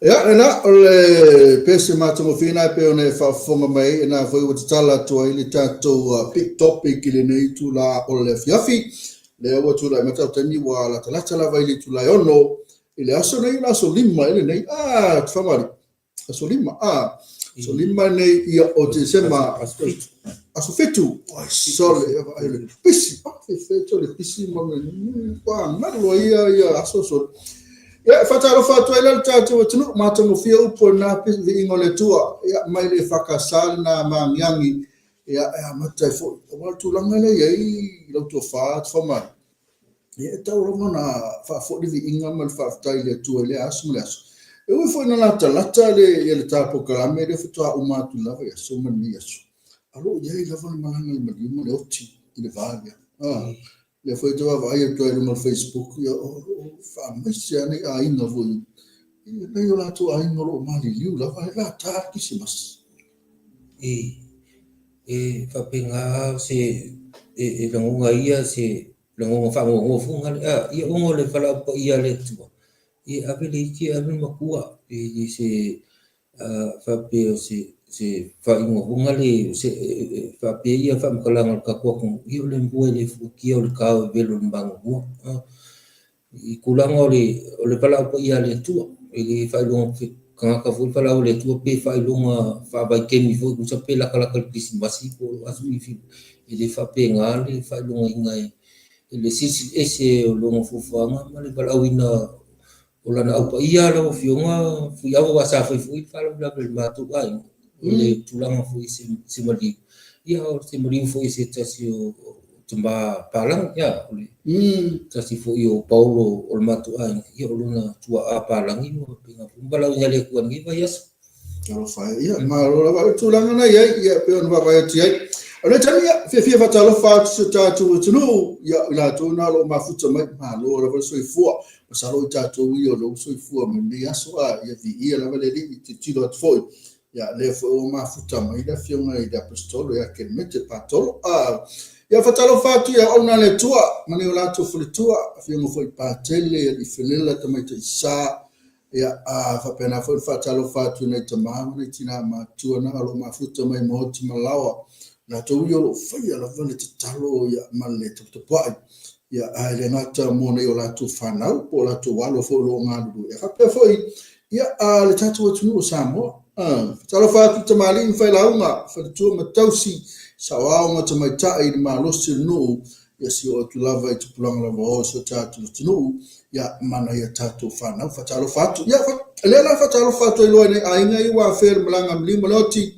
Ia, lena, o le pese matagofie lena e pei ona e faafofoga mai ai, lena foi ua tatala atu ai le tatou big topic i lenei itula o le afiafi. Lea ua tulai mai le tatou taimi ua latalata lava i le itula e 6 i le aso nei, o le aso 5 ea lenei. Ah, Fagalii, aso 5, ah, aso 5 nei ia o Tesema, aso 7. Oi, sole, ia vaai le pisi, ah, fefeto le pisi ma le ua galo ai ia, ia aso sole. Ia, e faatalofa atu ai la le tatou atunuu, matagofie upu o lena viiga o le Atua, ia, mai le EFKS lena maagiagi, ia, e amata ai foi. Aua o le tulaga lea e i ai lau tofa Tufamanu, ia, e tatau lava ona faafoi le viiga ma le faafetai i le Atua i lea aso ma lea aso. E ui foi ina latalata le, ia le ta polokalame lea faatoa uma atu lava i aso ma lenei aso, a o lo o i ai lava le malaga a le maliu ma le oti i le va lea. Ah. Lea foi ou te vaavaai atu ai i luga o le Facebook, ia, o lo o faamaise lava nai aiga foi, i nai o latou aiga o lo o maliliu lava, e lata le Kirisimasi. E, e faapena se, e, e lagona ai ia se lagona faanoanoa foi lena, a, ia ona o le valaau paia a le Atua, ia ave le iti ave le matua, e le se faapea o se se faaiuga foi lea se faapea ia faamatalaga o le tatou atunuu, ia o le mua e le fuatia o le tao e velo i le manumua. I tulaga o le o le valaau paia a le Atua, e le faailoga tagata foi le valaau a le Atua pe faailoga faavaitaimi foi tusa pe latalata i le Kerisimasi po o aso fiafia, e le faapena le faailogaina e le Silisili Ese o lona fuafuaga ma le valaauina O lana au paia lau Afioga Fuiava aua sa fai foi le faalavelave i le matou aiga, o le tulaga foi i se maliu, ia o se maliu foi o se tasi o tama palagi, ia, o le tasi foi o paolo o le matou aiga, ia o lona tuaa palagi ma faapena foi. Valaauina e le Atua i lenei vaiaso. Talofa e, ia, malo lava. O le tulaga na i ai, ia, e pei ona vaavaai atu i ai. O le taimi, ia, fiafia faatalofa atu si o tatou atunuu, ia, i latou na o lo o mafuta mai, malo lava le soifua. Masalo i tatou ia o lea ua soifua mai lenei aso, a, ia viia lava le Alii, tilotilo atu foi, ia, lea foi ua mafuta mai le Afioga i le Aposetolo ia Kelemete Patolo. A, ia faatalofa atu i auauna a le Atua ma nai o latou faletua, Afioga foi i Patele, Alii Felela, Tamaitai Sa, Ia, a faapena foi le faatalofa atu i nai tama ma nai tina matutua na o lo o mafuta mai maoti ma laoa, latou ia o lo o faia lava le tatalo ia ma le taputapuai, ia, ae le gata mo nai o latou fanau po o latou alo foi o lo o galulue, ia faapea foi ia a le tatou atunuu o Samoa. A, faatalofa atu i tamalii ma failauga, faletua ma tausi, saoao ma tamaitai i le malosi o le nuu, ia si oo atu lava i tupulaga lava o si o tatou atunuu, ia, ma nai a tatou fanau. Faatalofa atu. Ia, lea la faatalofa atu ai loa i nai aiga ia ua afea le malaga a Maliu ma Leoti,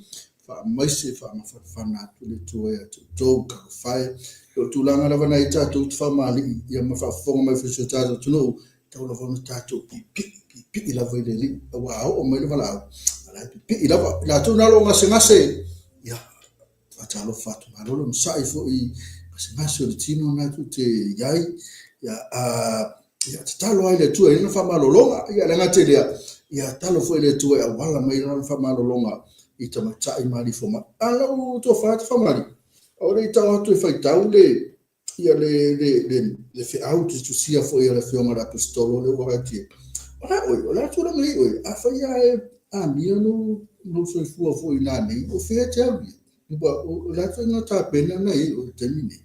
faamaise, faamafanafana atu le Atua ia te outou, talofa e. O le tulaga lava na i tatou te faamalii, ia ma faafofoga mai foi si o tatou atunuu, tau lava ona tatou pipii, pipii lava i le Alii, aua a oo mai le valaau, a la e pipii lava. I latou na o lo o gasegase, ia, Faatalofa atu, malo le onosai foi i gasegase o le tino lena tou te i ai. Ia, a, ia tatalo lava i le Atua i lana faamalologa. Ia, le gata i lea, ia tatalo foi i le Atua e auala mai lana faamalologa i tamaitai ma alii fomai. A lau tofa Tafamalii, aua ne i tau atu e faitau le, ia le, le, le, le feau tusitusia foi a le Afioga i le Aposetolo lea ua vaai O le a oe, o le a tulaga i oe, afai lava e amia lou, lou soifua foi i nanei, o fea e te alu i ai? Ua, o le a ituaiga tapena na i ai oe i le taimi nei?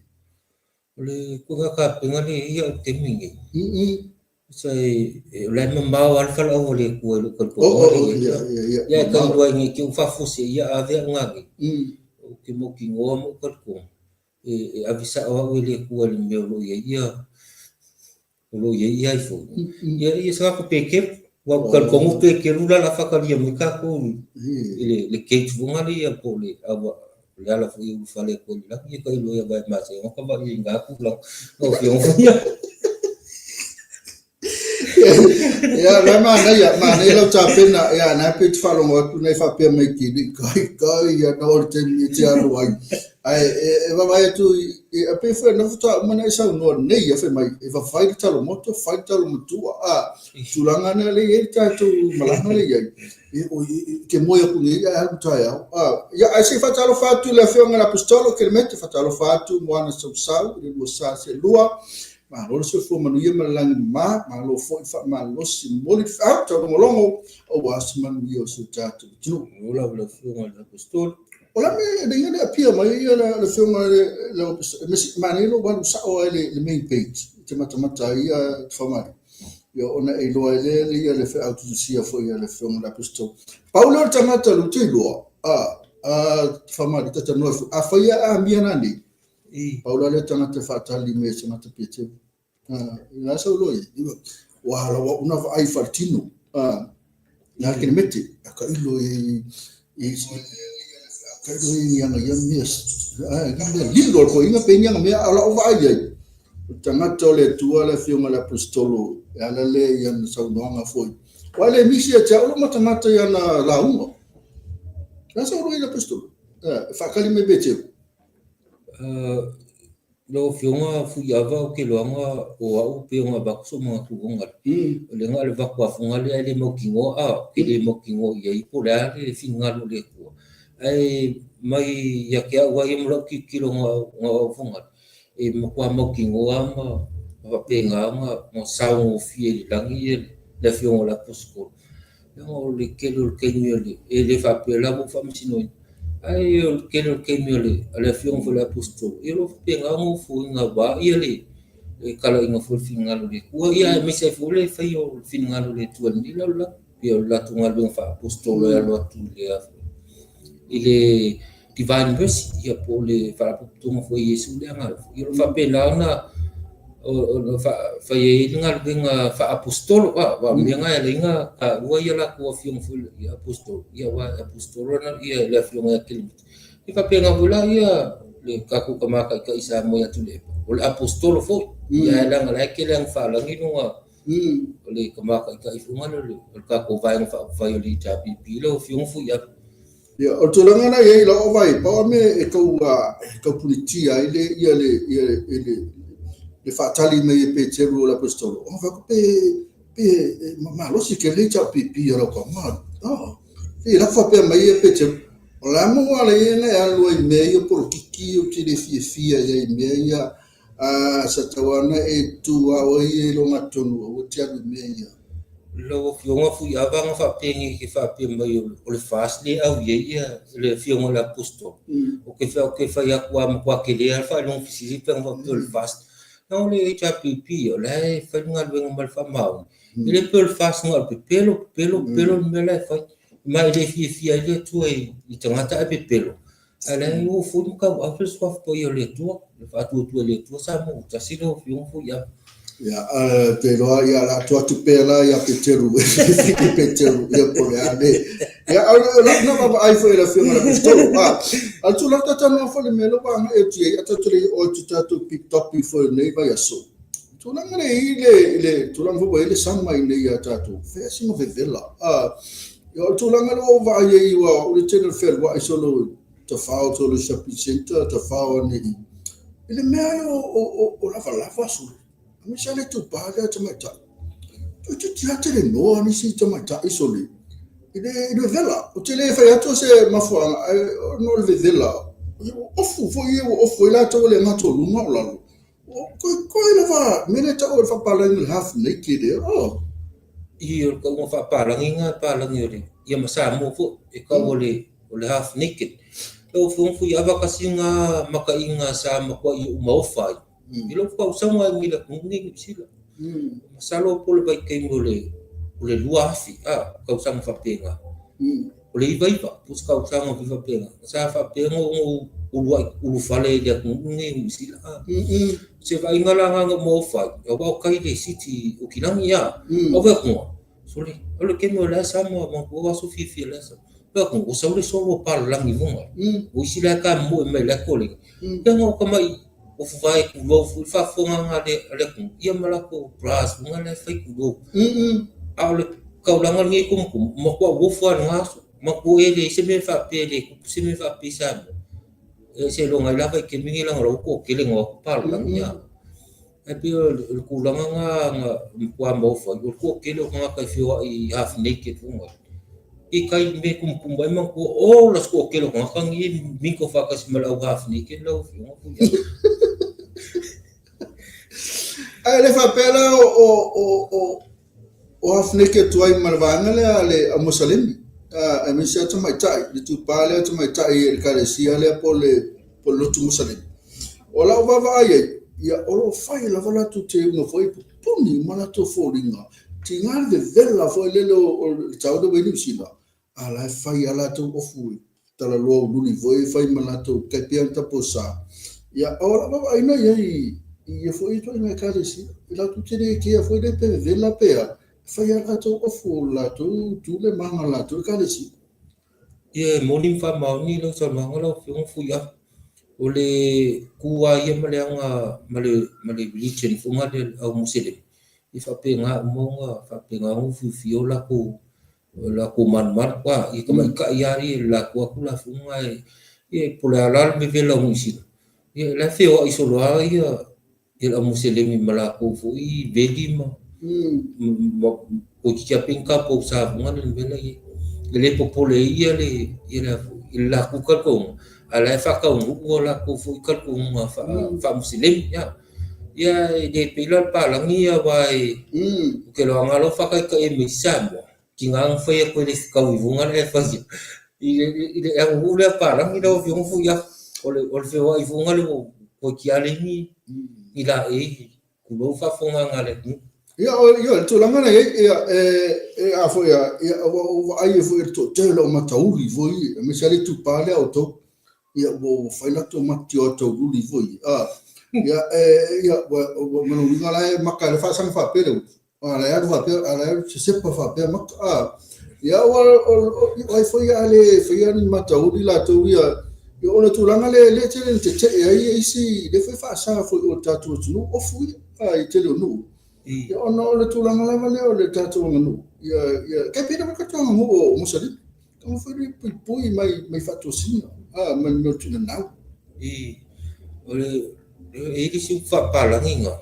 O le ituaiga tapena lea e i ai au i le taimi nei, Sa e, o la e mamao lava le falaau a le Atua i lou talitonuga lea i ai. Ia e tau ai nei te i ua faafuasei ia ave au nanei. Ou te mautinoa ma ou talitonu e ave sao au e le Atua i le mea o lo o i ai ia o lo o i ai ia iPhone. Ia ia sa ko pekelu. Ua ou talitonu pekelu la la faatalia mai tatou i le le gate foi lea ia po o le aua le ala foi e ulufale atu ai i le lagi ia tailo ia vae masega ka vaai i ngā tulaga. Lau Afioga foi ia. Ia, la manaia, manaia lau tapena, ia, na pei te faalogo atu nei faapea mai kili, kai, kai, ia, na o le taimi e te alu ai. Ae, e, e vaavaai atu, e, e pei foi na faatoa uma ona e saunoa nei, ia fai mai, e fai le talo moto, fai le talo matua, a, tulaga na lea e i ai le tatou malaga lea e i ai. E, o, e, e, ke moe aku nei, ae alu taeao. A, ia, ae se i faatalofa atu i le Afioga i le Aposetolo Kelemete, faatalofa atu mo ana sausau, i le lua sa se lua. Malo le soifua manuia ma le lagi mama, malo foi le faamalosi, momoli le feau taulogologo aua se manuia o si o tatou atunuu. Ola lau Afioga i le Aposetolo. O la me le ia le apia mai ia le Afioga i le Aposetolo, manaia lou alu sao lava i le main page e te matamata ai ia Faumali, ia ona e iloa ai lea ia le feau tusitusia foi a le Afioga i le Aposetolo. Pau lea o le tagata lea ou te iloa, a Faumali talanoa foi, afai e amia nanei, Pau la lea tagata e faatali mai e se tagata Peteru. La sau loa ia, ua la ua una vaai faaletino. Na kelemete, a ka ilo i ka ilo i anga ia mea, ia mea lilo al koinga pe anga mea ala o vaai ai. O tagata o le Atua le afioga i le Aposetolo, e ala lea i ana saunoaga foi. Ua le misi ia te au lou matamata i ana lauga. La sau loa i le Aposetolo, e faatali mai Peteru. Lau Afioga Fuiava ou te iloaga o au pei ona avatu sou manatu i luga o le na o le avatu lava foi lea ae le mautinoa a ou te le mautinoa i ai po o le a le finagalo o le Atua. Ae mai ia te au lava ia ma lau tilotilo na o au foi lea, e matua mautinoa lava ma faapena ona saogofie i le lagi le Afioga i le Aposetolo. Leaga o le tele o le taimi o le, e le faapea la ua ou faamasinoina, ae o le tele o le taimi o le, a le afioga foi i le Aposetolo, ia o lo o faapena ona ofoina aua ia le talaiga foi o le finagalo o le Atua, ia aemaise ai foi le faia o le finagalo o le Atua i lenei lalolagi, pei o le latou galuega faa-Aposetolo e alo atu i le, i le Divine Mercy, ia po o le Faalapotopotoga foi a Iesu le Agaga, ia o lo o faapena ona fai ai le galuega faa-aposetolo, aua o le mea lena e ala ai ona taua ia latou afioga foi i aposetolo, ia aua e aposetolo le afioga ia Kelemete. E faapena foi la ia le tatou tama taitai i Samoa ia Tuilaepa, o le aposetolo foi, ia ae leaga o la e tele lava ina faalagi lona o le tama taitai foi lea o le tatou Vaega Faaupufai o le HRPP, lau Afioga Fuiava. Ia, o le tulaga la e i ai lau vaai, pau lava mea e tau, e tau punitia ai le, ia le, ia le, le faatali mai e Peteru o le Aposetolo, ona fai atu pe, pe malosi tele le HRPP a lau tama. Oh, e la faapea mai e Peteru, o le a mo ala ia na e alu ai i mea ia polokiki ou te le fiafia i ai i mea ia, a sa tau ana e tu a oe ia i logatonu, aua te alu i mea ia. Lau Afioga Fuiava na faapea nei ke faapea mai o le FAST lea e au i ai ia le Afioga i le Aposetolo. Ou te ou te fai atu lava matua tele lava le faailoga fesili pe ana faapea o le FAST. Na o le HRPP o la e fai le galuega ma le faamaoni. E le pei o le FAST na o le pepelo, pepelo, pepelo le mea la e fai. Ma e le fiafia ai le Atua i tagata ae pepelo. Ae la e oo foi ma tauave le Suafa Paia o le Atua, le faatuatua i le Atua Samoa ua tasi lau Afioga Fuiava. Ia, te iloa, ia, o le a tuu atu pea la ia Peteru, i Peteru, ia po o le a le. Ia, a o lau na vaavaai foi i le Afioga i le Aposetolo, a, a o le tulaga talanoa foi i le mea lea ua agai atu i ai, a tatou le i oo atu i tatou big topic foi i lenei vaiaso. Tulaga lea i le, le tulaga foi ua i ai le sama i nei ia tatou, fai lava sina vevela. A, ia, o le tulaga lea ua ou vaai ai, aua o le tele o le fealuai solo tafao solo i shopping centre, tafao ane i, i le mea lea o lavalava solo. Aemaise lava le itupa lea tamaitai. Toeitiiti lava telenoa nisi tamaitai solo i le, i le vevela. Ou te le fai atu o se mafuaaga, ae ona o le vevela, ua ofu foi ia, ua ofu ai latou e le gata o luga a o lalo. Koe lava mea lea e tau o le faapalagi o le half naked ea. Oh. I o le tauga faapalagi na palagi o le ia ma Samoa foi e tau o le o le half naked. Lau Afioga Fuiava tasi na makaina sa matuai ou maofa ai. I lou tausaga ai nei le atunuu nei Niu Sila. Masalo po o le vaitaimi o le o le 2000 a tausaga faapena. O le 99, po o se tausaga foi faapena, sa faapea ona ou uluai ulufale i le atunuu lenei o Niu Sila. O se vaaiga la lena na ou maofa ai, aua o tai le siti o Kilagi a, aua fai atu, sole, o le taimi o la e sama, manatua aso fiafia o la e sama. Fai atu, ua sau le solo o palalagi i luga, o isi la e tamoe mai la e koleni. Ia na o tamai ofuvae tulou foi le faafofogaaga a le atunuu, ia ma latou bras foi la e fai tulou. A o le taulaga lenei e tumutumu, matua ou ofo lava i lena aso. Matua e leai se mea faapea e le tupu se mea faapea i Samoa. E seiloga ai lava i taimi nei leaga o la ua toatele na o atu palalagi. Ae pei o le tulaga lena na matua maofa ai, o le toatele o tagata e feoai half naked foi lea. I tai i mea e tumutumu ai manatua, ola se toatele o tagata nei e mingle faatasi ma le au half naked lau Afioga. Ae le faapea la o half-naked atu ai ma le vaega lea a le au Musalemi, aemaise lava tamaitai, le itupa lea o tamaitai i le ekalesia lea po o le lotu Musalemi. O lau vaavaai ai, ia o lo o fai lava latou teuga foi, e pupuni uma latou foliga, tiga le vevela foi lele o le tau lea ua i ai Niu Sila, a la e fai lava latou ofu i talaloa ululi foi e fai ma latou tai pei ona taposa. Ia, o lau vaavaai i ai i ia foi ituaiga ekalesia, i latou te le kea foi lea pe vevela pe a, e fai lava latou ofu o le latou tu le maga o le latou ekalesia. Ia, e moni ma faamaoni lau saunoaga lau Afioga Fuia. O le ku lava ia ma le aga ma le ma le religion foi lea a le au Museleme, e faapena uma ona faapena ona ufiufia o latou O latou malumalu, a, ia tamaitai lava ia i le latou lava Tulafono na e, ia po o le a la le vevela o Niu Sila, ia la e feoai solo lava ia le au Muselemi ma latou foi veli ma toeitiiti lava pei ni tapousa foi lea le mea la e i ai. E le popole ai ia le ia le i le latou talitonuga, a o la e faataunuu a latou foi talitonuga faa-Muselemi. Ia e le pei la o le palagi ia aua e ou te iloa lava o faataitai mai Samoa, tiga ona fai atu e le fetau i luga le fai i le aganuu lea palagi lau Afioga Fuia. O le feoai i luga le ua toeitiiti lava leai ni laei tulou le faafofogaaga a le atunuu. Ia, o le tulaga na i ai, ia, e a foi a, ia, ua ou vaai ai foi i le toatele o matauli foi, aemaise lava le itupa lea o outou. Ia, ua fai latou mati o taululi foi. A, ia, e, ia, ua, ua, ma lona uiga la e maka le faasaga faapea le utu. A la e alu faapea, a la e alu sesepa faapea maka. A, ia, ua, o ai foi a le faia ni matauli latou ia, ia, o le tulaga lea, lea tele ina tetee ai isi, lea foi faasa foi o le tatou atunuu, ofu ia, a, i tele o nuu. Ia, ona o le tulaga lava lea o le tatou aganuu. Ia, ia, tai pei lava le tatou aganuu o Musalimi. Taumafai le puipui mai mai faatosina, a, mai le mea o le tuunanau. I, o le, e i ai le isi upu faapalagi na,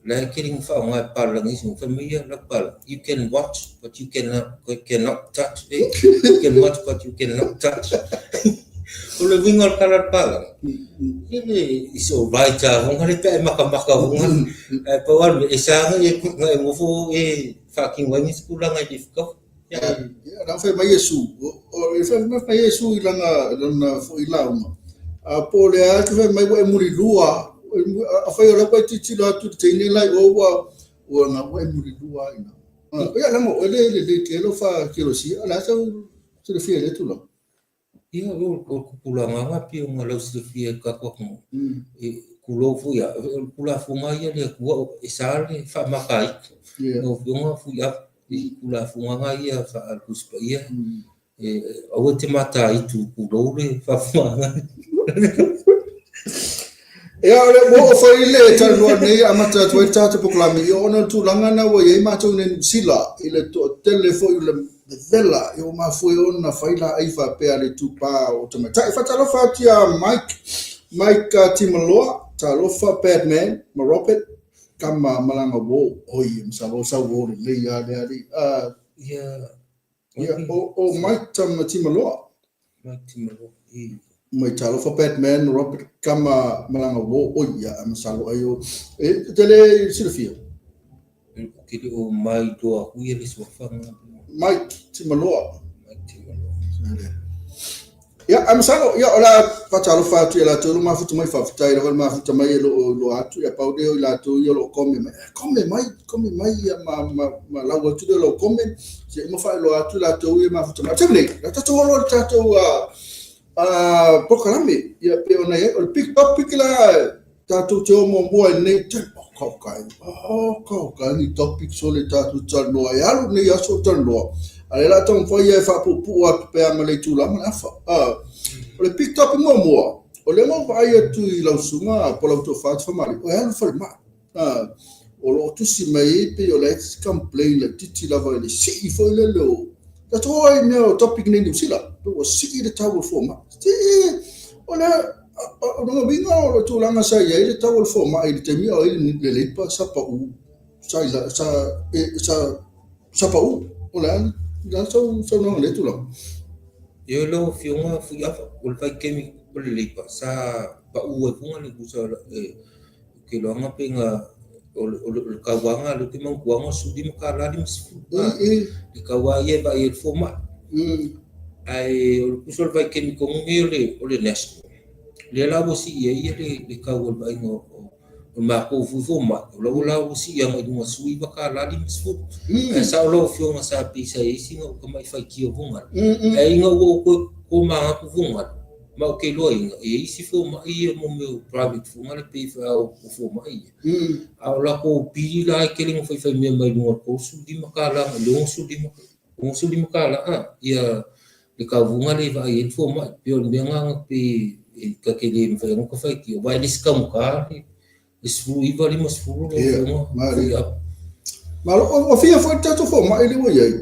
la e tele ina faaaoga e palagi isi, fai mai ia lau palagi, you can watch but you cannot, cannot touch. Eh? You can watch but you cannot touch. O le uiga o le tala a le palagi, e le, it's all right a, honga le pe a e makamaka honga, ae pau lava le mea, e sa na e nofo e faatino ai nisi tulaga e le fetaui. Ia, na fai mai Iesu, o fai mai Iesu i lana, lana foi lauga. A po o le a te fai mai ua e mulilua, afai o la ua e tilotilo atu i le teine la i o ua, ua na ua e mulilua ai ina. Ia, leaga o oe le lelei tele lau faakelosia, o le a sau silafia i lea tulaga? Ia, o le tupulaga lava pei ona lausilafia e le tatou atunuu, e tulou foi lava, o le Tulafono lava ia a le Atua e sa le faamataina. Lau Afioga Fuiava, i Tulafono lava ia faale-Tusi Paia, aua e te mataitu, tulou le faafofogaaga. Ia, o lea ua oo foi le talanoa nei e amata atu ai le tatou polokalame, ia ona o le tulaga lena ua i ai matou nei i Niu Sila i le toatele foi o le vevela, ia ua mafua ai ona fai laei faapea a le itupa o tamaitai. Faatalofa atu ia Mike, Mike Timaloa, talofa Batman ma Robert, tama malaga uo, oi, masalo o sau uo lelei lava lea alii. Ia, Ia, o Mike tama Timaloa. Mike Timaloa, i. Mai talofa Batman, Robert Kama malaga uo, oi, ia, masalo ai o, e te le silafia? Ou te le o mailoa atu ia le suafa lena. Mike Timaloa. Mike Timaloa. Ia, ae masalo, ia, o le a faatalofa atu ia latou o lo o mafuta mai, faafetai lava le mafuta mai e lo o iloa atu, ia pau lea o i latou ia o lo o comment mai, eh, comment mai, comment mai ia ma, ma, ma lau atu lea o lau comment, se uma faailoa atu i latou ia mafuta mai. O le taimi nei, o le a tatou olo i le tatou polokalame, ia, pei ona i ai, o le big topic la, tatou te o muamua i lenei taimi, oh, kaukai, oh, kaukai ni topics o le tatou talanoa, e alu lenei aso o talanoa, a o lea o le a taumafai e faapuupuu atu pea ma le itula ma le afa. O le big topic muamua, o lea na ou vaai atu i lau susuga po o lau tofa Famalii, o e alu i le falemai. O lo o tusi mai ai pei o la e complain laitiiti lava i le sii foi lele o tatou o ai mea o topic nei Niu Sila, ua sii le tau o le fomai. O le o lona uiga o le tulaga sa i ai le tau o le fomai i le taimi a o i ai le Labour sa pau sa sa sa sa pau. O le a le a sau saunoaga i lea tulaga? Ia lau Afioga Fuiafa, o le vaitaimi o le Labour sa pau ai foi le tusa Ou te iloaina pe na O le tauaga lea ou te manatua o le $15 50 le taua ia e vaai ai le fomai. Ae o le tusa o le vaitaimi tonu lenei o le National, lea la ua sii ai le tau o le vaaiga o le matou foi fomai, o la ua sii agai i luga $19 50. Ae sao lau Afioga sa pei sa i ai sina ou tamai faitio foi lea, ae ina ua ou toe tomanatu foi lea, ma ou te iloaina, e i ai isi fomai ia mo mea o private foi lea pei o fomai ia. A o latou pili la e tele ina faifaimea mai luga o le $35 i le $65 a ia le tauvuga lea e vaai ai le fomai. Pei o le mea lena pei e ta te le mafai ona faitio aua e le se taugata le 19, 50 lau Afioga. Malo, ua fia foi le tatou fomai lea ua i ai.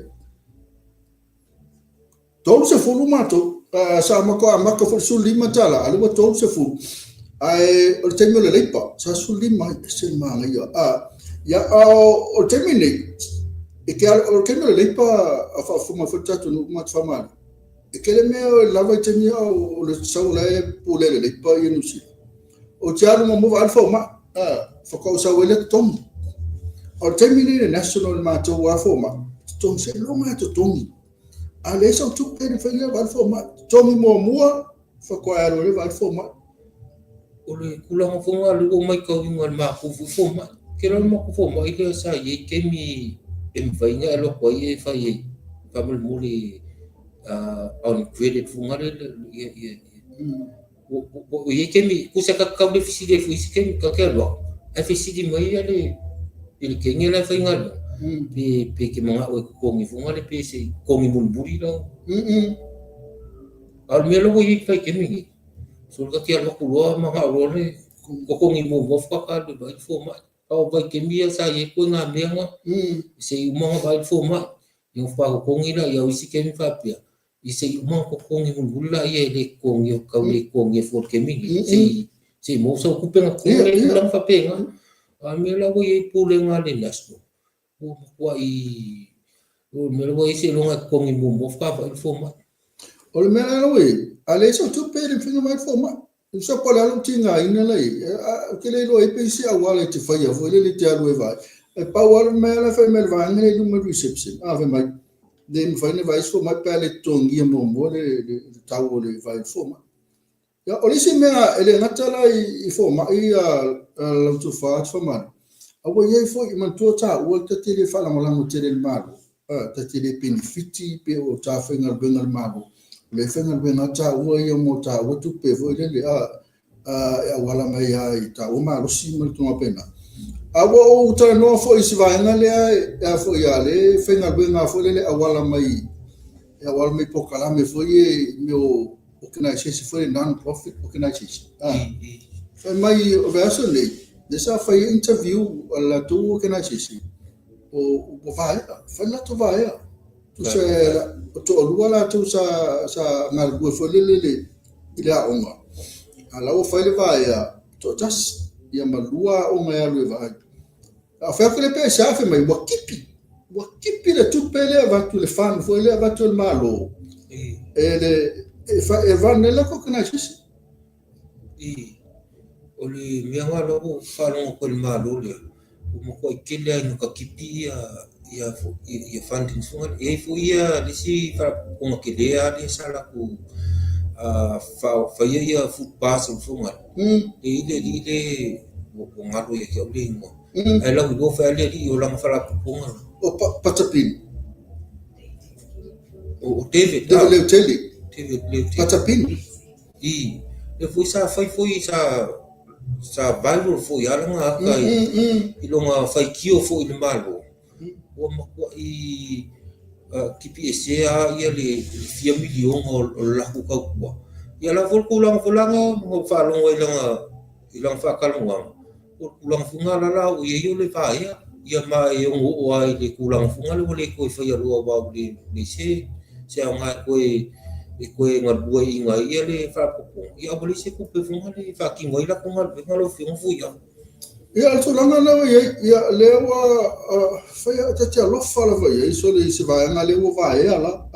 30 matou, sa matou amata foi i le $15, a o lea ua 30. Ae o le taimi o le Labour, sa 15 ai, ese le manaia. Ia, a o le taimi lenei, e te alu, o le taimi o le Labour a faafofoga mai foi le tatou nuu ma Faamalie, e tele mea e lava i taimi a o le sau o la e pule e le Labour ia Niu Sila. Ou te alu muamua vaai le fomai, faatoa ou sau ai lea totogi. A o le taimi lenei i le National i le matou lava fomai, totogi seiloga lava e totogi. A leai sau tupe, e mafai ona vaai le fomai. Totogi muamua, faatoa e alu ai lea vaai le fomai. O le tulaga foi lena lea ua ou matauina i le matou foi fomai. Ou te iloa o le matou fomai lea sa i ai taimi e mafai ona e alu atu ai e fai ai faamolemole on credit foi lea ia Ua i ai taimi, tusa ta te tau le fesili ai foi i isi taimi, ta te alu atu, ae fesili mai ia le i le teine la e faigaluega, pe e te manao e totogi foi lea pe se i totogi mulimuli lau. A o le mea la ua i ai i le vaitaimi lenei, sole ta te alu atu loa manao loa le totogi muamua faatoa ta alu e vaai le fomai. A o vaitaimi ia sa i ai ituaiga mea na, se i uma ona vaai le fomai, ona faatoa totogi lea. O isi taimi faapea, I se i uma ona totogi mulimuli laia e le totogia, tau le totogia fua i le taimi lenei, se i se i maua sau tupe ona totogi lea i tulaga faapena. A o le mea la ua i ai pulega a le National, ua matuai, o le mea la ua i ai seiloga e totogi muamua faatoa vaai le fomai. O le mea la ua i ai, a leai sau tupe e le mafai ona vaai le fomai. Tusa po o le a lou tigaina la i ai, ou te le iloa ai pe i ai se auala e te faia foi lele e te alu e vaai. Ae pau lava le mea la e fai mai e le vaega lea i luma i le reception, a fai mai, le mafai ona vaai se fomai pe a le totogia muamua le tau o le vaai i le fomai. Ia, o le isi mea, e le gata la i fomai a lau tofa Atifamalii, a ua i ai foi, manatua taua ta te le faalagolago tele i le Malo. ta te le penefiti pe o ta faigaluega a le Malo, o lea e faigaluega lava taua ia mo taua tupe foi lele a e auala mai lava i taua malosi ma le tulaga faapena. A ua ou talanoa foi i si vaega lea e a foi a lea e faigaluega foi lele auala mai e auala mai polokalame foi ia i mea o organization foi non-profit organization. Fai mai o le vaiaso nei, lea sa fai ai interview a le latou organization, o ua vaea, fai le latou vaea. Tusa e toalua latou sa sa galulue foi lele i le aoga, a la ua fai le vaea toatasi, ia ma lua aoga e alu e vaai. A o fai atu lea pe aisea, fai mai ua tipi, ua tipi le tupe lea e avatu le fund foi lea e avatu e le Malo e le e run ai le latou organization. O le mea lena la ua ou faalogo atu ai i le Malo lea, ua matuai tele lava ina tatipi ia fundings foi lea. E i ai foi ia le isi faalapotopotoga tele lava lea sa latou faia ia food parcel foi lea. E i ai le alii lea ua galo ia te au le igoa, ae lauiloa foi lava le alii o lana faalapotopotoga lea. O Patapini. O David. David Leutele. David Leutele. Patapini. I, lea foi sa fai foi sa sa viral foi lava lana ata i lona faitio foi i le Malo, ua matuai tipi esea lava le fia miliona o le latou tautua. Ia la foi le tulaga foi lea na ou faalogo ai i lana faatalanoaga, O le tulaga foi lena la o i ai o le vaea, ia ma e ono oo lava i le tulaga foi lena ua le toe faia loa aua ua leai se aoga e toe galueaiina ai le faalapotopotoga, ia ae ua leai se tupe foi lena e faatino ai latou galuega lau Afioga Fuiava. Ia, o le tulaga lena ua i ai, ia, lea ua fai, ta te alofa lava i ai sole i se vaega lea ua vaea la.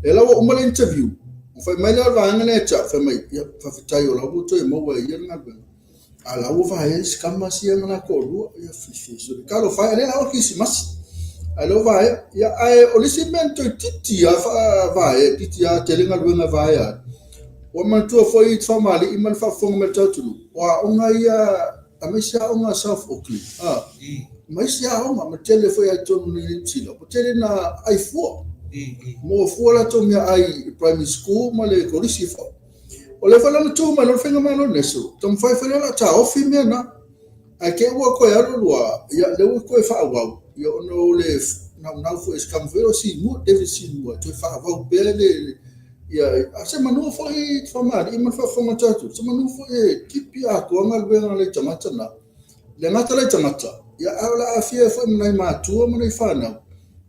Lea la ua uma le interview, ona fai mai lea o le vaega lea ia te au, fai mai, ia, faafetai o la ua toe maua e ia le galuega. A la ua vaea isi tama sia ma la toalua, ia fiafia sole. Talofa e, lea la o le Kerisimasi, a lea ua vaea. Ia, ae o le isi mea na toeitiiti lava faavaea, itiiti lava tele galuega e vaea ai. Ua manatua foi i Tafamalii ma le faafofoga mai a le tatou atunuu, o aoga ia, aemaise aoga a South Auckland, a, ma isi aoga, ma tele foi lava i totonu nei i Niu Sila, ua tele ina ai fua. Maua fua latou meaai i primary school ma le kolisi foi. O lea foi la na tu mai loa le faigamalo lenei, so taumafai foi lea o le a taofi mea na. Ae te i ua toe alu alu lava, ia lea ua toe faaauau, ia ona o le naunau foi o si tama foi lea o Simua, David Simua, e toe faaauau pea le, ia, a se manu foi Famalii ma le faafofoga tatou, se manu foi e tipi atoa galuega a nai tagata na. Le gata lai tagata, ia a o le a aafia ai foi ma nai matua ma nai fanau,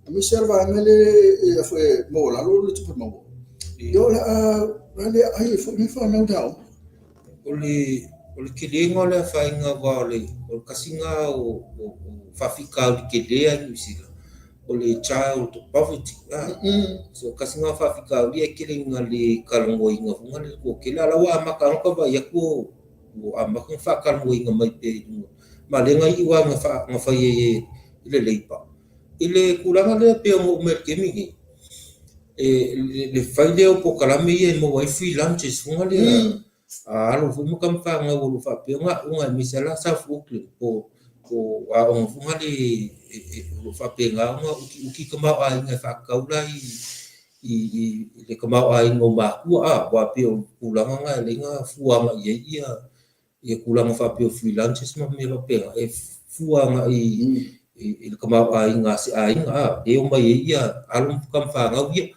aemaise lava le vaega lea e foi e maualalo le tupe maua. Ia o le a le aai ai foi nai fanau i le aoga. O le o le kelega o le afaina aua o le o le tasi lena o o faafitauli tele a Niu Sila o le child poverty a so tasi lena o faafitauli e tele ina le talanoaina foi lea i le toatele a o la ua amata lava ona vaai atu o ua amata ona faatalanoaina mai pea i luga ma lea na iu lava na fai ai e le Labour i le tulaga lea pei ona oo mai i le taimi lenei, le fai lea o polokalame ia e maua ai free lunches foi lea a alo foi ma tama fanau o lo o faapea ona aooga aemaise lava la South Auckland po o aoga foi lea o lo o faapena ona utiuti tamaoaiga e faatatau la i le tamaoaiga o matua a, aua e pei o tulaga na e ala ai ona fua agai i ai ia tulaga faapea o free lunches ma mea faapena, e fua agai i le tamaoaiga a se aiga a, lea e omai ai ia alo ma tama fanau ia.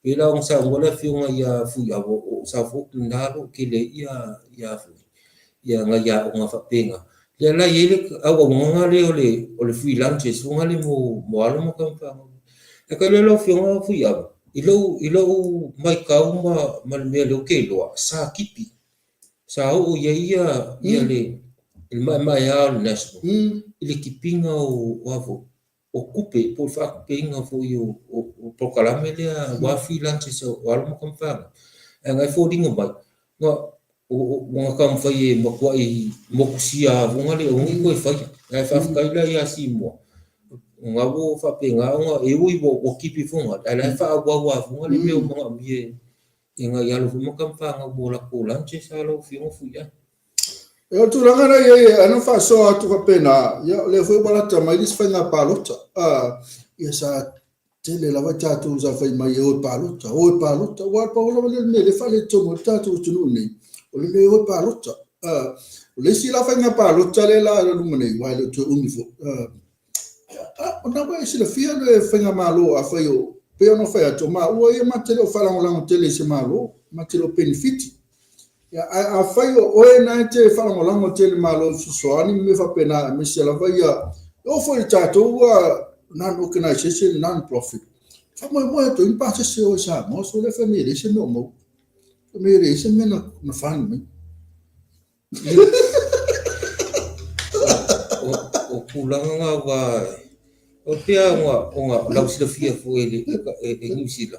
Pei la ona saunoa le afioga ia Fuiava, o South Auckland lena o lo o tele ai ia ia nai aoga faapena. Lea la e i ai le auaunaga lea o le free lunches foi lea mo alo ma tama fanau. Ae talu ai lau Afioga Fuiava, i lou matau ma le mea lea ou te iloa, sa tipi, sa oo i ai ia le maemaea o le National i le tipiga o a foi, o tupe po o le faatupeina foi o polokalame lea aua free lunches o alo ma tama fanau. Ae na e foliga mai, na ua taumafai e matuai motusia lava le aua ne i toe faia. Ae faafetai la ia Simoa, na ua faapena ona e ui ua tipi foi na, ae la e faaauau lava foi le mea ua manaomia e nai alo foi ma tama fanau mo latou lunches a lau Afioga Fuiava. E o le tulaga la i ai, ana faasoa atu faapena, ia o lea foi ua lata mai le isi faiga palota. Ia sa tele lava i tatou sa fai mai e o e palota, o e palota. Aua pau lava lea o le mea lea e faaletonu ai le tatou atunuu nei, o le le o e palota. O le isi la faiga palota lea la luma nei, aua e le o toe umi foi, o lena ua e silafia le faigamalo, afai o, pei ona fai atu, o maua ia ma te le o faalagolago tele i se Malo, ma te le o penefiti. Ia, ae afai o oe na e te faalagolago tele i le Malo i fesoasoani ma mea faapena, aemaise lava ia, e oo foi i le tatou non-organization, non-profit, faamoemoe atu ai ni pasese o i Samoa, so lea fai mai e leai se mea o maua. Fai mai e leai se mea na fund mai. O tulaga na aua o pea ona lau silafia foi e Niu Sila,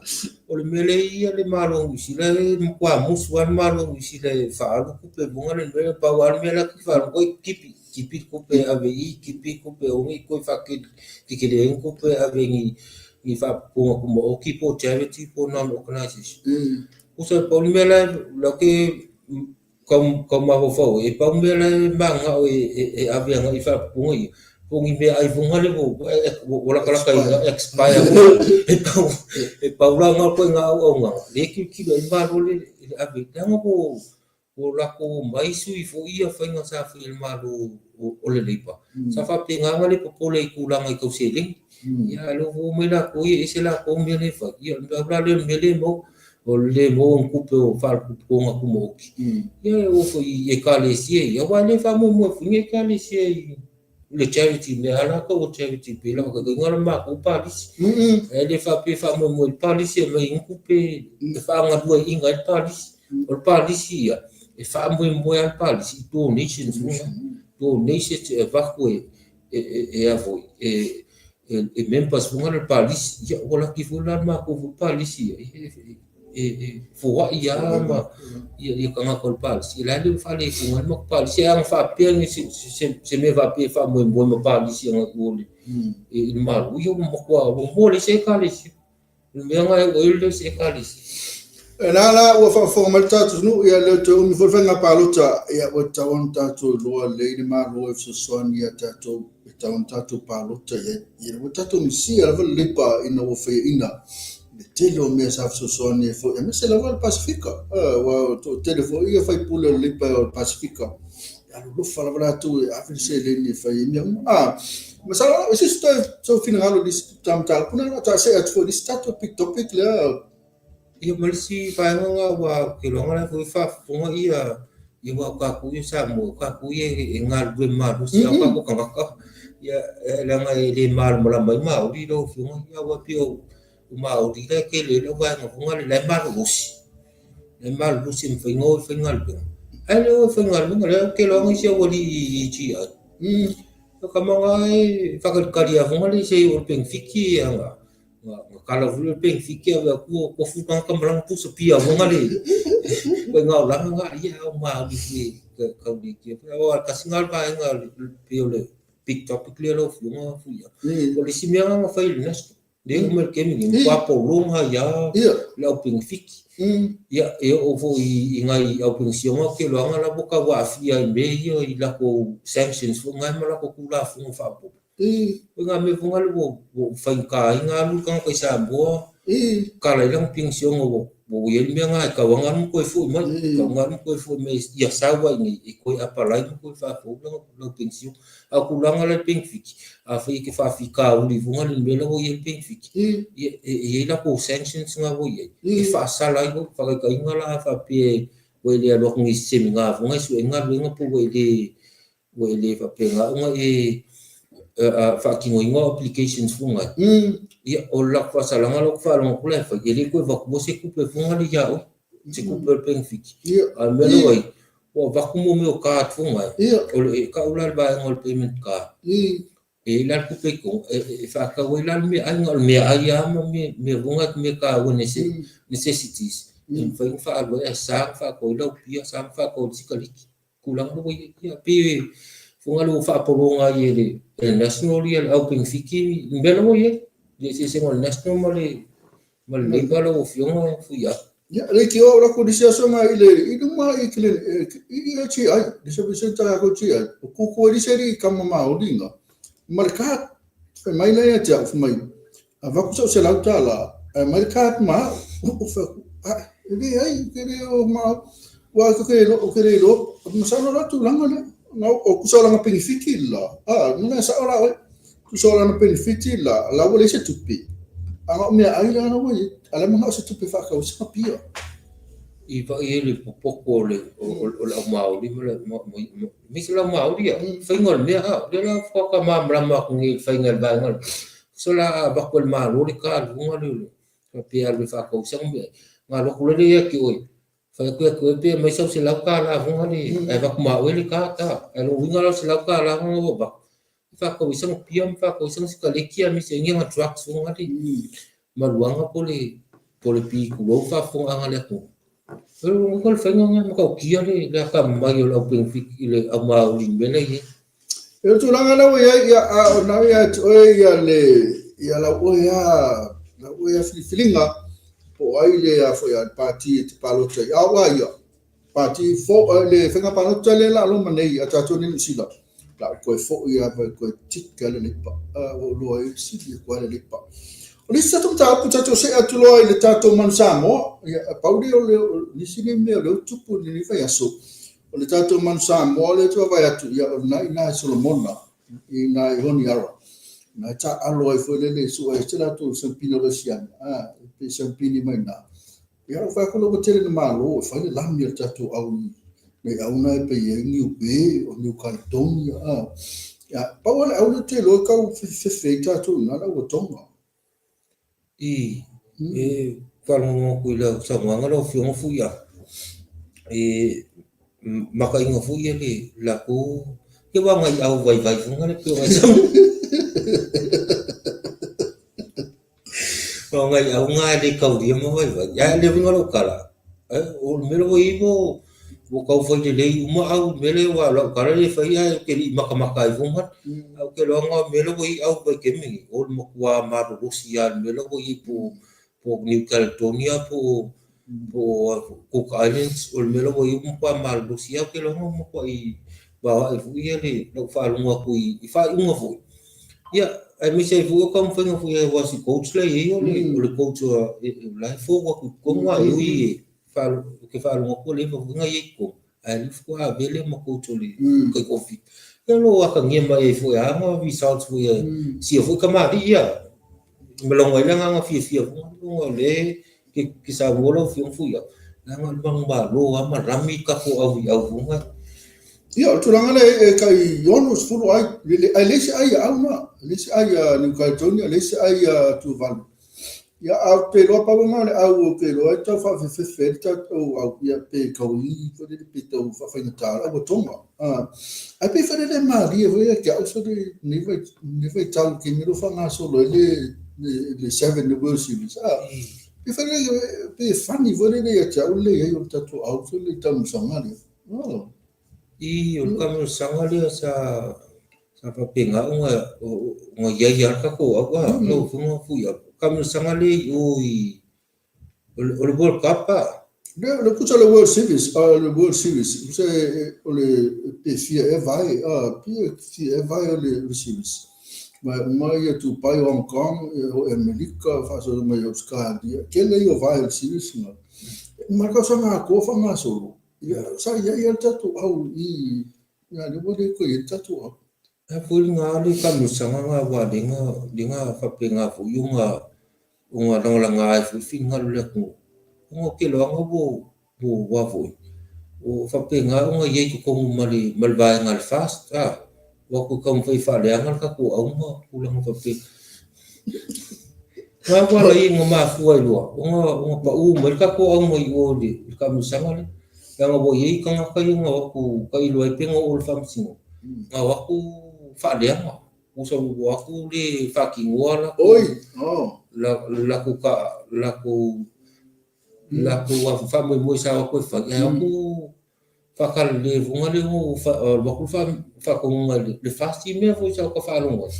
o le mea lea e i ai le Malo o Niu Sila e matua musu lava le Malo o Niu Sila e faaalu tupe i luga le mea, pau lava le mea la e faaalu ai tipi, tipi tupe e ave i i, tipi tupe aua ne i toe faatetele ai tupe e ave i ni faalapotopotoga tumaoti po o charity po o non-organization. Tusa pau le mea la ou te tau mafaufau ai, e pau mea la e mananao e ave agai i faalapotopotoga ia, po o ni meaai foi lea ua latalata ina expire e pau la lena o ituaiga auaunaga lea e tilotilo i ai le Malo i le ave, leaga ua latou omai sui foi ia faiga sa fai e le Malo o le Labour, sa faapena ona le popole i tulaga i tau seleni. Ia, a o lea ua omai latou ia e ese latou mea lea e fai, ia o le mea la lea o le mea lea e maua, o le le maua o ni tupe o faalapotopotoga tumaoti, ia e oo foi i ekalesia ia, aua e le faamoemoe foi ni ekalesia i le charity mea lava la tau o charity pei lava taitaiga la matou palisi. E le faapea e faamoemoe i le palisi e aumai ai ni tupe e faagalueaiina ai le palisi. O le palisi ia, e faamoemoe lava le palisi i donations, donations e avatu e e a foi, e members foi le palisi, ia ua laki foi la le matou foi palisi ia, e foai lava ma ia tagata o le palisi, la e le faaletonu ai le matou palisi. Ae ana faapea ni se mea faapea e faamoemoe ma palisi agai i o i le Malo, ia ua matua ua moa le isi ekalesia. O le mea lena e oo ai le isi ekalesia. E la la ua faafofoga mai le tatou atunuu, ia le toe umi foi le faiga palota, ia ua tatau ona tatou iloa lelei le Malo e fesoasoani ia tatou, e tatau ona tatou palota i ai. Ia ua tatou misia lava le Leipa ina ua faiaina le tele o mea sa fesoasoani ai foi, aemaise lava le Pasefika, aua e toatele foi ia faipule o le Leipa o le Pasefika, e alolofa lava latou e ave le seleni e fai ai mea uma. A, masalo o se isi toe sou finagalo i le isi mataupu lea, o le a see atu foi i le isi tatou big topic lea. Ia ma le isi vaega lena aua ou te iloa la foi e faafofoga ia ia aua o tatou ia Samoa, o tatou ia e galulue malosi a o tatou tagata ia leaga e le malamalama ai Maori lau Afioga ia aua e pei o Maori la e tele ai lau vaega foi lea la e malolosi. La e malolosi e mafai ona o e faigaluega. Ae le o e faigaluega lea ou te iloa nisi aualii i GI. O tama na e faatalitali lava foi lea se i oo i le penefiti ana Na kala foi le penefiti ave atu o tofu le tagata ma lana pusa pia foi le ituaiga olaga na ia a o maoli foi e tau le kia foi. Aua tasi na o le vaega pei o le big topic lea lau Afioga Fuia. O le isi mea na na fai e le National lea e uma i le taimi nei, matua pologa ai lava le au penefiti. Ia e oo foi i nai au penisione ou te iloaina la ua tau aafia i mea ia i latou sanctions foi na ma latou Tulafono faaopoopo. O nā mea foi nale ua faigata ai ona alu le tagata i Samoa kala ai lana penisione ua i ai le mea lena e tatau lava ona alu ma toe foi mai, e tatau ona alu ma toe foi mai ia sau lava i inei e toe apalai ma toe faafou lau penisione. A o tulaga la i le penefiti, afai e te faafitauli foi lea i le mea la ua i ai le penefiti, ia e i ai latou sanctions na ua i ai e faasala ai oe. Faataitaiga la a faapea ua e le alu atu nei i se seminar foi lea e sue ai galuega po ua e le ua e le faapena ona e faatinoina au applications foi nai. Ia, o le latou faasalaga la ou te faalogo atu la e fai, e le toe avatua se tupe foi nale ia oe, se tupe o le penefiti. A o le mea la ua i ai, ua avatu mo mea o card foi nai, o le, e tau la le vaega o le payment card, e i ai la le tupe i totonu, e faatau ai la le meaai, na o le meaai lava ma mea foi nai mea taua necessities, e mafai ona faaalu ai, ae sa ona faatau ai lau pia, sa ona faatau ai le sikaleki. Tulaga ua i ai, ia pei e fofoga lea ua faapologa ai e le National ia le au penefiti i mea la ua i ai, le eseesega o le National ma le ma le Labour lau Afioga Fuia. Ia, le ki o la ku disi aso nga i le i luma i kile i i GI, le service center a ko GI. O ku ku e disi ri kama maoli nga. Ma le ka fai mai la ia te au fai mai Avatu sau $100, ae aumai le card ma au. Ou fai atu, Ae, e leai, ou te le o ma au. Aua ou te le iloa, ou te le iloa. Masalo la tulaga lea. Na o tusa o lana penefiti la, a, na sao la oe. Tusa o lana penefiti la, la ua leai se tupe. A na o meaai la la ua i ai, a o la e manao se tupe e faatau ai sana pia. I vaai ai le popoto o le o le au Maori ma le aemaise le au Maori ia, faiga o le mea a, o lea la faatoa malamalama atu nei i le faiga o le vaega lea. So la a avatu e le Malo le card foi lea faapea e alu e faatau ai sana meaai, ona alu atu loa lea ia te oe, fai atu ia te oe pe aumai sau $100 foi lea ae avatu ma oe le card a. Ae o lona uiga la o le $100 lena ua avatu, e faatau ai sana pia ma faatau ai sana sikaleti aemaise ai ni ana drugs foi lea maluaga po o le pi tulou faafofogaaga a le atunuu. O le uiga o le faiga lena e matautia le atamamai o le au penefiti i le au Maori i le mea la e i ai. O le tulaga la ua i ai, ia, a o na ia te oe ia le, ia lau oe a, lau oe a filifiliga, po o ai le a foi a le pati e te palota i au a ia. Pati fo, le faiga palota lea la loma nei a tatou nei Niu Sila. La ou toe foi lava e toe tick a le Leipa. Ua ou iloa ai sili atu lava le Leipa. O le isi tatou mataupu tatou see atu loa i le tatou Manu Samoa. Ia, pau lea o le nisi nei mea o lea ua tupu i lenei vaiaso. O le tatou Manu Samoa lea ou te vaavaai atu, ia o lena i ina i Solomona, i ina i Honiara. Na e taaalo ai foi lele e sue ai se latou siampini o Resiana, a, pe siampini mai ina. Ia, ou fai atu lea ua tele ina malo e fai le lami a le tatou au nei au na e pei ai Niue, o New Caledonia, a. Ia, pau lava le au lea ou te iloa e tau fefefe ai tatou i ina, le au a Tonga. I, e faalogologo atu i lau saunoaga lau Afioga Fuia, e makaina foi ia le latou, ia aua nai au vaivai foi na le pei ona e saunoa. O ngai auga e le kaulia ma vaivai. Ae le uiga o lau tala, o le mea lea ua i ai ua tau fai lelei uma au i le mea lea aua o lau tala lea e fai ae ou te le i matamata ai fua mai. Ae ou te iloa o le mea lea ua i ai au i le vaitaimi lenei, o le matua malolosi lava i le mea la ua i ai po o New Caledonia po o Cook Islands, o le mea la ua i ai ua matua malolosi lava. Ou te iloa ua matuai vaoae foi lau faalogo atu i faaiuga foi. Ia, aemaise ai foi o taumafaiga foi aua si coach la e i ai o le coach o la e fou atu i totonu ae ui ou te faalogo atu ua leva foi ona i ai i totonu, ae o lea faatoa avea lea ma coach o le taitoafitu. Ia o lo o atagia mai ai foi lava results foi a sia foi tamalii ia. Ma lagona ai le agaga fiafia foi ona o lea e te saunoa lau Afioga foi au, leaga o le manumalo lava ma lami le tatou auiau foi lena. Ia, o le tulaga lea e tai 60 ai, ae leai se ai a au na, leai se ai a New Caledonia, leai se ai a Tuvalu. Ia, ae ou te iloa pau lena o le au ou te iloa e tau faafefefe ai le tatou au, ia, pe tau foi lele pe tau faafaigata le au a Tonga. Ae pei foi lele e malie foi ia te au sole lenei vaitau i le taimi lea ua faagasolo ai le Seven le World Series. Pei foi lele pei e funny foi lele ia te au le leai o le tatou au foi lele i le taamilosaga lea. Oh. I, o le taamilosaga lea sa faapena ona i ai lava le tatou au, lau Afioga Fuiava. O le taamilosaga lea i o i O le World Cup a? Le, le pusa le World Series, le World Series, pusa o le pe fia e vai, pe fia e vai o le series. Ma uma ia Dubai, Hong Kong, o Amerika, faasolo mai Australia, tele ia o vai o le series na. Ma le tausaga atoa faagasolo, ia, sa i ai lava le tatou au i, ia, lea ua le toe i ai le tatou au. A foi lena le taamilosaga na aua lea na faapena foi ona ona lagalaga ai foi finagalo o le atunuu, ona ou te iloaina ua foi, ua faapena ona i ai i totonu ma le vaega a le FAST, ua toe taumafai e faaleaga le tatou au ma tulaga faapena. Na ua ala ai ona mafua ai loa ona pau mai le tatou au mai o i le taamilosaga lea. Leaga ua i ai tagata ia na o atu tailo ai pe na oo i le faamasinoga, na o atu faaleaga. Usa ua atu le faatinoa latou, Oi, oh. Latou ka, latou, latou a faamoemoe sa o atu e fai, ae o atu faakalele foga lea ua alu atu le faatonuga i le FAST i mea foi sa ta faalogo ai.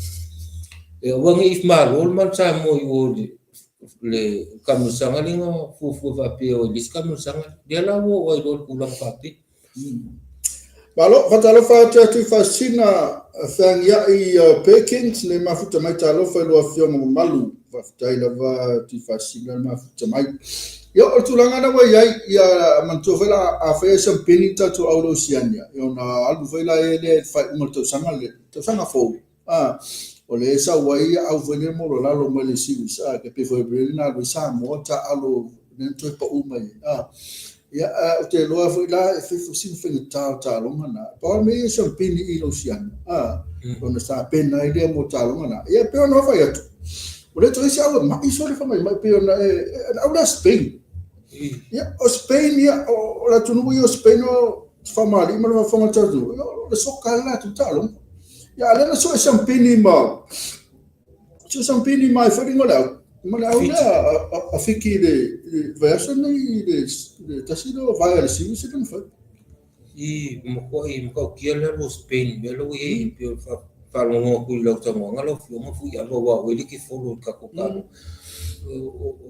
E aua ne i malo le Manu Samoa i o i le taamilosaga lea na fuafua faapea o i le isi taamilosaga lea la ua oo ai loa i le tulaga faapea. Malo, faatalofa atu ia Tuifaasisina Feagiai Perkins le mafuta mai talofa i lua afioga mamalu. Faafetai lava Tuifaasisina le mafuta mai. Ia, o le tulaga lena ua i ai, ia manatua foi la a fai ai peni le tatou au i le Oceania, ia ona alu foi la lea i le faaiuga o le tausaga le tausaga fou. O lea e sau ai au foi lea maulalalo mai le series, e pei foi o le na alu ai Samoa taaalo lea na toe pau mai ai. Ia, ou te iloa foi la e fai foi sina faigata o taaloga na. Pau le mea ia siampini i Lausiana, ona tapena ai lea mo taaloga na. Ia, pei ona fai atu, ua le toe i ai se au e mai sole faamaimai pei ona e, le au lea Spain. Ia, o Spain ia, o le atunuu ia o Spain o faamalie ma le faafofoga o le tatou atunuu, o le soka le latou taaloga. Ia, a o lea na sue siampini ma, sue siampini ma ai foi liga o le au, ma le au lea a Fiti i le vaiaso lenei i le tasi lea o vae a le series lea na fai. I matuai matautia le alu o Spain i mea la ua i ai, pei o le faalogologo atu i lau saunoaga lau Afioga Fuiava aua o oe le te follow i le tatou taaloga.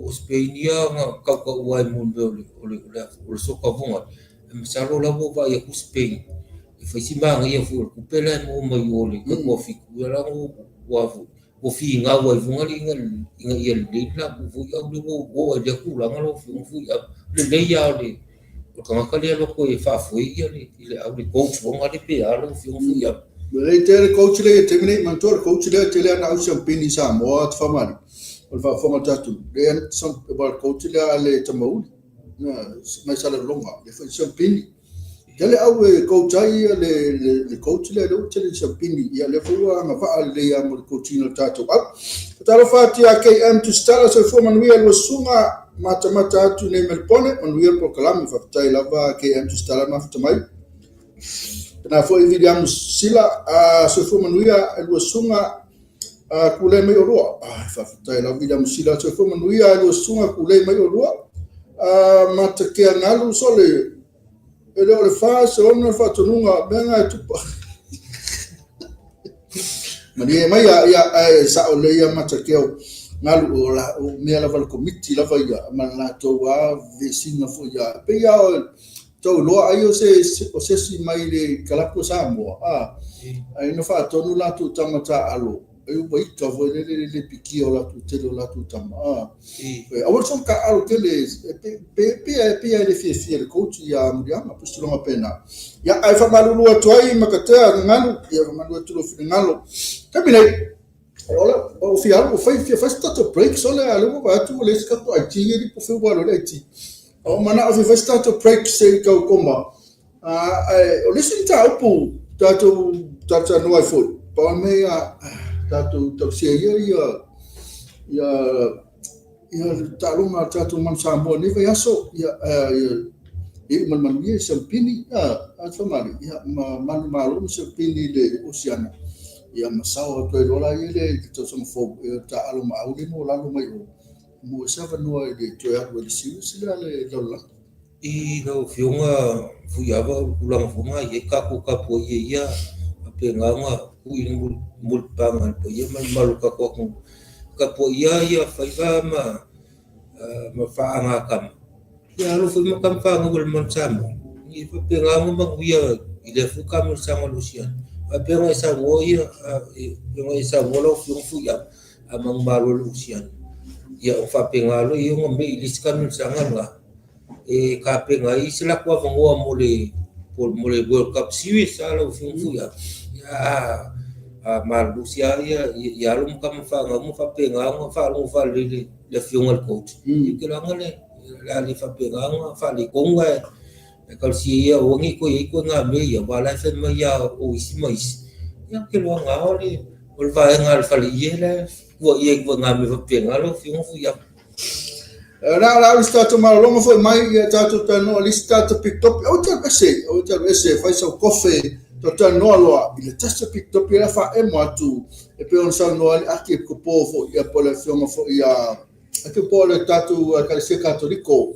O Spain ia na tautaua ai mo le mea o le soka foga, e masalo la ua vaai atu Spain e fai si manaia foi o le tupe la e maua mai o le taitoafitu, ia la ua foi ua finau ai foi ina ia lelei le latou foi au lea ua oo ai i lea tulaga lau Afioga Fuiava. Lelei lava o le tagata lea e alu atu e faafoe le au le coach foi lea pe a lau Afioga Fuiava. Lelei tele le coach lea i le taimi nei, manatua le coach lea e tele lava ina au siampini i Samoa Faamalie, o le faafofoga a le tatou atunuu, lea aua o le coach lea a le Tamauli mai Salelologa, lea foi e siampini. Tele au e coach ai le coach lea, lea ua tele ina siampini, ia lea foi ua agavaa lelei lava mo le coach ina o le tatou au. Talofa atu ia KM Tusitala, soifua manuia lua susuga, matamata atu nei Melepone, manuia le polokalame, faafetai lava KM Tusitala mafuta mai. Tena foi Viliamu Sila, soifua manuia lua susuga. Kulei mai olua. Ai, faafetai lava Viliamu Sila, soifua manuia ai lua susuga, kulei mai olua. Matakea galu sole, e le o le fa se ona le faatonuga, mea na e tupa. Malie mai ia, ia, ae sao lelei ia Matakea galu, o la, o mea lava le komiti lava ia, ma le latou a vesiga foi ia. Pei lava o tau iloa ai o se, o se isi mai le kalapu o Samoa, a, ai na faatonu latou tama taaalo, ai ua ika foi lele le le pikia o latou tele o latou tama, a. Aua le soona taaalo tele, pe, pe, pe e le fiafia le coach ia Muliaga, pe se tulaga pena. Ia, ae faamalulu atu ai Makatea Galu, ia faamalulu atu lou finagalo. Taimi nei, o fia alu, fai, fia fai se tatou break, sole, a lea ua vaai atu ua leai se tatou IT, e le po o fea ua alu ai le IT. O manao fia fai se tatou break se i tau koma. Ae o le isi mataupu tatou talatalanoa ai foi, pau le mea ia tatou tausia ia ia ia ia le taaloga a le tatou Manu Samoa i lenei vaiaso, ia ia iu ma le manuia i Selupini, a Faamalie, ia ma manumalo ma Selupini i le Osiana, ia ma sao atu ai loa la ia i le tausaga fou, e taaalo ma au le maualalo mai o, maua se avanoa i le toe alu ai i le series lea a le lalolagi. I lau Afioga Fuiava, o le tulaga foi lena e i ai tatou tapuaia ia faapena ona tuu i le mulipapaga a le paia ma le mamalu o le tatou atunuu. Tapuaia ia faiva ma faagatama, ia alo foi ma tama fanau a le Manu Samoa, ia faapena ona manuia i lea foi taamilosaga o le Osiana. Ae pei ona e saunoa ia, pei ona e saunoa lau Afioga Fuiava, a manumalo i le Osiana, ia ona faapena loa lea ona mei i le isi taamilosaga lena e tapena ai se latou avanoa mo le World Cup Series a lau Afioga Fuiava. Ia, a malolosi lava ia alo ma tama fanau ma faapena ona faalogo faalelei le afioga i le coach, ia ou te iloa o le a le faapena ona faaletonu ae talosia ia aua ne i toe i ai ituaiga mea ia, aua o la e fai mai lava o isi ma isi. Ia ou te iloa na o le vaega a le faleie la e tuuaia i ituaiga mea faapena lau Afioga Fuiava. Na o le a isi tatou malologa foi mai ia tatou talanoa i le isi tatou pitopi. Aua te alu ese, aua te alu ese, fai sau kofe, tatou talanoa loa i le tasi o pitopi lea faaemo atu e pei ona saunoa ai le Ake Kopo foi ia po o le afioga foi ia Ake po o le tatou Ekalesia Katoliko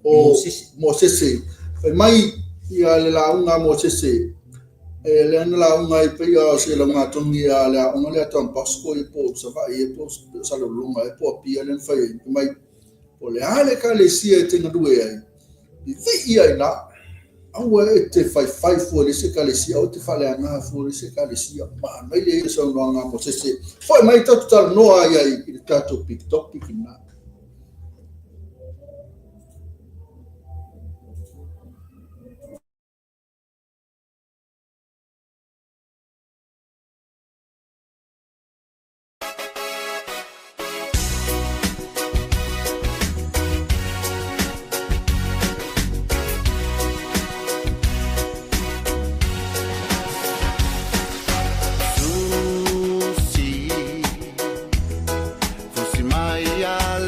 o Mosese. Fai mai ia le lauga a Mosese, e lea na lauga ai pei o se laugatogi a le aoga lea Don Bosco ia po o Savaii ia po o Salelologa ia po o Apia lea na fai ai. Fai mai, po o le a le ekalesia e te galue ai, vivii ai i ina, aua e te faifai fua i le isi ekalesia, aua e te faaleaga fua i le isi ekalesia. Manaia ia saunoaga a Mosese. Foi mai tatou talanoa ai ai i le tatou big topic lena. Susi, fusi mai a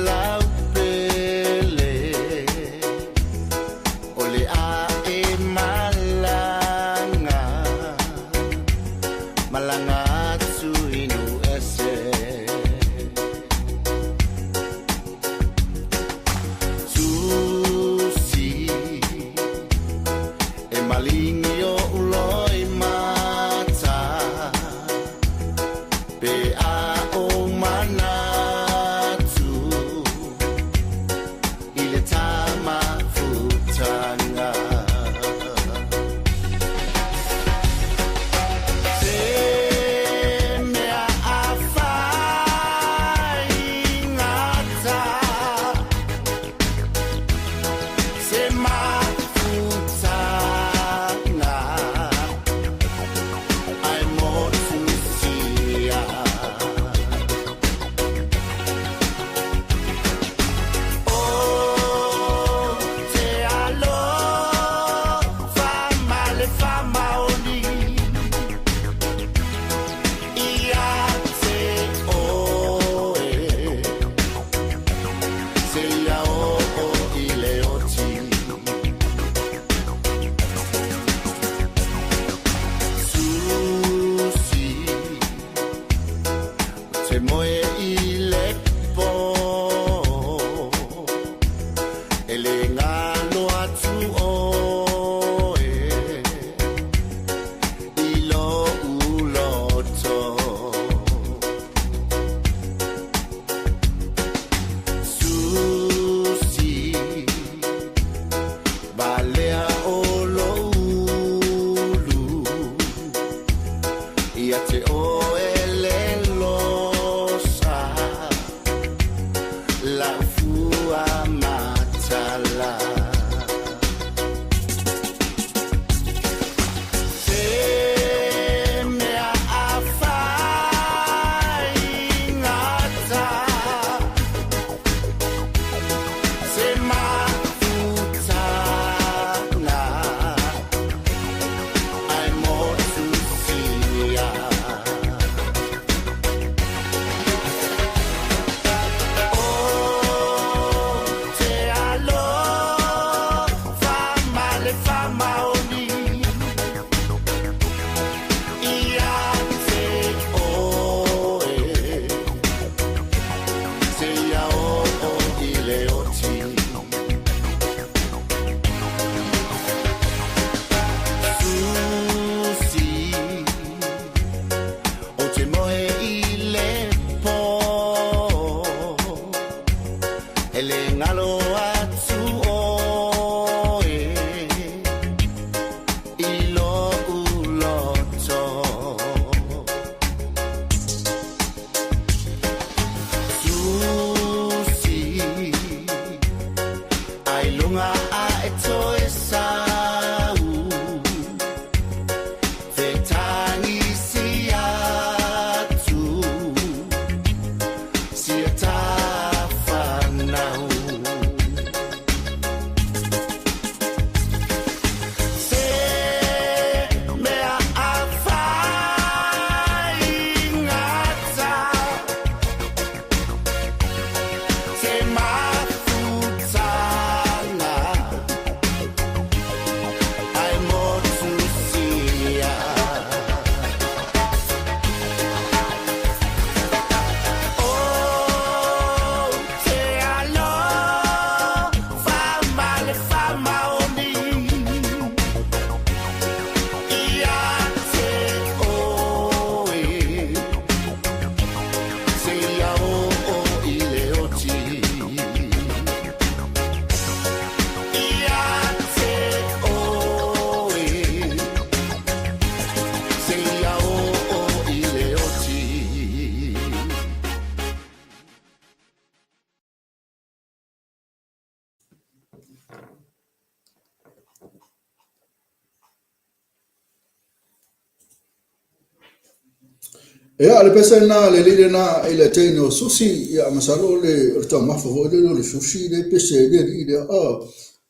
Ia, o le pese lena, le alii lena i le teine o sushi, ia, masalo o le, o le taumafa foi lele o le sushi le pese ai le alii lea. Oh,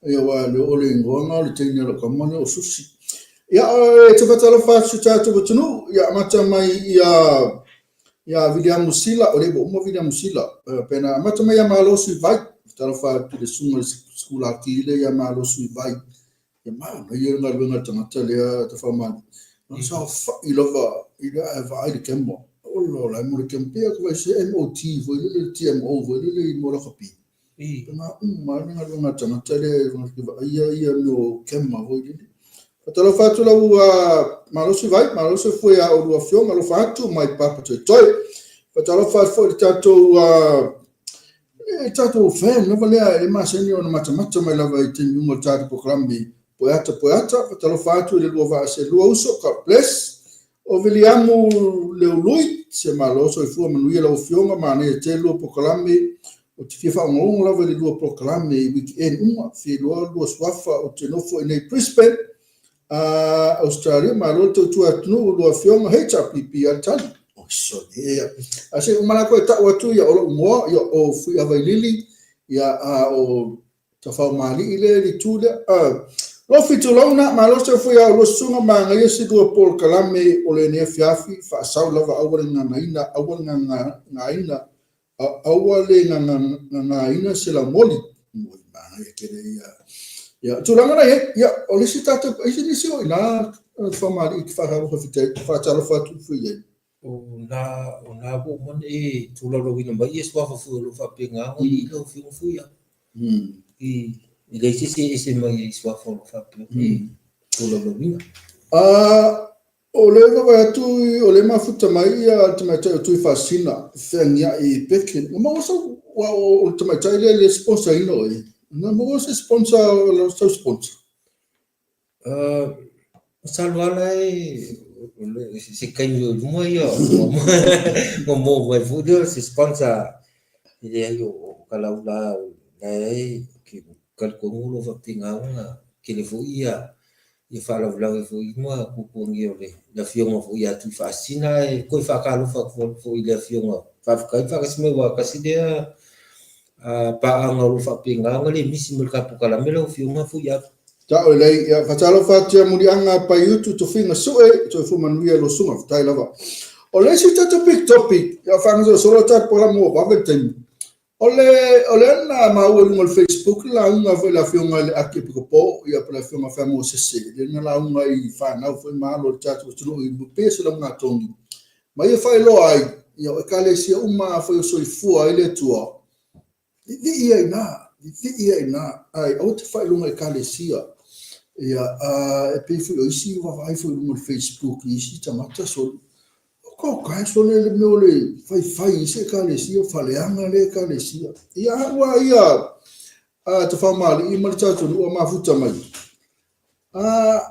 ia, aua o le igoa lena o le teine a lau tama lea o Sushi. Ia, e te faatalofa atu i si o tatou atunuu, ia amata mai ia ia Viliamu Sila, o lea ua uma Viliamu Sila, pe na amata mai ia Malo Suivai, faatalofa atu i le susuga i le sikulaki lea ia Malo Suivai, Ia manaia le galuega a le tagata lea Tafaomalie. Na saofai lava i le ae vaai le kema. Ola ola e mo le kema. Pei a ka se MOT foi lele le TMO foi lele i mo lakapi. Na uma le galuega a le tagata lea e vaaia ia mea o kema foi lele. Faatalofa atu lau malosi vai, malosi foi a oulua afioga, alofa atu mai papa toetoe. Faatalofa atu foi i le tatou E tatou fan lava lea e masani ona matamata mai lava i taimi uma o le tatou polokalame Poeata Poeata. Faatalofa atu i le lua vaa se lua uso, God bless. O Viliamu Leului, se malo soifua manuia lau afioga, manaia tele lua polokalame. Ou te fia faaogaoga lava i le lua polokalame i weekend uma, fia iloa lua suafa ou te nofo i nei Brisbane. A Australia, malo le tautua atunuu, lua afioga, HRPP a le tali. Oi sole, ia. A se uma la koe tau atu ia o lou igoa, ia o Fuiavailili, ia a o Tafaomalii le le itu lea. Lofi tulauna, malo se fui a lua susuga manaia si lua polokalame o lenei afiafi, faasau lava aua le gagaina, aua le gagaina Aua le gagaina se laumoli. Oi, manaia tele ia. Ia, tulaga na i ai, ia, o le isi tatou, isi nisi o i na famalii ki faatalofa atu foi i ai. O na, o na ua uma ona e tulaulauina mai ia suafa foi o lo o faapena ona i ai lau Afioga foi ia. I, e leai se isi e ese mai ai i suafa o lo o faapea ona e tulaulauina. O lea e vaavaai atu o lea e mafuta mai ia le tamaitai o Tuifaasisina e feagiai i Pekin. Na maua sau, aua o le tamaitai lea le sponsor ina oe. Na maua se sponsor, sau sponsor? Masalo lava la e se taimi o i luma ia ona maua mai foi lea o se sponsor. E leai o Kalaula o la e talitonu o lo o faapena ona tele foi ia ia faalavelave foi ma tuatuagia o le afioga foi ia Tuifaasisina ae toe faatalofa atu foi i le afioga. Faafetai faatasi mai aua tasi lea paaga o lo o faapena ona le misi mai le tatou polokalame lau afioga Fuiava. Tau lelei, ia faatalofa atu ia Muliaga Paiutu Tofiga Sue, soifua manuia lua susuga, faafetai lava. O le isi tatou big topic, ia faagasolo tatou polokalame ua vave le taimi. O le, o lea na maua i luga o le Facebook le lauga foi le afioga i le Akiepikopo, ia po le afioga Fea Mosese, lea na lauga i fanau foi ma alo o le tatou atunuu i pei o se laugatonu. Ma ia faailoa ai, ia o ekalesia uma afai o soifua ai le Atua, vivii ai ina, vivii ai ina, ai aua te fai i luga ekalesia. Ia, a, e pei foi o isi vaavaai foi i luga o le Facebook i isi tagata soli. O ko kae sole le mea o le faifai i se ekalesia, faaleaga le ekalesia. Ia au a ia a Tafaomalii ma le tatou nuu a mafuta mai. A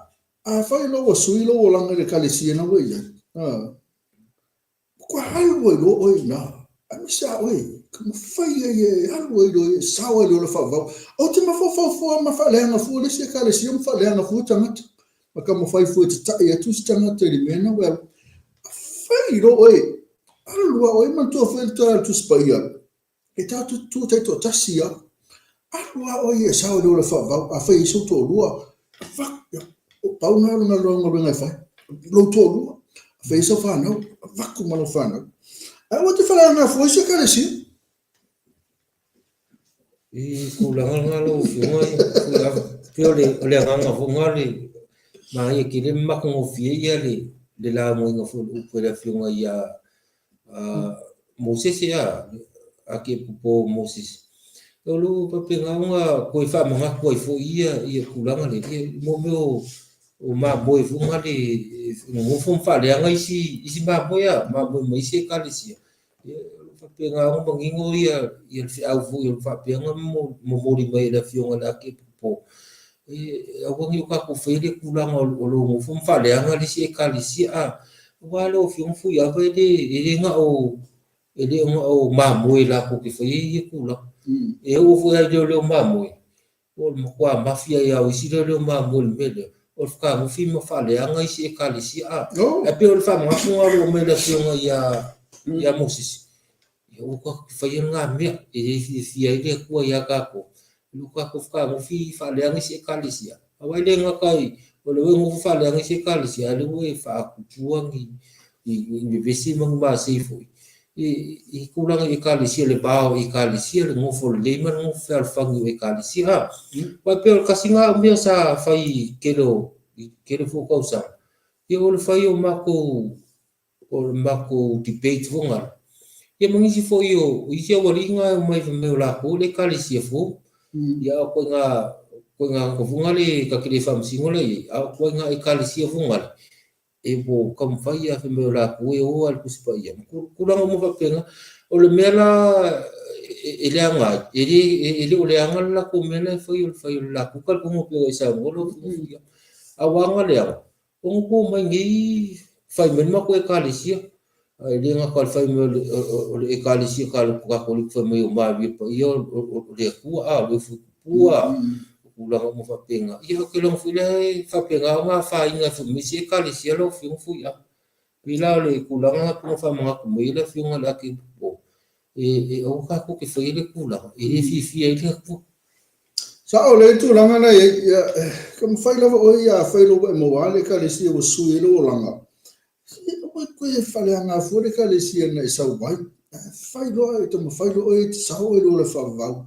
afai loa ua sui lou olaga i le ekalesia na ua i ai, a, matua alu ai loa oe i ina. Aemaise a oe, ka mafai ai e alu ai loa e sao ai le ola faavavau. Ou te mafaufau fua ma faaleaga fua le isi ekalesia ma faaleaga fua tagata. Ma taumafai fua e tata'i atu isi tagata i le mea na ua alu. Fai loa oe, alu lava oe, manatua foi le tala a le Tusi Paia, e tatou te tu taitoatasi lava. Alu lava oe e sao i le ola faavavau, afai e i ai sou toalua, avatu, pau lena o le galuega e fai, lou toalua. Afai e i ai sau fanau, avatu ma lau fanau. Ae aua te faleaga fua isi ekalesia. I tulaga lena lau Afioga e pei o le o le agaga foi lena le manaia tele ma matagofie ia le le laugaina foi o le upu a le Afioga ia Mosese a Akepopo Mosese. O lo o faapena ona toe faamanatu ai foi ia ia tulaga lea ia mo mea o o mamoe foi lena le nonofo ma faaleaga isi isi mamoe a mamoe ma isi ekalesia. Ia, o lo o faapena ona manino ia ia le feau foi o lo o faapea ona momoli mai e le Afioga i le Akiepopo, e aua ne i o tatou faia le tulaga o lo o nofo ma faaleaga le isi Ekalesia, a, aua lau Afioga Fuiava e le e le na o e le o na o mamoe latou te faia ia tulaga. E oo foi lava i leoleo mamoe. O le matua mafia ia o isi leoleo mamoe i le mea lea, o le fetagofi ma faaleaga isi ekalesia. A, ae pei o le faamanatu lena o lo o aumai e le afioga ia, ia Mosese, ia aua tatou te faia lena mea, e le fiafia ai le Atua ia tatou, i lo tatou fetagofi faaleaga isi ekalesia. Aua e le gata i, o lea ua e nofo faaleaga isi ekalesia, a o lea ua e faatutua ni, ni vevesi ma ni masei foi i tulaga i ekalesia, le va o ekalesia, le nofo lelei ma le nofo fealofani o ekalesia. A, aua e pei o le tasi lena o mea sa fai i tele o, i tele foi o tausaga, ia o le fai o matou, o le matou debate foi lena, ia ma nisi foi o isi aualii na e omai fai mai o latou le ekalesia fou. Ia a o ituaiga, ituaiga tagata foi nale ta te le faamasino la i ai, a o ituaiga ekalesia foi nale, e ua taumafai lava fai mai o latou e o lava i le Tusi Paia ma tulaga uma faapena. O le mea la e leaga ai, e le, e le o leaga le latou mea la e fai o le fai o le latou talitonuga pei ona e saunoa lau Afioga. A ua aga leaga, ona ua omai nei fai mai le matou Ekalesia. E le gata o le fai mai o le Ekalesia Katoliko fai mai o Maria Paia o le Atua, a o le ufu tupua, o tulaga uma faapena. Ia, ou te iloa foi la e faapena ona afaina ai foi ma isi Ekalesia lau Afioga Fuia. Pei la o le tulaga lena pei ona faamanatu mai ai le Afioga i le Akepopo, e aua tatou te faia le tulaga e le fiafia ai le Atua. Sao le tulaga na i ai, ia, taumafai lava oe ia fai lou e maua le Ekalesia ua sui ai lou olaga. Aua e toe faaleaga fua le Ekalesia na e sau ai. Fai loa, e taumafai loa oe e te sao oe i lou ola faavavau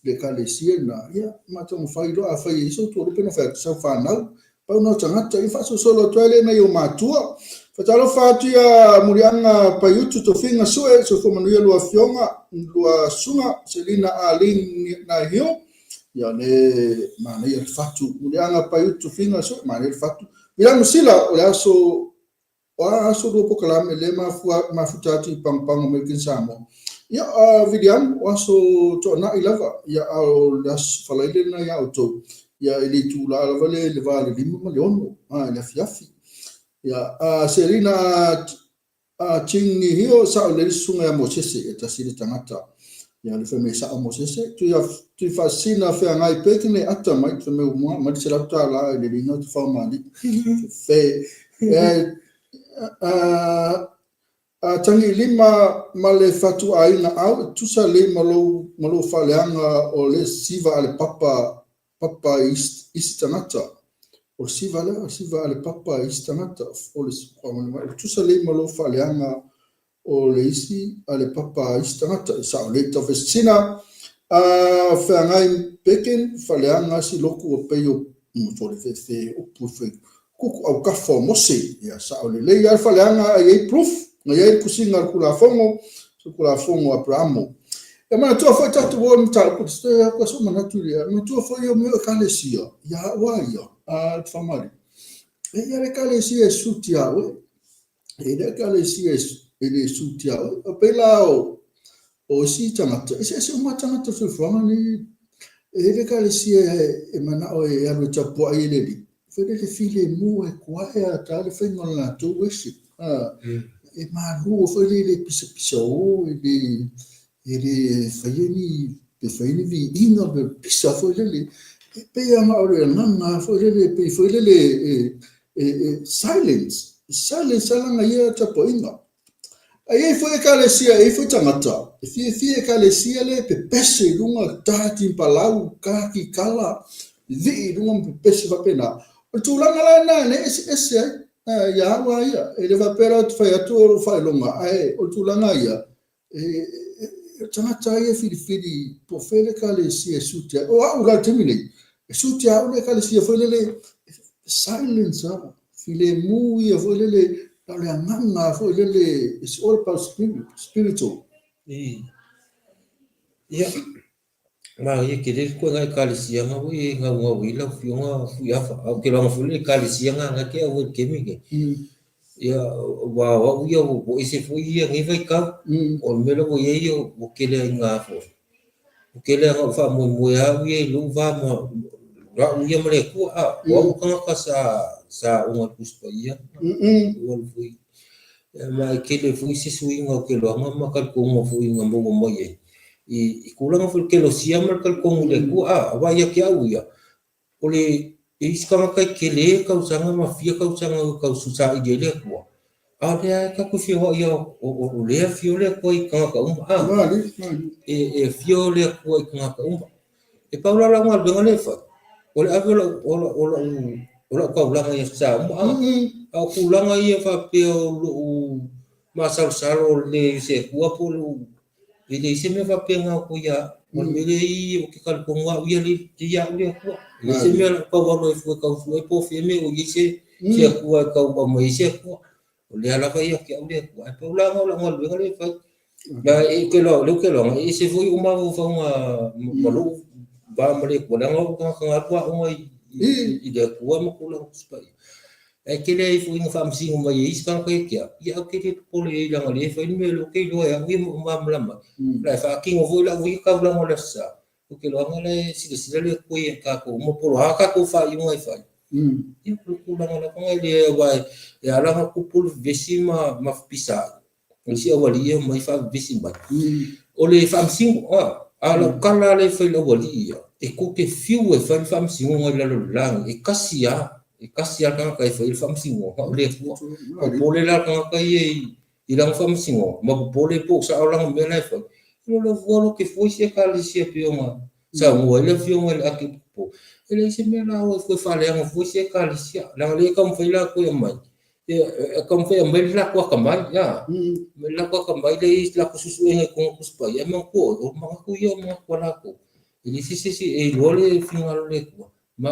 i le Ekalesia lena, ia, ma taumafai loa afai e i ai sou tuualalo pe na fai atu, sau fanau, pau na o tagata, ia faasolosolo atu ai lea i nai ou matua. Faatalofa atu ia Muliaga Paiutu Tofiga Sue, soifua manuia lua afioga, lua susuga, Selina Arlene Naihio, ia le manaia le fatu. Muliaga Paiutu Tofiga Sue, manaia le fatu. Viliamu Sila, o le aso O a aso lua polokalame lea mafua mafuta atu i Pagopago American Samoa. Ia, Viliamu, o aso toanai lava, ia, a o le aso Faraile lena ia outou, ia, i le itula lava lea i le va o le 5 ma le 6, a, i le afiafi. Ia, Selina a Ching Ni Hio, sao lelei le susuga ia Mosese, e tasi le tagata. Ia, le fai mai sao Mosese, tui, tui faasina feagai peke nei ata mai, fai mai ua mai le $100 i le liga o te whaumani. Fe, a tangi lima ma le fatuaiga au, e tusa lei ma lou, ma lou faaleaga o le siva a le papa, papa i isi tagata. O le siva lea, o le siva a le papa i isi tagata. O le, o tusa lei ma lou faaleaga o le isi a le papa a isi tagata e sao lei tau a feagai peken faleaga si loku o pei o mo le fefe upu fe kuku au kafa o Mose ia sao lelei a faleaga ai ai proof na iai le tusiga o le Tulafono se Tulafono a Aperamo. E manatua foi tatou o le mataupu se ko so manatu ia manatua foi o mea o ekalesia ia au a ia a te whamari e ia le ekalesia e suti a oe e le ekalesia e le suti a oe o pela o o isi tagata eseese uma tagata o soifuaga nei e le ekalesia e manao e alu e tapuai e le alii foi lele filemu e quiet a le faiga o le latou worship. E malu foi lele pisapisa o e le e le faia ni pe faia ni viiga pe pisa foi lele e pei lava o le agaga foi lele pei foi lele e silence silence a lana ia tapuaiga. A i ai foi ekalesia, e i ai foi tagata, e fiafia ekalesia le pepese i luga, ta timpalau, ta kikala, vivii i luga ma pepese faapena. O le tulaga la lena lea e eseese ai ia au lava ia. E le faapea la ou te fai atu o lou faailoga, ae o le tulaga ia, e, o tagata ia e filifili po o fea le ekalesia e suit ai. O au la i le taimi nei, e suit ia au le ekalesia foi lele, silence lava, filemu ia foi lele, na o le agaga foi lele, it's all about spirit, spiritual. Ia, Manaia tele le koena ekalesia nga foi e gaugau ai lau afioga Fuiafa. Ae ou te iloaina foi le ekalesia nga na te au ai i le taimi lenei. Ia, aua o au ia ua ese foi ia nei vaitau. O le mea lea ua i ai ua tele ai ina foi, ua tele lava ina ou faamoemoe au ia i lou va ma au ia ma le Atua. A, o au o tagata sa sa aoga i le Tusi Paia. Ua alu foi. Ma e tele foi se suiga o ke loaga ma talitonuga foi na maua mai ai. i tulaga foi o le kelosia ma le talitonu i le Atua, a, aua ia te au ia, o le e isi tagata e tele tausaga ma fia tausaga e tau saili ai le Atua, a o lea e tatou feoai o lea afio le Atua i tagata uma, a, e afio le Atua i tagata uma. E pau la lau galuega lea e fai, o le ave o lau, o lau, o lau, o lau taulaga i aso sa uma, a, a o tulaga ia faapea o lou masalosalo o le se Atua po o lou E leai se mea faapena o ia au. O le mea lea i ou te talitonu au ia le ia au le Atua. E leai se mea o lau tau alu ai fua e tau sue po o fea mea o i ai se se Atua e tau aumai ai se Atua. O lea lava ia te au le Atua. Ae pau la lena o lau galuega lea e fai. Na e ke loa, lea ou te iloa, e ese foi ou mafaufauga ma lou va ma le Atua, leaga o ou tagata na alu aoga i le Atua ma tulaga Tusi Paia. Ae tele ai foi ina faamasino mai e isi tagata ia te au, ia ou te le popole i ai leaga o lea e fai le mea lea ou te iloa e au ia ma ou malamalama ai. La e faatino foi lau ia taulaga o le Aso Sa, ou te iloa la e silasila le Atua ia tatou uma po o a tatou faaiuga e fai. Ia, o le tulaga lava lena e le, aua e ala ona tupu le vevesi ma fepisai, o isi aualii e omai faavevesi mai. O le faamasino, a o lau tala lea e fai i le aualii ia, e tou te fiu e fai le faamasinoga i lalo o le lagi, e tasi lava, e tasi lava le tagata e faia le faamasinoga, o le Atua. Popole la le tagata ia i lana faamasinoga, ma popole po o sao lana mea la e fai. O le fua lo te fua i se ekalesia pei ona saunoa ai le afioga i le Akikopo. E leai se mea la o e faaleaga fua i se ekalesia, leaga o lea e taumafai latou e aumai, e taumafai e aumai le latou atamai, a, aumai le latou atamai lea e i ai latou suesuega i totonu o Tusi Paia, ae manatua oe, o manatu ia o manatu a latou. E leai se isi e iloa le finagalo o le Atua, ma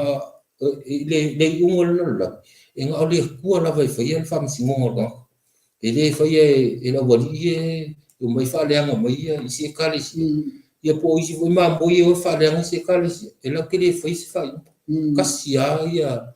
i le iuga o le lalolagi, e na o le Atua lava e faia le faamasinoga o le tagata. E le faia e le aualii ia e omai faaleaga mai ia isi ekalesia. Ia po o isi foi mamoe ia e o e faaleaga isi ekalesia, e latou te le faia se faaiuga. Tasi lava ia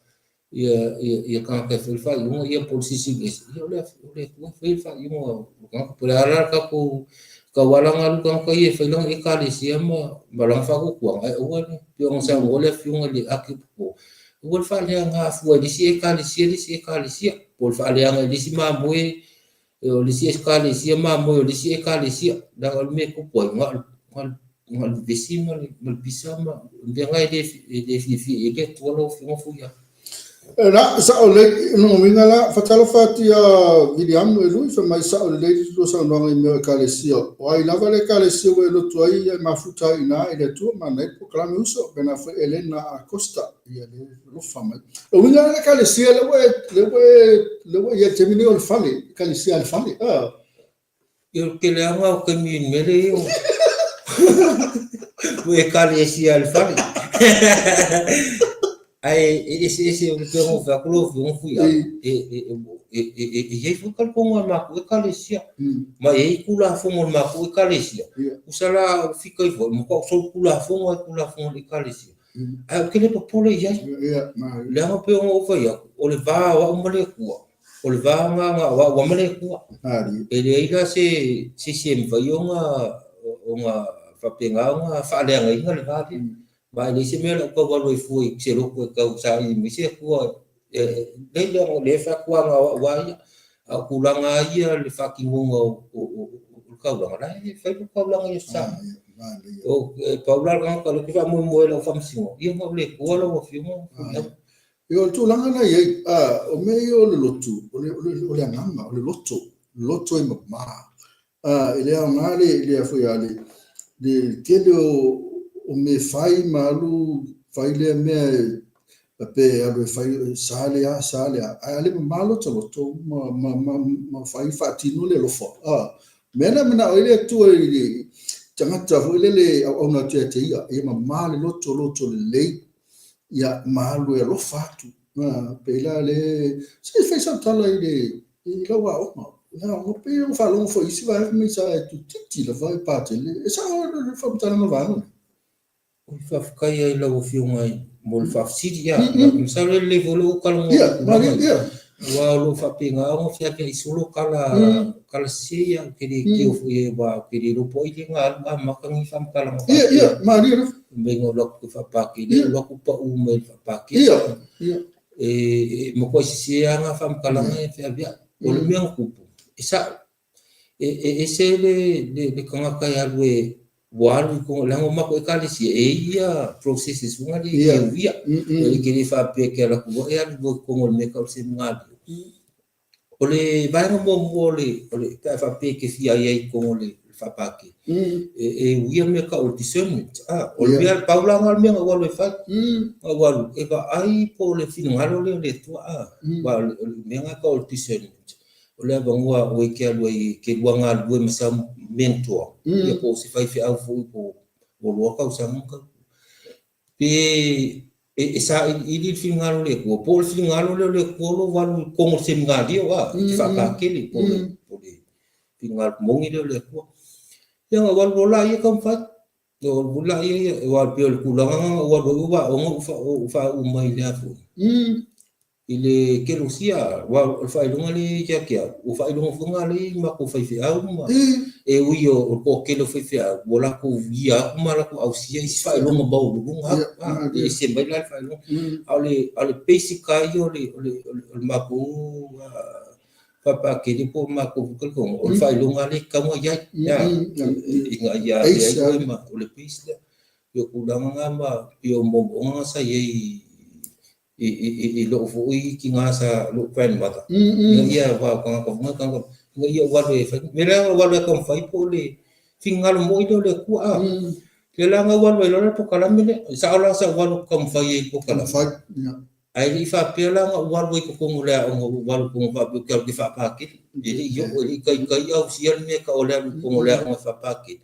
ia tagata e fai le faaiuga, ia po o le Silisili Ese, ia o le Atua e fai le faaiuga o le tagata. Po o le a la le tatou tauala na alu tagata ia e fai lana ekalesia ma lana faatuatuaga, ae aua le, pei ona saunoa le afioga i le Akikopo, aua le faaleaga fua i le isi ekalesia le isi ekalesia, po o le faaleaga i le isi mamoe, o le isi ekalesia mamoe o le isi ekalesia. Leaga o le mea e tupu ai, na o le vevesi ma le pisa ma mea na e le fiafia i ai le Atua lau Afioga Fuia. La, sao lelei, o lona uiga la, faatalofa atu ia Viliamu e Lui, fai mai sao lelei le lua saunoaga i mea o Ekalesia. O ai lava le Ekalesia ua e lotu ai ia e mafuta ai i ina i le Atua, manaia le polokalame uso, faapena foi Elena Acosta, ia le alofa mai. O uiga la le Ekalesia lea ua e, lea ua e, lea ua i ai i le taimi nei o le fale, Ekalesia a le fale, ah. Ia o le tele lava o taimi i le mea lea o ua ekalesia a le fale. Ae e eseese o le pei ona ou fai atu lau Afioga Fuiava, e i ai foi talitonu a le matou ekalesia, ma e i ai Tulafono a le matou ekalesia. Tusa la o fika ifo ai, matua ou solitulafono lava i Tulafono a le ekalesia. Ae ou te le popole i ai. Leaga pei ona ou fai atu, o le va o au ma le Atua, o le va lena o au ma le Atua. E leai la se isi e mafai ona faapena ona faaleagaina le va lea. Ma e leai se mea o le a ou tau alu ai fua i se lotu e tau saili mai se Atua. E leai, leaga o lea e fai atu lava na o au lava ia. A o tulaga lava ia le faatinoga o le taulaga, la e fai le taulaga i Aso Sa. E pau la le tagata o lea ou te faamoemoe i lau faamasinoga, ia na o le Atua lau Afioga. Ia, o le tulaga lena e i ai, o mea ia o le lotu, o le, o le, o le agaga, o le loto, loto e mama. E le aoga le, le, foi a le, le tele o mea e fai ma alu fai lea mea e, pe alu e fai sa le a, sa le a, ae a le mama lota loto ma, ma, ma, ma fai faatino le alofa. Mea na manao ai le Atua i le tagata foi lele auauna atu ia te ia, ia mama le loto, loto lelei, ia ma alu e alofa atu. Pei la le, se i fai sau tala i le, i lau aoga. I lau aoga, pei ua faalogo foi i isi vaega fai mai sa e tutiti lava e patele. E sao le faamatalaga o le vaega lea? Oi, faafetai ai i lau Afioga mo le faafesili. Ia, masalo e lelei foi lou talanoa i tulaga ia. Aua o lo o faapena ona feaveai solo tala, tala sese ia, ou te le keo foi i ai aua ou te le iloa po o ai lea na alu amata ni faamatalaga faapea. Ia, malie lava. Mai na ou alu atu e faapakele, ou alu atu pau mai le faapakele. E matuai sese lava na faamatalaga e feaveai. O le mea na tupu, e sao, e ese le tagata e alu e Ua alu i koga, leaga o matou Ekalesia e i ai ia processes foi lea e uia. E te le faapea e te alu atu loa e alu loa i totonu o le mea e tau o le seminari. O le vaega muamua o le, o le, pe a faapea e te fia i ai i totonu o le faapakele, e uia le mea e tau o le discernment. O le mea, pau la lena o le mea na ou alu e fai. Na ou alu e vaai po o le finagalo lea o le Atua, aua o le mea lena e tau o le discernment. O le avanoa oe e te alu ai e te lua galulue ma sau mentor, ia po o se faifeau foi po ua loa tausaga ma tau. Pe e sailiili le finagalo o le Atua, po o le finagalo lea o le Atua o lo o alu i totonu o le seminari a, e te faapakele po o le finagalo moni lea o le Atua. Ia ona ou alu loa laia taumafai. Ona ou alu loa laia, aua e pei o le tulaga lena na ou alu ai ou aoga ou faauu mai i le a foi. I le kelosia, aua o le faailoga lea ia te au, ua faailoga foi lena lea i matou faifeau ma e ui o le toatele o faifeau ua latou uia atu ma latou ausia isi faailoga maualuluga atu, e ese mai la le faailoga. A o le, a o le basic lava ia o le, o le, o le matou faapakele po o matou foi talitonuga, o le faailoga lava lea e tatau ona i ai, ina ia avea ai oe ma, o le base lea. E pei o tulaga na ma pei o moomooga na sa i ai i lou foi tina sa lou grandmother ina ia aua o tagata uma tagata ina ia ou alu e fai mea la ou alu e taumafai po o le finagalo moi lea o le Atua a lea la na ou alu ai loa le polokalame lea e sao la sa ou alu taumafai ai i le polokalame ae le i faapea la na ou alu ai i totonu o le aoga ua ou alu i totonu faapea ou te alu ou te faapakele e le i oo e le i taitai ausia le mea e tau o le alu i totonu o le aoga e faapakele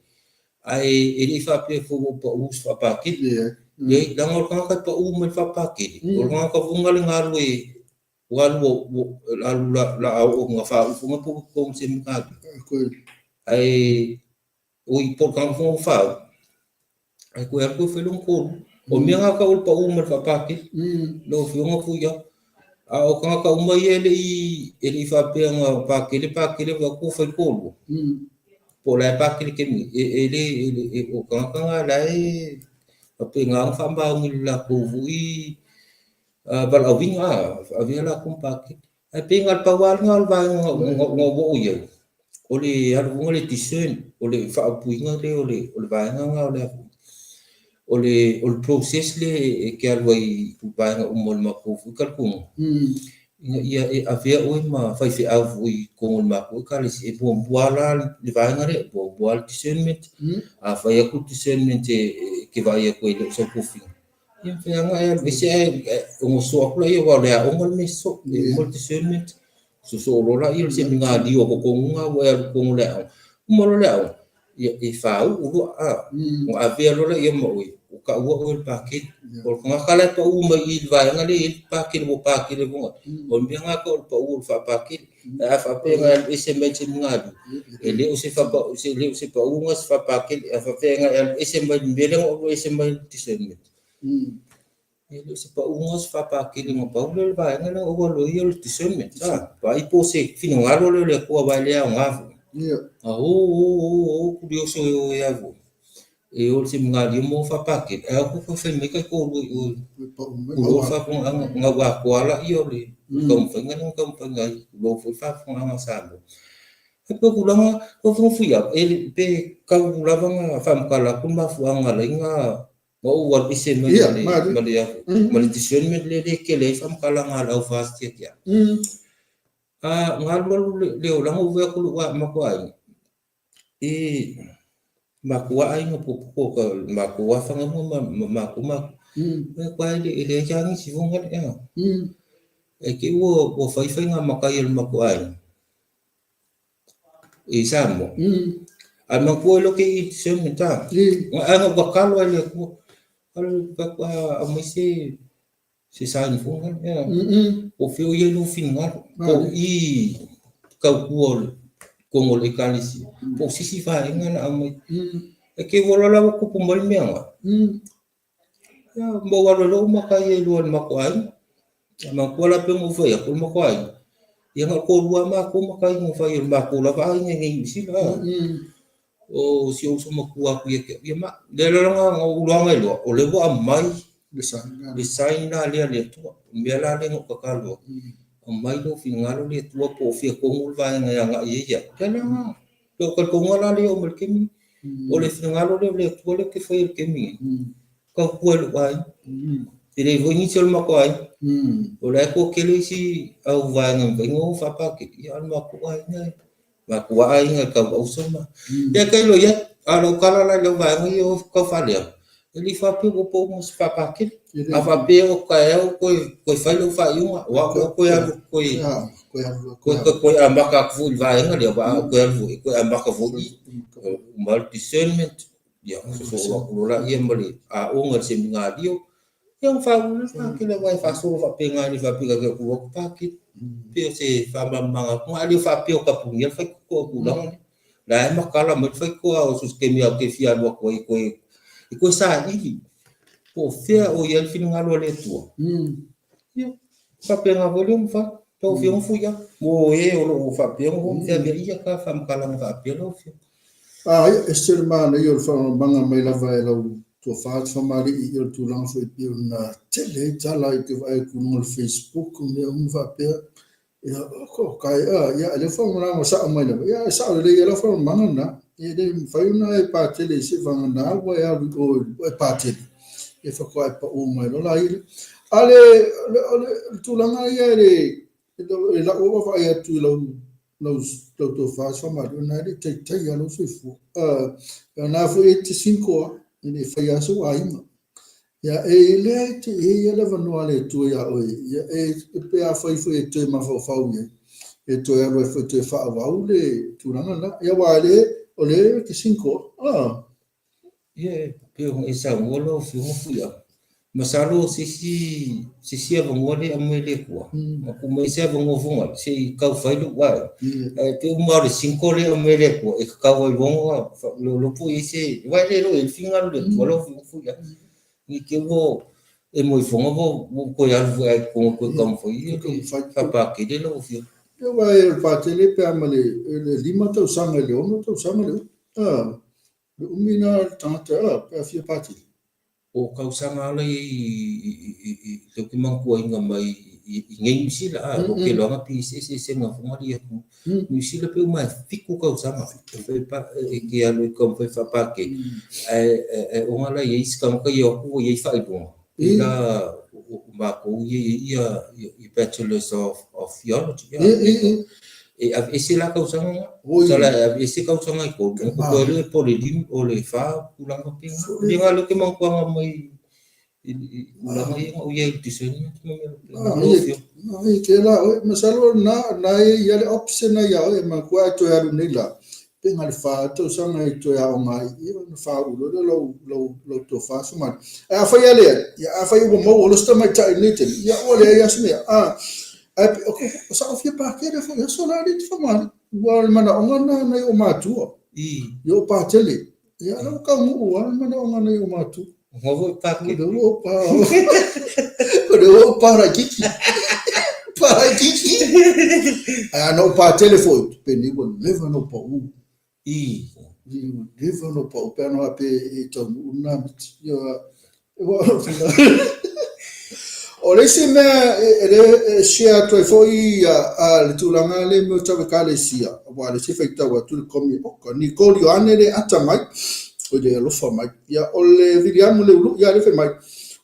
Ae e le i faapea foi ua ou pau i se faapakele. Leai, leaga o le tagata e pau mai i le faapakele, o le tagata foi lena le galue, ua alu alu la a oo ina faaupu po o totonu o se galuega. Ae oi po o le tagata foi ua faaupu, ae toe alu toe fai lona toalua. O le mea lena e tau o le pau mai le faapakele, lau Afioga Tuiama. A o tagata uma ia e le i faapea na pakele pakele vaai atu ua fai toalua, po o la e pakele taimi nei, e le, o tagata na o la e faapena ona faamaoni i le latou foi valaauina, avea latou ma pakele. Ae pei na o le pau lava lena o le vaega na ou oo i ai, o le alu i luga o le discern, o le faaupuina lea o le vaega lena o le a foi, o le process lea e te alu ai i vaega uma o le matou foi talitonuga, ina ia e avea oe ma faifeau foi i totonu o le matou Ekalesia. E muamua lava la le vaega lea, e muamua lava le discernment. A fai atu le discernment e te vaai atu e le o sau tofiga, Ia mafai lava ona e alu ese ae ona sosoo atu laia aua o le aoga le mea e sosoo. E uma le discernment, sosoo loa laia o le seminari o totonu lena ua e alu i totonu o le aoga. Uma loa le aoga, ia e faauu loa, ona avea loa laia ma oe, ua taua oe o le pakele. O le tagata la e pau mai i i le vaega lea e i ai le pakele ua pakele foi na, o le mea lena e tau o le pau o le faapakele. Ae a faapea na e alu ese mai le seminari, e le o se le o se pauga se faapakele, a faapea na e alu ese mai le mea lea na ou alu ese mai le discernment, e le o se pauga se faapakele na pau lea o le vaega lea na ou alu ai o le discernment. Vaai po o se finagalo lea o le Atua aua e le aoga foi. A o o o o kurioso e o e a foi. E o i le seminari mo faapakele, ae o toe fai mai taitoalua i o i lou faafofogaaga, na ua atoa lea o le taumafaiga lea na taumafai ai i lou foi faafofogaaga a Samoa. E pei o tulaga, lau Afioga Fuiava, pe tau lava ona faamatala atu le mafuaaga na ala ai ona ou alu ese mai ma le discernment lea e tele ai faamatalaga a le au FAST ia te au. Na alu alu le olaga ou vaai atu i lou matou aiga, E matou lava aiga potopoto ka matou lava fagamua ma matou matua. Aua e leai lava nisi foi na lea. Ae te i ua fai faiga matai a le matou aiga i Samoa. Ae manatua e le o te i discernment a. Ae na ou tatalo lava i le Atua, aumai se se sign foi lea. Po o fea o i ai lou finagalo, po o i tautua o le totonu o le Ekalesia, po o se isi vaega na aumai. E te ua loa la ua tupu mai le mea lena, ia ma ou alu ai loa ou matai ai loa i le matou aiga. Manatua la pei ona ou fai atu, o le matou aiga, ia na o le toalua lava matou matai na fai o le matou lava aiga i inei i Niu Sila. O si ou uso matua atu ia te au, ia ma au. Lea la na ou iloaga ai loa, o lea ua aumai le sign la lea a le Atua. O le mea la lea na ou tatalo ai, aumai lou finagalo le Atua po o fea tonu le vaega e agai i ai au. Lea la, o lou talitonuga la lea e oo mai i le taimi lenei. O le finagalo lea o le Atua lea ou te faia i le taimi nei, tautua i lou aiga. E leai foi nisi o le matou aiga. O la e toatele isi au vaega e mafai ona o faapatele, ia a o le matou aiga e matua aiga e tau auso ma. Ia tailo i ai, a o lau tala la i lau vaega ia o tau faaleaga, e le i faapea ua pau ma se faapatele. A faapea o taeao ua toe fai lau faaiuga, o au ua toe alu toe amata atu foi i le vaega lea, aua a ou toe alu foi, e toe amata foi i i, uma le discernment, ia ona sosoo atu loa lea ma le aoga i le seminario, ia ona faauu lea le pakele aua e faasolo faapena e le faapea ta te alu atu pakele. Pei o se faamalamalamaga atu, a le faapea o tapunia le faitotoa o tulaga nei. La e matala mai le faitotoa o so o se taimi lava ou te fia alu atu ai e toe saili po o fea o i ai le finagalo o le Atua. Ia, faapena foi lea ona fai. Lau Afioga Fuia, mo e o lo o faapea ona feaveai ia ta faamatalaga faapea lau Afioga. A, ia, ese le manaia o le faamalamalamaga mai lava e lau tofa Tafamalii o le tulaga foi pei ona tele ai tala i te vaai atu i luga o le Facebook ma mea uma faapea. Ia, ko kai, a, ia, lea faamalamalama sao mai lava. Ia, e sao lelei ia lau faamalamalamaga lena. E le mafai ona e patele i se vagana ua e alu i o ua e patele. Ia faatoa e pau mai loa la ia. A le, o le tulaga ia e le, e lau vaavaai atu i lau lau lau tofa Tafamalii, ona e le i taitai lava lou soifua. O lena foi e te single lava, e le i faia lava sou aiga. Ia, e lea e te i ai le avanoa a le Atua iā oe, ia, e, pe afai foi e toe mafaufau i ai, e toe alu ai foi e toe faaauau le tulaga lena. Ia, aua o lea, o lea e te single, ah. Ia, e pei ona e saunoa lau Afioga Fuiava, masalo o se isi, se isi avanoa lea e aumai e le Atua, ma tuu mai se avanoa fogai se i tau fai lou ae. Ae pei uma o le single lea e aumai e le Atua, e tatau ai loa ona leoleo po o i ai se, aua e le iloa i ai le finagalo o le Atua lau Afioga Fuiava. Ne i te i ua e moefoga ua ou toe alu foi lava i totonu e toe taumafai ia le faapatele lau Afioga. Ia aua o le patele pe a ma le 5 tausaga i le 6 tausaga le umi. Le umi lena o le tagata pe a fia patele. O tausaga la i i lea ou te manatuaina mai i nei Niu Sila a, ou te iloaina pe i ai se eseesega foi na i atu Niu Sila pei uma e 7 tausaga e te alu e taumafai e faapatele ae ona la e i ai isi tagata ia o atu ua i ai faailoga pei la o matou ia e i ai ia Bachelors of Theology e aveese la tausaga na. Masalo e aveese tausaga e 3, ona totoe lea po o le 5 o le 4 tulaga faapena. O le mea lea ou te manatuaina mai i tulaga ia na ou i ai i le discernment ma mea faapena. Ai, ke la oe, masalo na, na e ia le option na ia oe, manatua a e toe alu nei la, pe na o le 4 tausaga e toe aoga ai, ia ona faauu loa lea lau, lau, lau tofa sumaga. Ae afai e leai, ia afai ua maua loa se tamaitai i lenei taimi, ia ua leai lava se mea. A, ae o, o sa ou fia patele foi i aso la alii Tafamalii. Ua o le manaoga lena nai ou matua. I ou patele. Ia o lea ua taunuu lava le manaoga nai ou matua. Ua foi patele. O lea ua ou pa, o lea ua ou pa laitiiti. Pa laitiiti. Ae ana ou patele foi, penei ua leva ona ou pau. Ua leva ona ou pau pe ana faapea e taunuu lena miti. Ia, O le isi mea e le share atu ai foi le tulaga lea i mea tau ekalesia, aua o lea se i faitau atu le comment, oka, Nicole Ioane le ata mai, o le alofa mai. Ia, o le Viliamu Leulu'i lea fai mai,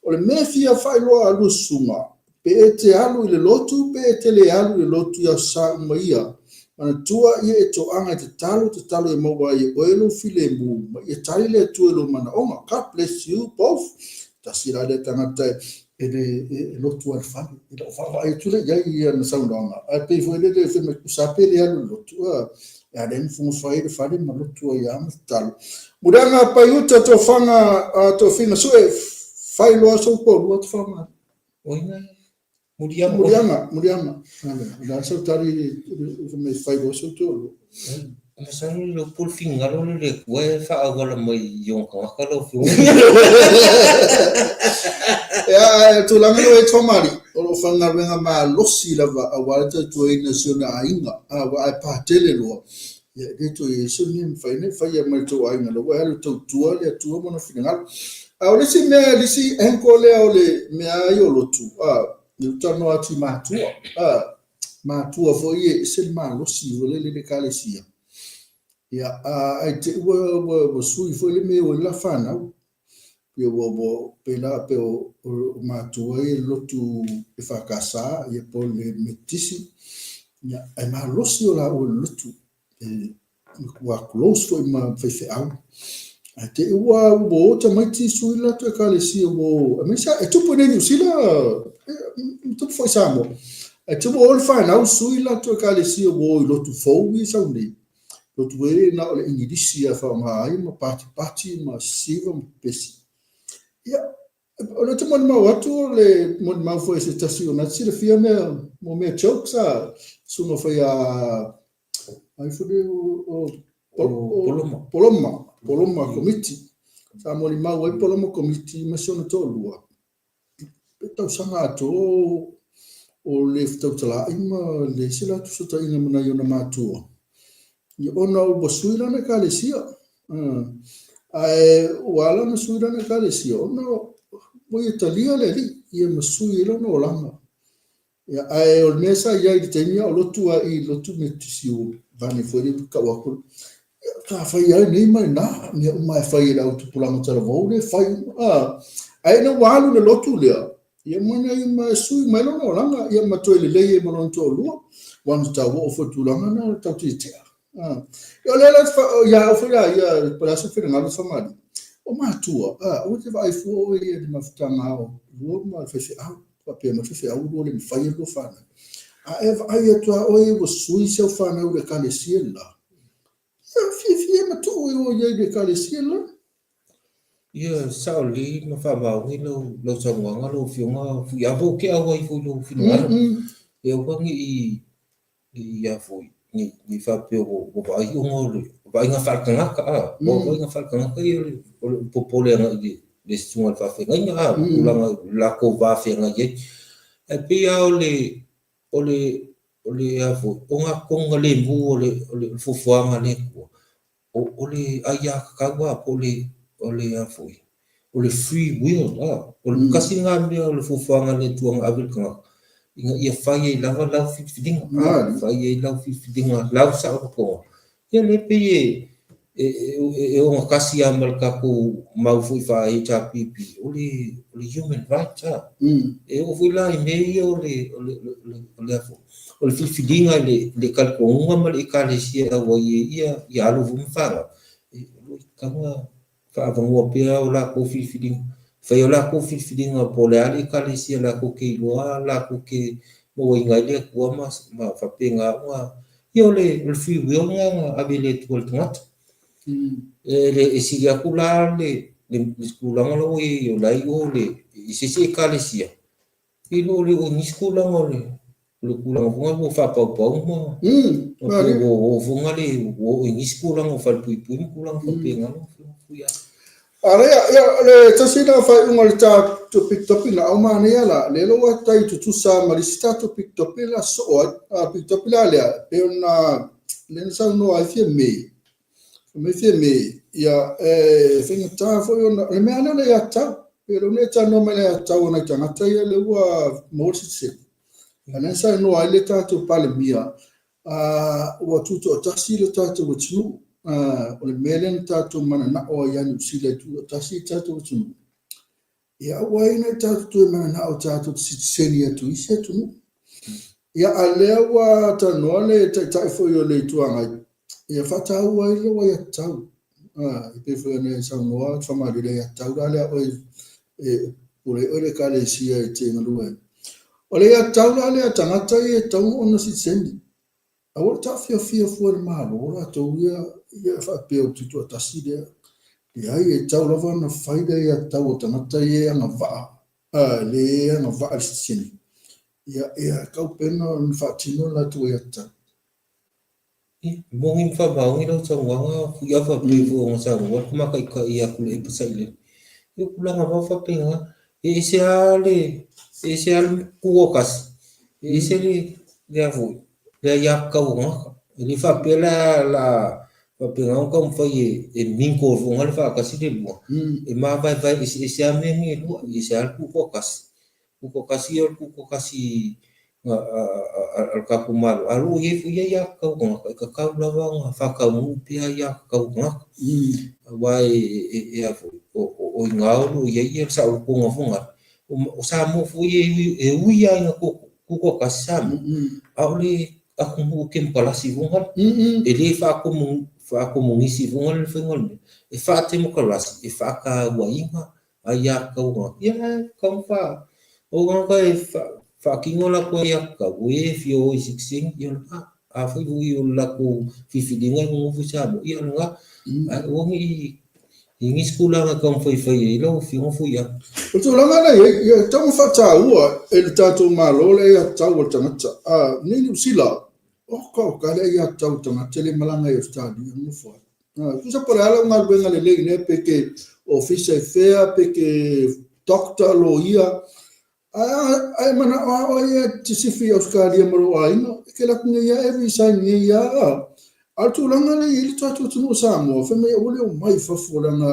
o le mea e fia faailoa a lua susuga, Pe e te alu i le lotu, pe e te le alu i le lotu i aso sa uma ia, manatua ia e toaga e tatalo, tatalo e maua ai e oe lou filemu, ma ia tali le Atua i lou manaoga. God bless you both. Tasi la lea tagata e le e lotu lava i le fale. I lau vaavaai atu lea i ai i ana saunoaga, ae pei foi lele fai mai tusa pe le alu i le lotu, a e a lea na fai i le fale ma lotu ai lava ma tatalo. Muliaga Paiuta Tofaga Tofiga Sue, fai loa sou toalua Tofaga. Oi Muliaga. Muliaga, muliaga. O le a sau tali i le fai loa sou toalua. Masalo le upu o le finagalo lea o le Atua e faaauala mai i ona tagata lau Afioga. Ia, ae o le tulaga lea ua i ai Tafamalii, o lo o faigaluega malosi lava aua le tautuaina o si ona aiga, aua a e patele loa, ia e le toe i ai se mea e mafai ona e faia mai le tou aiga, lea ua e alu e tautua le Atua ma Lona finagalo. A o le isi mea, le isi angle lea o le mea ia o lotu, a, lea ou talanoa atu i matua, a, matua foi e ese le malosi foi lele i le Ekalesia. Ia, ae te i ua sui foi le mea ua i la fanau. Ia ua ua pela pe o matua ia i le lotu EFKS ia po o le Metotisi. Ia, ae malosi o laua i le lotu. E matua close foi ma faifeau. Ae te i ua o tamaiti sui le latou ekalesia ua o, aemaise e tupu i inei i Niu Sila, e tupu foi i Samoa. Ae te i ua o le fanau sui le latou ekalesia ua o i lotu fou ia e sau nei. Lotu e na o le Igilisi e faaaoga ai ma patipati ma sisiva ma pepesi. Ia, o lea ou te molimau atu, o le molimau foi a se tasi o na te silafia mea, mo mea jokes a, susuga foi a, ai foi le, o, Poloma. Poloma, Poloma Komiti. Sa molimau ai Poloma Komiti ma si ona toalua. Pe tausaga atoa o le tautalaai ma leai se latou fesootaiga ma nai ona matua, ia ona ua sui lana ekalesia. Ae ua ala ona sui lana ekalesia ona ua ia talia le Alii ia ma sui ai lona olaga. Ia, ae o le mea sa i ai i le taimi a o lotu a i lotu Metotisi o vane foi le tau atu, ia, sa fai lava lenei ma lena, mea uma e fai e le au tupulaga talavou lea e fai uma. Ae ina ua alu i le lotu lea, ia ma nai ma sui mai lona olaga, ia ma toe lelei ai ma lona toalua, aua na tau oo foi i le tulaga lena o le tau tietea. Ia o lea la, ia au foi la ia, po o le a sou finagalo Fagalii, o matua, aua te vaai fua oe i le mafutaga o lua ma le faifeau. Faapea mai faifeau ua le mafai e lua fanau. A e vaai atu lava oe ua sui si au fanau i le ekalesia le la, ia fiafia ma tuu e o i ai i le ekalesia le la. Ia, sao lelei ma faamaoni lau, lau saunoaga lau Afioga Fuiava, ou te auai foi i lou finagalo. E aua ne i ia foi, ne i faapea ua vaai ona o le vaaiga faaletagata, a, o vaaiga faaletagata ia o le popole agai i le susuga i le faafeagaiga, a, tulaga i le latou va feagai ai. Ae pei lava o le, o le, o le a foi, ogatotonu o le o le fuafuaga a le Atua, o le aiatatau lava po o le, o le a foi, o le free will, a, o le tasi lena mea o le fuafuaga a le Atua na ave i le tagata, ina ia fai ai lava lau filifiliga, a, fai ai lau filifiliga, lau saolotoga. Ia lea e pei e, e, e, e ogatasi lava ma le tatou mau foi faa-HRPP, o le, o le human right, a. E oo foi la i mea ia o le, o le, o le, o le a foi, o le filifiliga i le talitonuga ma le Ekalesia e auai ai ia alo foi ma fanau, e o lo o tatau ona faaavanoa pea o latou filifiliga. Fai o latou filifiliga po o le a le Ekalesia latou te iloa latou te mauaina ai le Atua ma faapena ona, ia o le free will lena na ave e le Atua i le tagata. E le e sili atu la le tulaga la ua i ai o la e i o i se isi Ekalesia, I lo le o nisi tulaga o le o le tulaga foi lea ua faapaupau ma ma pei ua oo foi lea ua oo i nisi tulaga o falepuipui ma tulaga faapena lau Afioga Fuia. A lea, ia, o le tasi lena faaiuga o le tatou pitopi na au manaia la, lea la ua tai tutusa ma le isi tatou pitopi la sosoo ai. A pitopi la lea, pei ona lea na saunoa ai Fiame, Fai mai Fiame, ia, e faigata foi ona, o le mea lava lea o le aiatatau. Pei o lea ua e talanoa mai i le aiatatau a nai tagata ia lea ua maua le sitiseni. A lea na saunoa ai le tatou Palemia, ua tutoatasi le tatou atunuu. O le mea lea na tatou mananao ai ia Niu Sila e tutoatasi le tatou atunuu. Ia aua ai ne i tatou toe mananao tatou te sitiseni atu i isi atunuu. Ia, a o lea ua talanoa le Taitai foi o le Itu Agai, ia faataua ai lou aiatatau. E pei foi ona e saunoa Fagalii, le aiatatau la lea a oe e pule ai oe i le Ekalesia e te galue ai. O le aiatatau la lea a tagata ia e tatau ona sitiseni. Aua le taofiofia fua e le Malo latou ia e faapea o le tutoatasi lea. Leai, e tatau lava ona fai le aiatatau a tagata ia e agavaa, lea e agavaa i le sitiseni. Ia, ia tatau pea ona faatino le latou aiatatau. E moni ma faamaoni lau saunoaga Fuiava e pei foi ona saunoa le Tama Taitai ia Tuilaepa Sailele. Ia o tulaga lava faapena, e ese lava le, e ese lava le tutoatasi, e ese le, le a foi, le aiatatau a tagata. E le faapea la o le a faapena ona taumafai e mingle foi le faatasi le lua, e mavaevae eseese lava mea nei e lua, e ese lava le tutoatasi, tutoatasi ia o le tutoatasi a le tatou Malo, a o lo o i ai foi aiatatau a tagata, e tatau lava ona faataunuu pea aiatatau a tagata. Aua e a foi, o i ina o lo o i ai le saolotoga foi lea. O Samoa foi e ui lava ina tutoatasi Samoa, a o le atunuu kemokarasi foi lea. E le faakomunisi foi lea le faiga o le mea. E faatemokarasi, e faatauaina aiatatau a tagata. Ia la e tatau ona faa... O tagata e faatino a latou aiatatau, o e fia o i sitiseni, ia o lena. Afai foi o le latou filifiliga e nonofo i Samoa, ia o lena. Ae aua ne i i ai nisi tulaga e taumafai e fai ai lau Afioga Fuiava. O le tulaga lea e i ai, ia e tatau ona faataua e le tatou Malo le aiatatau a le tagata. A, nei Niu Sila, oka oka le aiatatau a le tagata e le malaga i Ausetalia, nonofo ai. Tusa po o le a lau galuega lelei i pe ke ofisa i fea, pe ke doctor, loia, ae manao lava oe ia e te sifi i Ausetalia ma lou aiga, e te alu atu nei lava e resign nei lava. A o le tulaga lea e i ai le tatou atunuu o Samoa, fai mai aua le omai i fafo leaga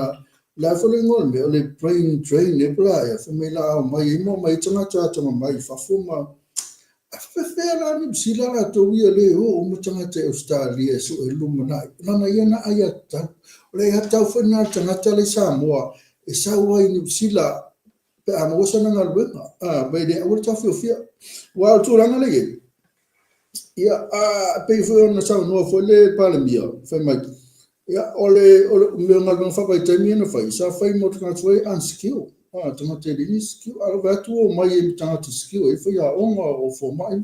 o le a foi le igoa o le mea, o le brain drain ea po o le a ea, fai mai o le a omai ai ma omai ai tagata atamamai i fafo ma A faapefea la Niu Sila latou ia le o uma tagata i Ausetalia e sue le lumanai? Leaga ia na aiatatau. O le aiatatau foi lena a le tagata la i Samoa e sau ai i Niu Sila pe a maua sana galuega. A, ma e le aua le taofiofia. Aua o le tulaga lea e i ai, ia, a, pei foi ona saunoa foi le Palemia, fai mai, Ia, o le, o le mea o galuega faavaitaimi ia na fai, sa fai mo tagata foi unskill, a, tagata e leai ni skill. A vaai atu ua omai ai ma tagata skill, e i ai faiaoga, o fomai.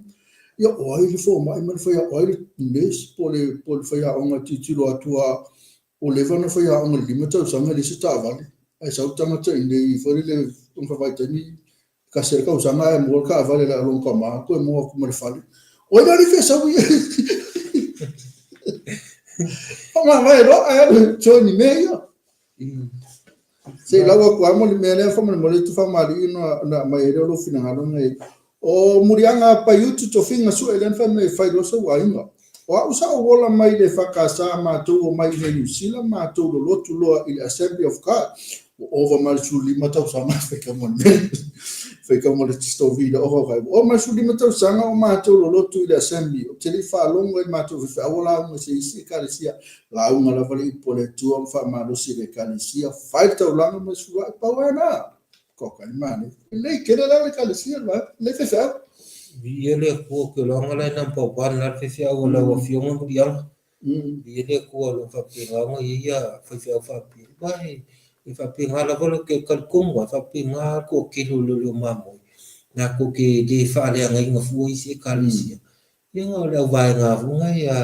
Ia, o ai le fomai ma le faiaoga, o ai le nurse po o le, po o le faiaoga e tilotilo atu a ua leva ona faiaoga i le 5 tausaga e leai se taavale, ae sau le tagata i inei foi lele faavaitaimi tasi le tausaga ae mua le taavale le lona tama toe mua atu ma le fale. O ai la le fia sau ia? Faamavae loa ae alu e join i mea ia. Se i lau atu lava mo le mea lea faamolemole Tufaamalii ona aumai ai lea o lou finagalo na i ai. O Muliaga Paiutu Tofiga Sue lea na fai mai e fai loa sou aiga. O au sa ou ola mai le EFKS matou omai i inei Niu Sila matou lolotu loa i le Assembly of God. Ua ova ma le 15 tausaga faitau ma le faitau ma le stovi i le ova vai. Ua ova ma le 15 tausaga o matou lolotu i le Assembly. Ou te le i faalogo i le matou faifeau o lauga i se isi ekalesia. Lauga lava le ipu a le Atua ma faamalosi i le ekalesia. Fai le taulaga ma le suluai. Pau lava lena. Koka i mane. Lelei tele la le ekalesia le vaega. Lelei faifeau. Viia le Atua, ou te iloa la e number one la le faifeau a lau Afioga Muliaga. Viia le Atua o lo o faapena ona i ai ia faifeau faapea. Aua e faapena lava le, ou te talitonu lava, e faapena le toatele o leoleo mamoe, latou te le faaleagaina fua isi ekalesia. Ia o le auvaega foi lena ia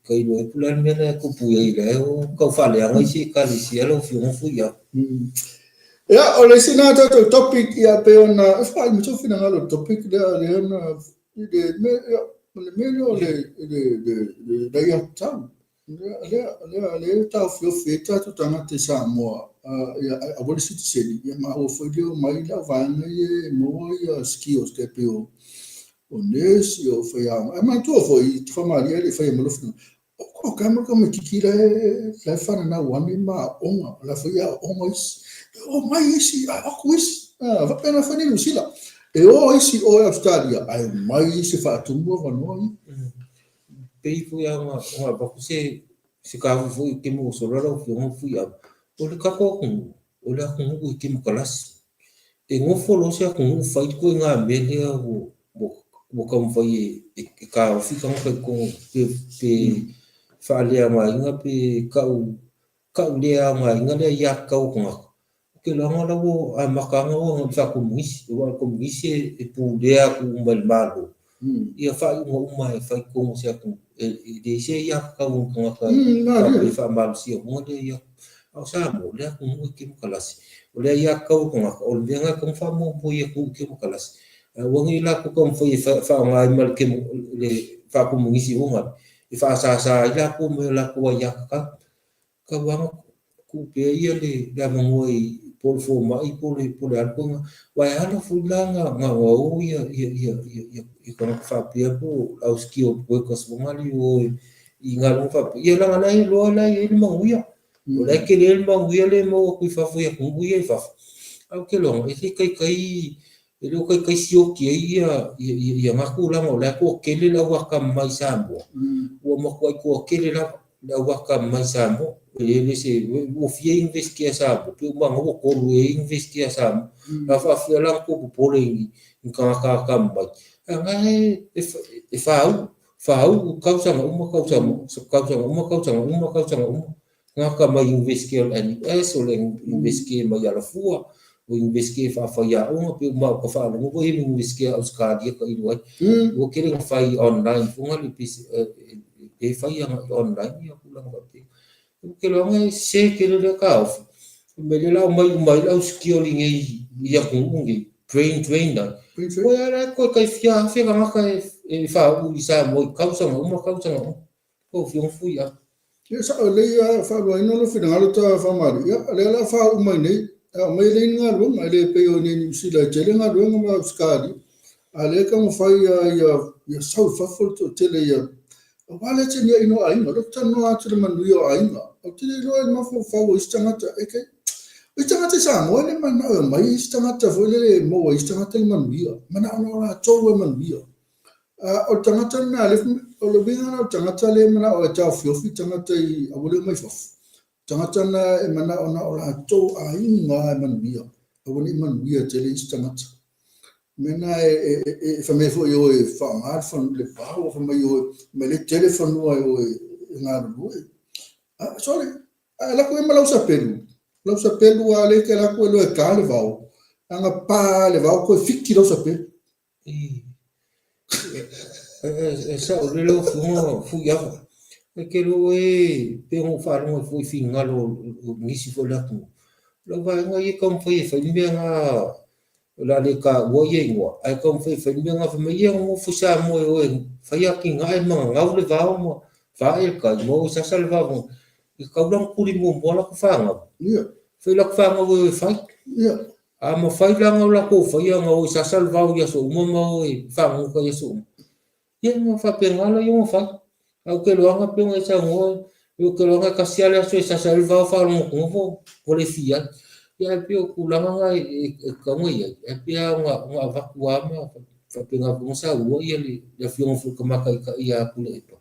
ka iloa ai po o le a le mea la e tupu i ai la e tau faaleaga isi ekalesia lau Afioga Fuiava. Ia, o le isi lena tatou topic, ia pei ona e faaali mai sou finagalo i le topic lea, lea na i le mea, ia, o le mea lea o le le le le aiatatau. Lea, lea, lea e taofiofi ai tatou tagata i Samoa, ia, aua le sitiseni, ia ma aua foi le omai le auvaega ia e maua ia skills tai pei o o nurse, o faiaoga. Ae manatua foi, i Tufamalie e le i faia mai lou finagalo, o ka mo le tamaitiiti la e la e fananau ane ma aoga, o la foi e aooga isi. E omai isi, avatu isi. Faapena foi Niu Sila. E o isi o e Ausetalia, ae omai isi e faatumu avanoa ia. Pei foi lava ona avatu se se taofi foi i taimi ua sola lau Afioga Fuiava, o le tatou atunuu, o le atunuu e kemokarasi. E nofo loa se atunuu fai le ituaiga mea lea ua taumafai e taofi tagata i totonu pe faaleaogaina pe tau le aogaina le aiatatau a tagata. Ou te iloa la ua amata lava ona o i le faakomunisi, aua o le komunisi e pulea atu uma e le Malo ia faaiuga uma e fai i totonu o se atunuu. E leai se aiatatau a ni tagata e faamalosia uma lea aiatatau. A o Samoa, o le atunuu e kemokarasi. O le aiatatau a tagata, o le mea lena e tatau ona faamuamua i atunuu kemokarasi. Ae aua ne i latou taumafai e faaaoga ai ma le faakomunisi foi lea, e faasasa ai latou ma latou aiatatau. Tau lava ona tuu pea ia le avanoa i po o le fomai po o le a le ituaiga. Aua e ala foi la ona o ia tagata faapea po o au skilled workers foi na e o i galuega faapea, ia leaga la e iloa la e i ai le manuia. O la e tele le manuia lea e maua atu i fafo i atunuu ia i fafo. Ae ou te iloa e le taitai. E le o kai kai sioki ai ia ia ia tulaga o la e toatele le au atamamai i Samoa. Ua matuai toatele lava le au atamamai i Samoa. E le se ua fia Iunivesite a Samoa pe uma ua tolu ea Iunivesite a Samoa. A faafefea la ona tou popole i ni tagata atamamai? Ae na e faauu, faauu tausaga uma tausaga uma, tausaga uma tausaga uma tausaga uma. Tagata mai Iunivesite o le NUS, o le Iunivesite mai Alafua, o Iunivesite faafaiaoga, pei uma ou te faalogo foi i Iunivesite a Ausetalia tailo ai. Ua tele na fai online foi na le pe fai agai online ia tulaga faapea. Ou te iloa e sese tele lea taofi. O le mea lea o le a omai uma ai le au skilled i nei i atunuu nei, brain drain ai. Koe a la e toe tai fia afe tagata e faauu i Samoa i tausaga uma tausaga uma. Lau Afioga Fuia. Ia sao lelei lava faaluaina lou finagalo ta Faamalie. Ia o lea o le a faauu mai nei, e aumai lelei ni galuega, e le pei o i Niu Sila e tele galuega ma Ausetalia. A o lea e taumafai lava ia sau i fafo le toatele ia aua le atinaeina o aiga. O lea ou te talanoa atu i le manuia o aiga. Ou te le iloa i le mafaufau o isi tagata, e ke, o isi tagata i Samoa e le mananao e omai isi tagata foi lele e maua ai isi tagata le manuia. Manao na o latou e manuia. O le tagata lena, o le uiga lena o le tagata lea e manao e taofiofi tagata i aua le omai fafo. O tagata na e manao na o latou aiga e manuia, aua ne i manuia tele isi tagata. O mea na e fai mai foi e o e faaaoga le vao, fai mai o mai le tele fanua e o e galulue. Sorry, a alu atu ai ma lau sapelu, lau sapelu a lea e te alu atu e loa e ta le vao, ana pa le vao toe fiki lau sapelu. E sao lelei lau Afioga Fuiava. E te iloa e pei ona ou faalogo ai foi i finagalo o nisi foi o le atunuu, o lau vaega ia e taumafai e fai le mea na, o le a le taua ia igoa, ae taumafai e fai le mea na, fai mai ia nofo i Samoa e o e fai atinae ma gagau le vao ma faaee le tai ma o e sasa le vao. E tatau la ona tuli muamua latou fanau. Fai latou fanau e o e fai. A mafai la ona latou faia ona o e sasa le vao i aso uma ma o e fagogota i aso uma, ia ona faapena lea ona fai. Ae ou te iloaina pei ona e saunoa, ou te iloaina e tasi lava le aso e sasa ai le vao faalogotogo ua le fia ai. Ia ae pei o tulaga na e tatau ona i ai, ae pei lava ona avatu lava ma faapena foi ona saunoa le Afioga foi i le Tamaitai ia Tuilaepa,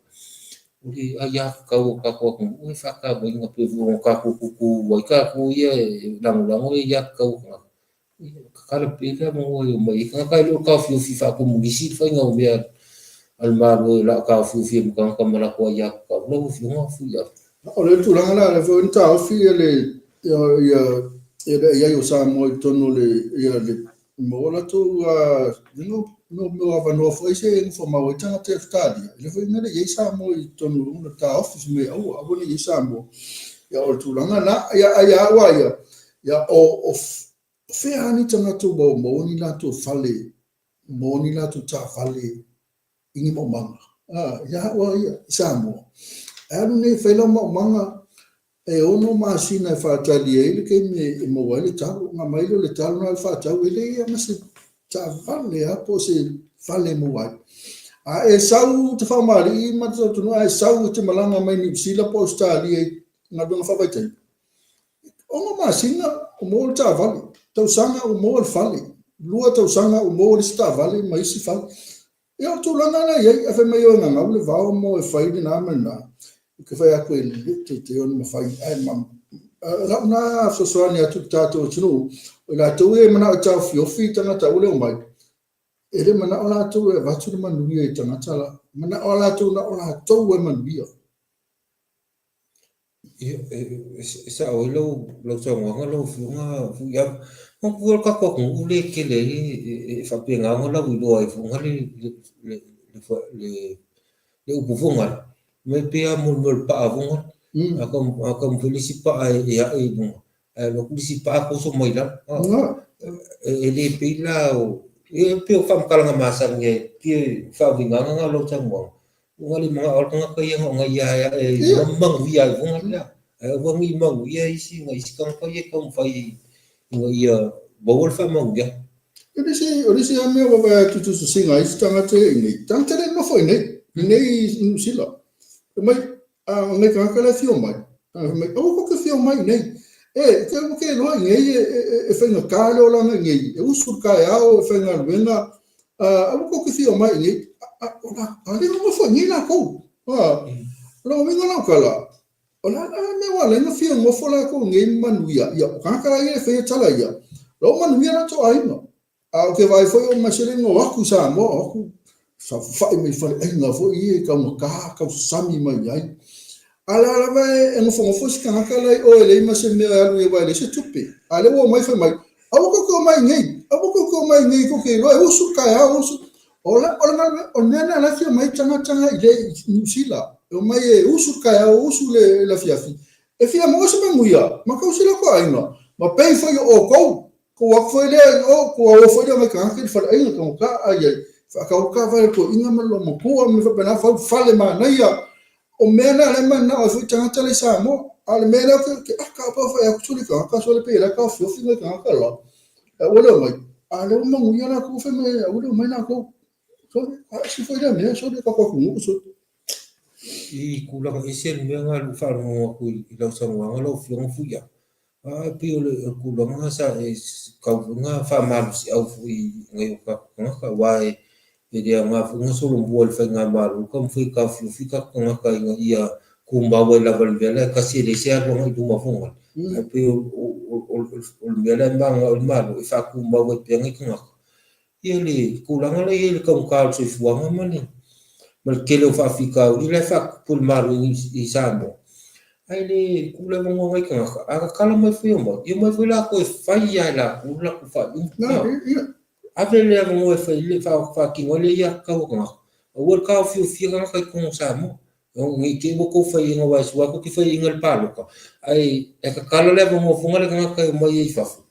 O le aiatatau a le tatou atunuu e faatauaina pei foi ona tatou tutu ai tatou ia e lagolago le aiatatau a tagata. Ia tatala pea le avanoa e omai ai tagata ae le o taofiofi faakomunisi le faiga o mea a le Malo o le a taofiofi ai ma tagata ma latou aiatatau. Lau Afioga Fuiava. O le tulaga la, lea foi na taofi le ia le ai o Samoa i totonu o le ia le maua latou mea avanoa foi se e nofo mau ai tagata i Ausetalia. E le foi mea le i ai Samoa i totonu o le taofi fai mai aua, aua ne i i ai Samoa. Ia o le tulaga na, ia ai a ua ia, ia o fea ni tagata ua maua ni latou fale, maua ni latou taavale i ni maumaga. Ia au ia i Samoa. E alu nei e fai lau maumaga, e 6 masina e faatali ai le taimi e maua ai le talo. Ona aumai lea o le talo na faatau, e leai lava ma se taavale lava po o se fale e maua ai. A e sau te faamalie ma te talitonuga, a e sau e te malaga mai Niu Sila po o Ausetalia i galuega faavaitaimi, 6 masina ua maua le taavale, tausaga ua maua le fale, 2 tausaga ua maua le isi taavale ma isi fale. Ia o le tulaga la e i ai, a fai mai o e gagau le vao ma o e fai lena ma lena, ou te fai atu e le teitei ona mafai, ae ma lau na fesoasoani atu i le tatou atunuu, o i latou ia e manao e taofiofi tagata aua le omai, e le manao latou e avatu le manuia i tagata la, manao lava latou na o latou e manuia. Ia, e sao ai lau saunoaga lau Afioga Fuiava. Manatua le tatou atunuu lea e tele ai e faapena ona lauiloa ai foi le upu foi lea, e pei lava mo le mea o le paa foi lea. A taumafai le isi paa e ae i luga, ae alu atu le isi paa toso mai lalo. E le pei la o... E pei o faamatalaga masani e pei e faauigaga na o lau saunoaga. Ua le manao le tagata ia na ona ia ae ae i luga ma manuia ai foi lea. Ae aua ne i manuia isi na isi tagata ia e taumafai ina ia maua le faamanuiaga. O le isi, o le isi lava mea ua vaai atu i tusitusiga a isi tagata ia i inei, tagata le nofo i inei, i inei i Niu Sila. Fai mai, a o nai tagata la e afio mai, fai mai, aua tou te afio mai i inei. E, ke ua ke iloa i nei e faigata le olaga i nei, e usu i le taeao e faigaluega, aua tou te fia omai i nei, a le nonofo i nei latou. O lona uiga lau tala, o le a le mea ua ala ai ona fia nofo latou i nei ma manuia, ia, o tagata la ia e faia tala ia, o la ua manuia latou aiga. A ou te vaai foi o ma seleni o atu i Samoa, o atu saofafai mai faleaiga foi ia e taugata, tausami mai ai. A la lava e nofonofo si tagata la i o e leai ma se mea e alu i ai aua e leai se tupe. A lea ua omai fai mai, aua tou te omai i nei, aua tou te omai i nei tou te iloa e usu le taeao, usu. O la, o le galuega, o le mea lena la e fia omai tagata i le Niu Sila, e omai e usu le taeao, usu le afiafi. E fia maua se manuia, ma tausi latou aiga, ma pei foi o outou. Kou atu foi lea i o, kou aua foi lea mai tagata i le faleaiga taugata ai ai, faatau taavale a le toeaina ma le loomatua ma mea faapena, fau fale manaia. O mea na lea e mananao ai foi tagata la i Samoa. A o le mea lea ou te aka lava pe fai atu sole tagata sole pei o la e taofiofi nai tagata la, aua le omai. A o lea ua manuia latou fai mai aua le omai latou. Sole, a ese foi lea mea sole tatou atunuu sole. I tulaga ese le mea na lou faalogo atu i lau saunoaga lau Afioga Fuia. A pei o le tulaga na sa e tau foi na faamalosiau foi i nai o tatou tagata aua e le aoga foi na solomua i le faigamalo taumafai e taofiofi tatou tagata ina ia tumau ai lava i le mea lea e tasi e leai se alu agai i luma foi lea. Ae pei o le mea lea e mananao ai le Malo e faatumau ai pea nai tagata Ia le tulaga lea e i ai le taugata o le soifuaga ma le ma le tele o faafitauli la e faatupu e le Malo i Samoa. Ae le tuu le avanoa i nai tagata, a tatala mai foi e omai, e omai foi latou e fai lava e latou le latou faaiuga. Ave le avanoa e fai le faatino ai le aiatatau a tagata, aua le taofiofia tagata i totonu o Samoa. Ne i te i ua tou faiaina aua e sua tou te faiaina i le palota, ae tatala le avanoa foi le tagata e omai ai i fafo,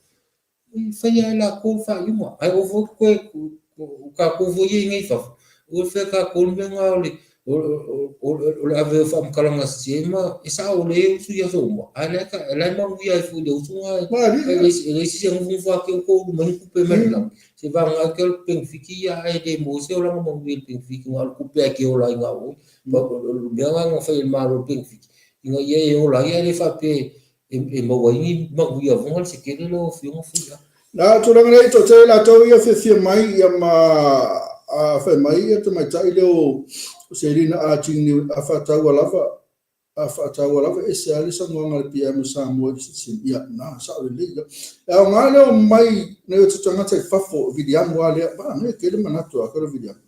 E fai lava e latou le faaiuga, ae aua foi toe, o tatou foi ia i inei i fafo, aua le faia e tatou le mea lena o le ave o faamatalaga sese ma e sao lelei e usu i aso uma, ae o la e manuia ai foi i le usu lena, e leai se isi e nofonofo atu o ulu mai ni tupe mai le lagi, seiavagana ai le penefiti ia ae le maua se olaga manuia i le penefiti, na o le tupe lava e te ola ai na o oe. O le mea lena na fai e le Malo i le penefiti, ina ia e ola ai ae le faapea e maua ai ni manuia foga le se tele lau Afioga Fuia. Na tulaga nei toatele latou ia fiafia mai ia ma a fai mai ia tamaitai lea o Selina a Tini a faataua lava a faataua lava ese lava le saunoaga a le PM o Samoa i le citizen ia na sao lelei ia. E aoga lea o mai nai o tagata i fafo Viliamu a lea ba ne tele manatu a kala Viliamu.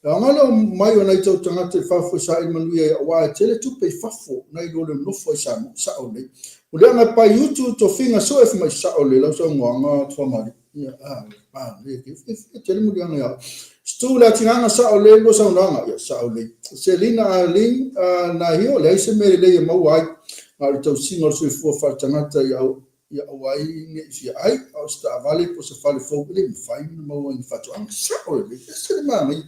E aoga le omai o nai tou tagata i fafo e saili manuia ai aua e tele tupe i fafo nai lo le nofo ai Samoa. Sao lelei. Muliaga e pai utu tofiga sue fai mai sao lelei lau saunoaga Tufamalii. Ia a a le ke e tele muliaga ia. Stu le atinaga sao lelei lua saunoaga. Ia sao lelei. Selina Arlene na hio leai se mea lelei e maua ai na o le tausiga o le soifua faaletagata i au ia aua ai ne i fia ai, a o se taavale po o se fale fou e le mafai ona maua i ni faatoaga. Sao lelei, e ese le manaia.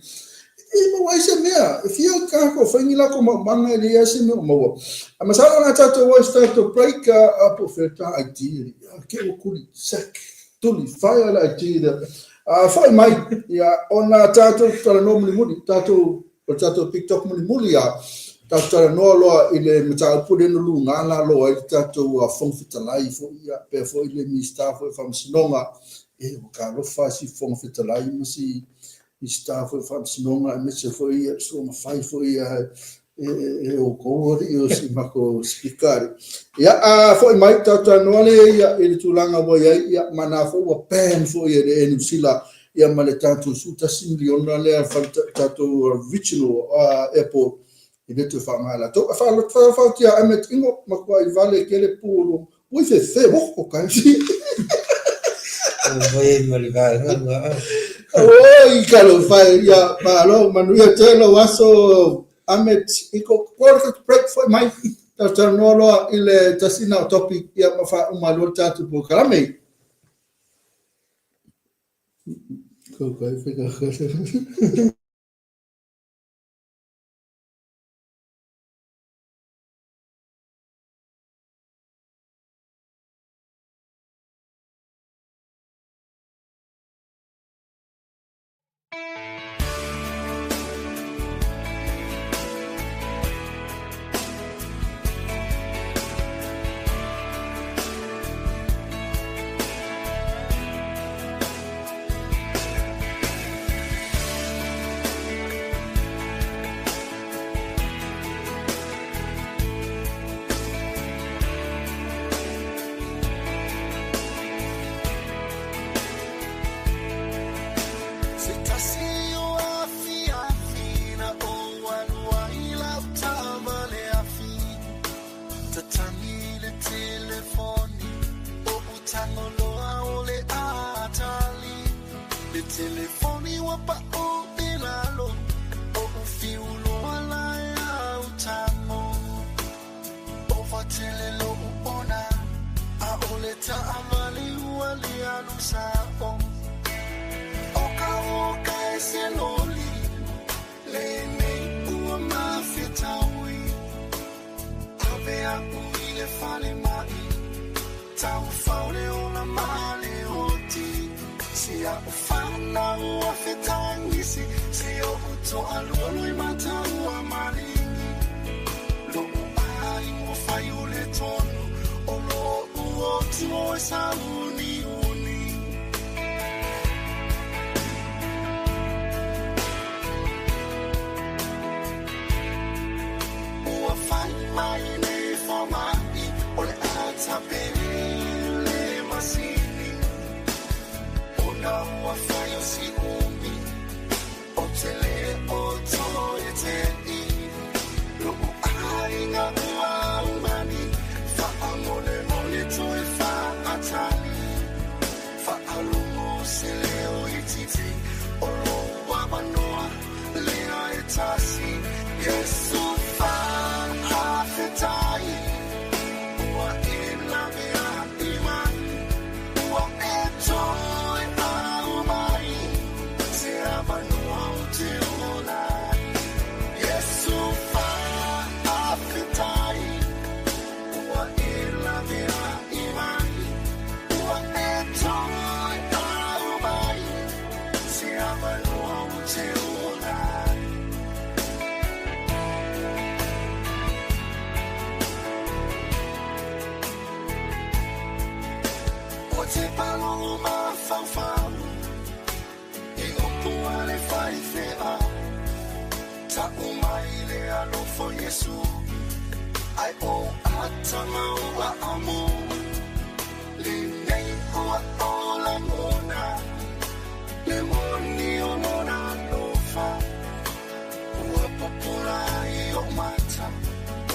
E le maua ai se mea, e fia o tagata o fai ni latou maumaga e leai lava se mea o maua. Ae masalo o le a tatou o i se tatou break, a po o fea ta ID, ke ua tuli, sack, tuli, fire le ID lea. A foi mai, ia, ona tatou talanoa mulimuli, tatou O le tatou TikTok mulimuli a tatou talanoa loa i le mataupu lea na luga lalo ai le tatou Fofoga Fetalai foi ia pea foi le Minisita foi o Faamasinoga e ua talofa si Fofoga Fetalai ma si Minisita foi o Faamasinoga aemaise foi ia suaga fai foi ia e outou alii o si matou Speaker alii. Ia a foi mai tatou talanoa lea ia i le tulaga ua i ai ia ma na foi ua ban foi e le Air New Zealand ia ma le tatou 11 miliona lea tatou regional airport e le toe faaaoga e latou. E faafaotia a Emmett Ingo matuai vale tele pu o lo ui fe fe wo kai. Oi ma le vaega nga. Oi kalo fai ia malo manuia tele o aso Ahmed Iko quarter to break foi mai. Talanoa loa i le tasina o topic ia ma faauma loa le tatou polokalame. Telefoni ua paʻu i lalo Oʻu fiu loa la e au tago Ova tele loʻu ona ʻAʻole taʻawale ua le alu saʻo ʻO ka hoka e se loli Lenei ua mafetaui Ave aku i le falemai Taufao le ola ma le oti Si a'u fanau ua fetagisi Si oʻu toalua loimata ua maligi Loʻu aiga ua fai o le tonu O loʻu oti mo e sauniuni Ua fai mai nei fomai O le a tape le masini Ona ua fai o si ʻumi Ou te le o toe teʻi Loʻu aiga ua aumani Faamolemole toe faatali Faalogo se leo itiiti O lou avanoa lea e tasi Iesu faafetai Ua e lawe aʻe mai Ua e toe aumai Se avanoa ou te ola ai Iesu faafetai Ua e lawe aʻe mai Ua e toe aumai Se avanoa ou te ola ai. Ou te palogo mafaufau I upu a le faifeau Ta'u mai le alofa o Iesu Ai ou ata ma ou aamo Lenei ua ou lagona Le moni o lona alofa Ua pupula ai o'u mata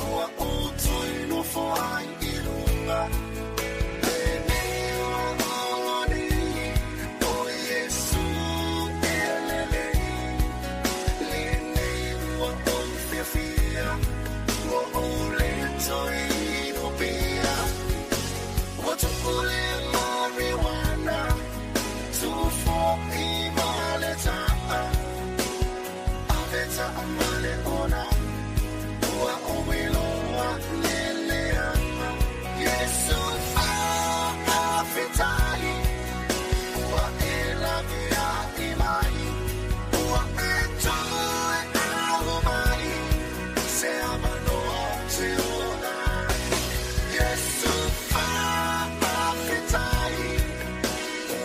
Ua ou toe nofo ai i luga Lenei ua ola nei O Iesu e lelei Lenei ua ou fiafia Ua ou le toe inupia Ua tuʻu le marijuana Tufoʻi ma le taʻa Ave taʻamale ona Ua ʻoi loa le leaga Iesu faafetai Ua e lawe aʻe mai Ua e toe aumai Se avanoa ou te ola ai Iesu faafetai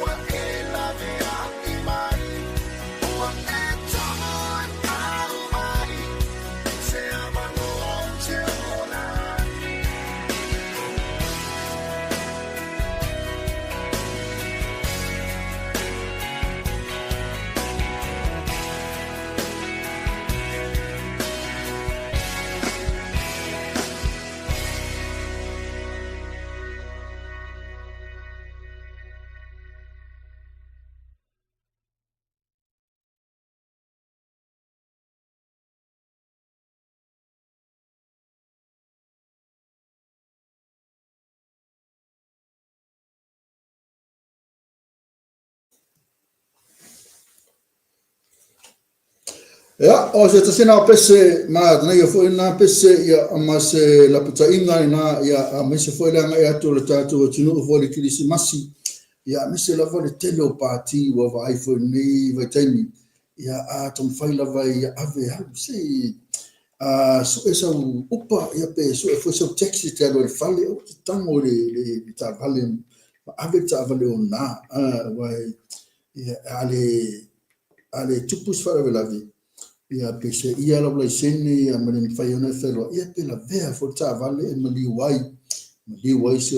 Ua e lawe aʻe mai Ua e toe aumai Se avanoa ou te ola ai. Ia, o se tasi na o pese, ma nei foi na pese, ia, ma se lapataiga ina, ia, aemaise foi le agai atu o le tatou atunuu foi le Kilisimasi, ia, aemaise lava le tele o pati ua vaai foi i lenei vaitaimi, ia, a taumafai lava ia ave alu, se i sue sau upa, ia, pe sue foi sau taxi e te alu ai i le fale, aua te tago i le taavale, ma ave le taavale ona, aua ia, a le A le tupu se faalavelave, ia pe seia lau laisene ia ma le mafai ona e feloai, ia pe lavea foi le taavale e maliu ai, maliu ai se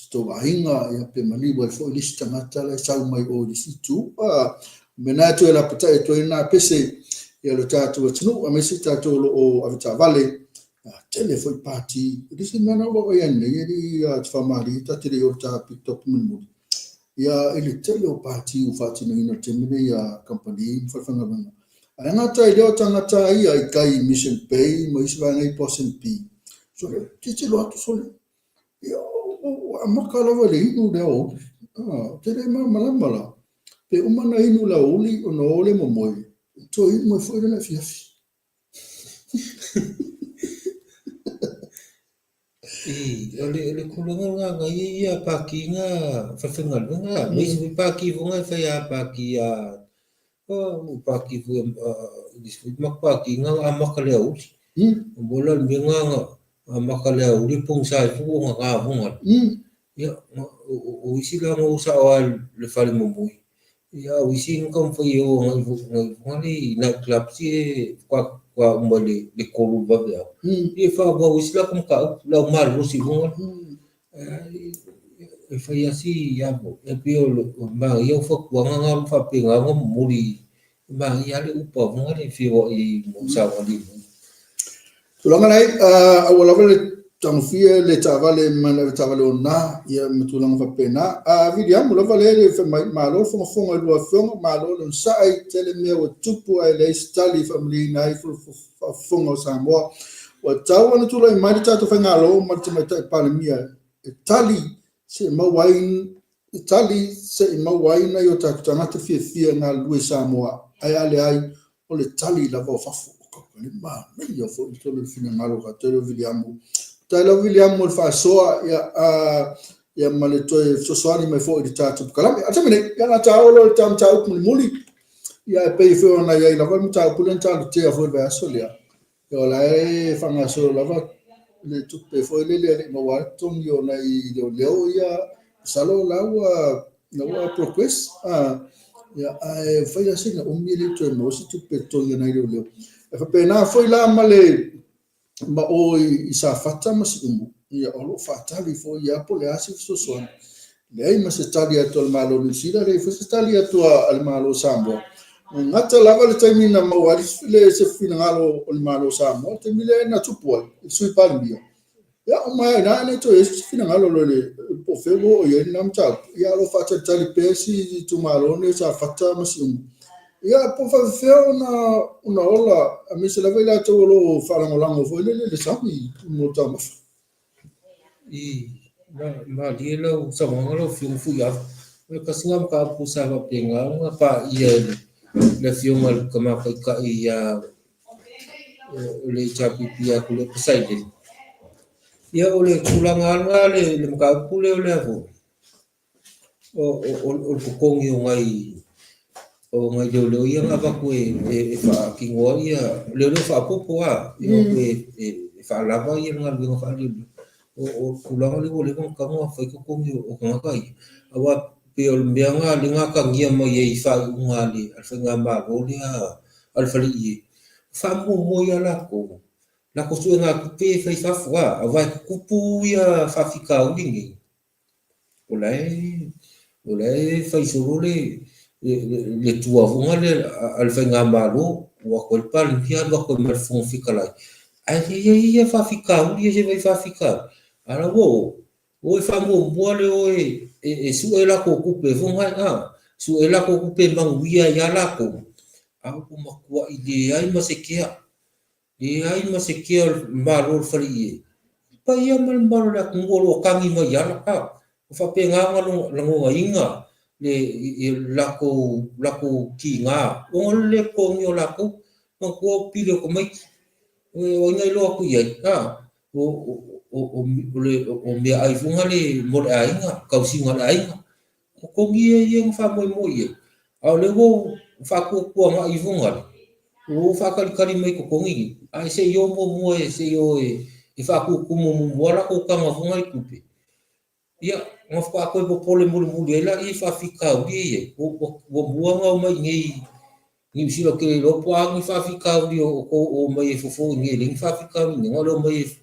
tou aiga, ia pe maliu ai foi le isi tagata la e sau mai o i le isi itu. A, o mea na e toe lapatai atu ai na pese ia lo tatou atunuu, aemaise tatou o lo o avetaavale, a tele foi pati. O le isi mea na ou vaavaai ai nei, e le i te faamalie, ta te le i o i le ta pit stop mulimuli. Ia, i le tele o pati ua faatinoina i le taimi lenei a kamupani ma falefaigaluega. Ae gata ai lea o tagata ia i tai i Mission Bay ma isi vaega i Boston B. Sole, tilotilo atu sole, ia, ua amata lava i le inu le aoauli. Ou te le malamalama la, pe uma ona inu le aoauli ona o lea momoe, toe inu ai foi lana afiafi. O le tulaga lena na i ai ia pati na falefaigaluega, ma isi foi pati foi na e fai a pati a pati foi isi foi pati na amata i le aoauli. O le mea lena na amata i le aoauli e pogisa ai foi ua gagana. Ia, o isi la na o sao lava i le fale momoe, ia a o isi na taumafai e o agai i night clubs ia faatoa uma i le 3 i le vaveao. Ia e faaauau ai si latou mataupu, le au malolosi foi lea. E fai lava si e pei o le manaia o fautuaga na o lo o faapena ona momoli, e manaia lava le upa foi lea e feoai ai mo saogalemu. Tulaga nei, aua lava le tagofia le taavale ma le avetaavale ona, ia ma tulaga faapena. A Viliamu lava lea le fai mai, malo le fogafoga i lua afioga, malo le onosai, tele mea ua tupu ae leai se tali e faamalieina ai faafofoga o Samoa. Ua tatau ona tulai mai le tatou Faigalo ma le Tamaitai Palemia e tali se i maua ai e tali se i maua ai nai o tatou tagata fiafia e galulue i Samoa, ae a leai, o le tali lava o fafo. O le manaia foi le tele o le finagalo o tele o Viliamu. Faafetai lava Viliamu mo le faasoa, ia, ia ma le toe fesoasoani mai foi i le tatou polokalame. A o le taimi nei, ia na ta oo loa i le ta mataupu mulimuli, ia e pei foi ona i ai lava le mataupu lea na talutea foi i le vaiaso lea. O la e faagasolo lava le tupe foi lele e le i maua ai le totogi o nai leoleo ia, masalo o la ua progress, ia, ae fai lava sina umi e le i toe maua se tupe e totogi e nai leoleo. E faapena foi la ma le ma o i Safata ma Siumu, ia o lo o faatali foi ia po o le a se fesoasoani. Leai ma se tali atu a le Malo o Niu Sila, leai foi se tali atu a le Malo o Samoa. E gata lava le taimi na maua ai le se finagalo o le Malo o Samoa, le taimi lea na tupu ai i le Sui Palemia. Ia, uma ai i ina e le toe i ai se finagalo loa i le po o fea ua oo i ai lena mataupu. Ia, o lo o faatalitali pea si itumalo lenei o Safata ma Siumu. Ia, po o faapefea ona ola, aemaise lava i latou o lo o faalagolago foi lele i le sami mo taumafa. I malie lau saunoaga lau Afioga Fuiava, o le tasi lena mataupu sa faapena ona paia e le Afioga i le Tama Taitai ia le HRPP ia Tuilaepa Sailele. Ia o le tulaga lava lena le mataupu lea o le a foi, o le totogi o nai leoleo ia na avatu e faatino ai ia leoleo faaopoopo lava, e o atu e faalava le galuega faaleoleo. O le tulaga lea ua leva ona tatau ona fai totogi o tagata ia, aua pei o le mea lena lea na atagia mai ai i faaiuga a le faigamalo lea a le faleie, faamuamua ia latou, latou suegatupe e fai i fafo lava, aua e tutupu ia faafitauli nei. O la e fai solo le tua foi lea a le faigamalo, o atu ai le Palemia alu atu ai ma le Fofoga Fetalai, ae le i ai ia faafitauli ia se i faafitauli. A o la ua o, o e faamuamua le o e sue latou tupe foi na, sue latou tupe e manuia ai lava latou, a ua matuai leai ma se kea. Leai ma se kea o le Malo o le Faleie. I paia ma le mamalu o le atunuu o lo o tagi mai ala, a o faapena ona lagonaina le latou tiga ona o le le totogia o latou. Manatua o pili o tamaiti, o ai na iloa atu i ai, a o meaai foi na le mo le aiga, tausiga a le aiga. Totogi ia ia na faamoemoe i ai, a o lea ua ou faatuatuanai ifo gale, ua ou faatalitali mai i totogi nei, ae se i o muamua e se i o e faatutumu muamua latou taga foi na i tupe, ia, ona faatoa toe popole mulimuli ai lea i faafitauli ia e i ai, ua mua ona omai i inei Niu Sila ou te le iloa po o a ni faafitauli o tou omai e fofo i inei e leai ni faafitauli i inei, na o le omai e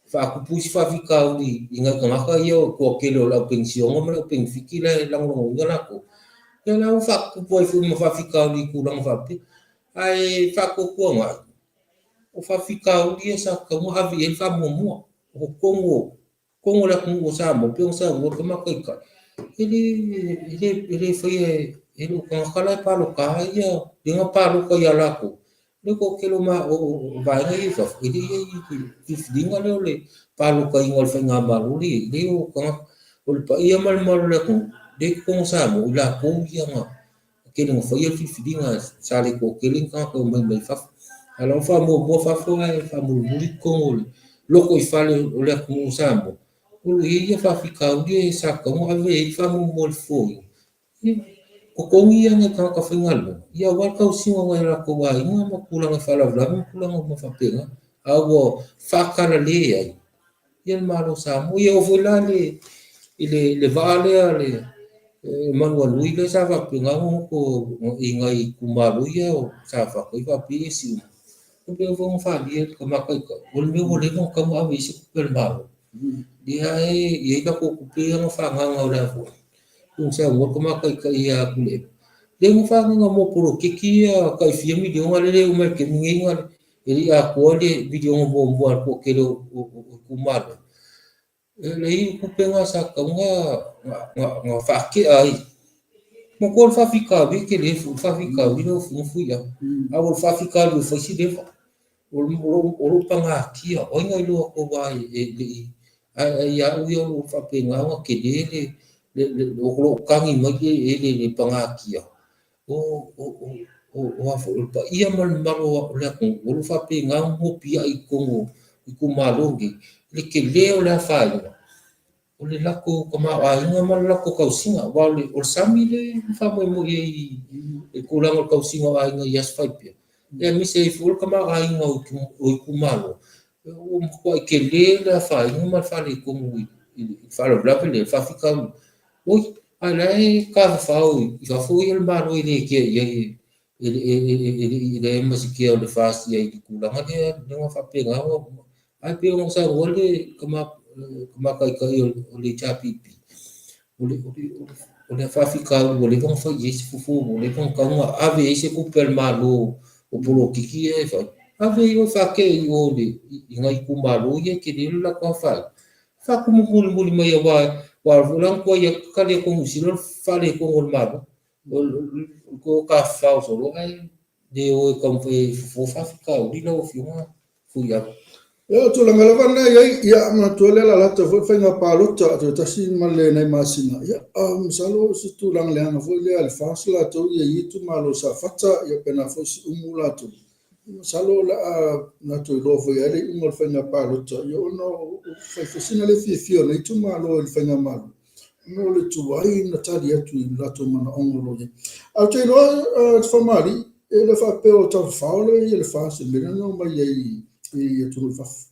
faatupu isi faafitauli i nai tagata ia o le toatele o le au penisiona ma le au penefiti la e lagolagoina latou. Ia la ua faatupu ai foi ma faafitauli i tulaga faapea. Ae faatuatuanai, o faafitauli ia sa tatau ona ave i ai le faamuamua. O totonu o le atunuu o Samoa, pei ona saunoa le Tama Taitai. E le, e le, e le faia e lou tagata la e paloka ia, le na paloka ia latou. Le toatele o, ma, o, o vaega ia i fafo, e le i ai i le filifiliga lea o le palokaina o le faigamalo le i ai. Leai o tagata, o le paia ma le mamalu o le atunuu, lea i totonu o Samoa, i latou ia na tele na faia le filifiliga, sa le toatele ni tagata e omai mai fafo. A o la ua faamuamua fafo ae faamulimuli totonu o le lotoifale o le atunuu o Samoa, o lo o i ai ia faafitauli e sa tatau ona ave i ai le faamuamua i le fofoina. Ia, totogi ia nai tagata faigaluega, ia aua le tausiga o nai o latou aiga ma tulaga e faalavelave ma tulaga uma faapena, a ua faatalale ai ia le Malo o Samoa. Ia e oo foi la i le vaa lea le Manuanui lea sa faapena ona goto i nai itumalo ia sa avatu ai faapea e siumu. E pei foi ona faaalia e le Tama Taitai, o le mea ua leva ona tatau ona ave i ai se tupe a le Malo, lea e i ai latou tupe ia na faaagaaga o le a foi, pei ona saunoa le Tama Taitai ia Tuilaepa, lea na faaagaaga mo poloketi ia tai fia miliona lea e le oo mai i le taimi nei e le i atoa le miliona muamua a le toatele o itumalo. E leai o tupe na sa tatau ona faatea ai. Manatua o le faafitauli e tele foi le faafitauli lau Afioga Fuiono. A o le faafitauli ua fai si leva, o lou pagatia, o ai na iloa atu aua e le i... Ae ia au ia o lo o faapena ona tele le o lo o tagi mai le eleele i le pagatia. O le paia ma le mamalu o le atunuu o lo o faapena ona nopiai i totonu o itumalo nei, le tele o le afaina o le latou tamaoaiga ma le latou tausiga. Aua o le sami lea e faamoemoe i ai i le tulaga o le tausiga o aiga i aso faipea, aemaise ai foi le tamaoaiga o itumalo, ua matuai tele le afaina ma le faaletonu i le faalavelave lea, le faafitauli. Oi, a o la e tafafao i fafo le Malo e le kea i ai, e leai ma se kea o le FAST i ai i le tulaga lea na faapena ona... Ae pei ona saunoa le Tama Taitai o le HRPP, o le faafitauli ua leva ona fai i ai se fofo, ua leva ona tatau ona ave i ai se tupe a le Malo o polokiki ia e fai, ave i o e faatea i o i nai itumalo ia e tele le latou afaina. Faatumu mulimuli mai aua aua foi la na tuai atu tali atu e Niu Sila o le faaletonu o le Malo. O le toe tafafao solo ae le o e taumafai e fofo faafitauli lau Afioga Fuiava. Ia, o tulaga lava na e i ai, ia, manatua lea lalata foi le faiga palota toe tasi ma le nai masina. Ia, masalo o se tulaga leaga foi lea a le FAST latou ia i itumalo Safata, ia pena foi Siumu latou. Masalo o le a latou iloa foi i ai le iuga o le faiga palota, ia ona o fai foi sina le fiafia o lenei itumalo i le faigamalo, ona o le tuai ona tali atu i lo latou manaoga o lo o i ai. Ae ou te iloa, Famalii, e le faapea o tafafao le ia le FAST i le mea lea na omai ai i atunuu i fafo.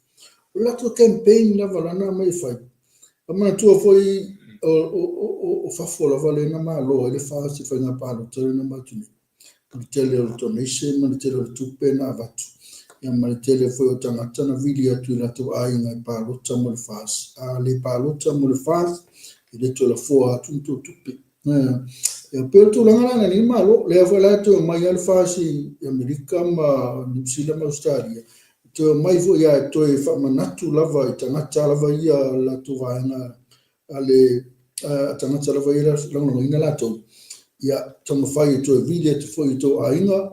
O le latou campaign lava la na aumai e fai. E manatua foi o fafo lava lea na malo ai le FAST i faiga palota lea na uma atu nei. Le tele o le donation ma le tele o le tupe na avatu, ia ma le tele foi o tagata na vili atu i latou aiga e palota mo le FAST. A le palota mo le FAST, e le toe lafoa atu ni tou tupe. Ia, pei o le tulaga la na nei Malo, lea foi la e toe omai lava le FAST i Amerika ma Niu Sila ma Ausetalia, e toe omai foi lava e toe faamanatu lava i tagata lava ia latou vaega a le tagata lava ia lagolagoina latou, ia taumafai e toe vili atu foi i tou aiga,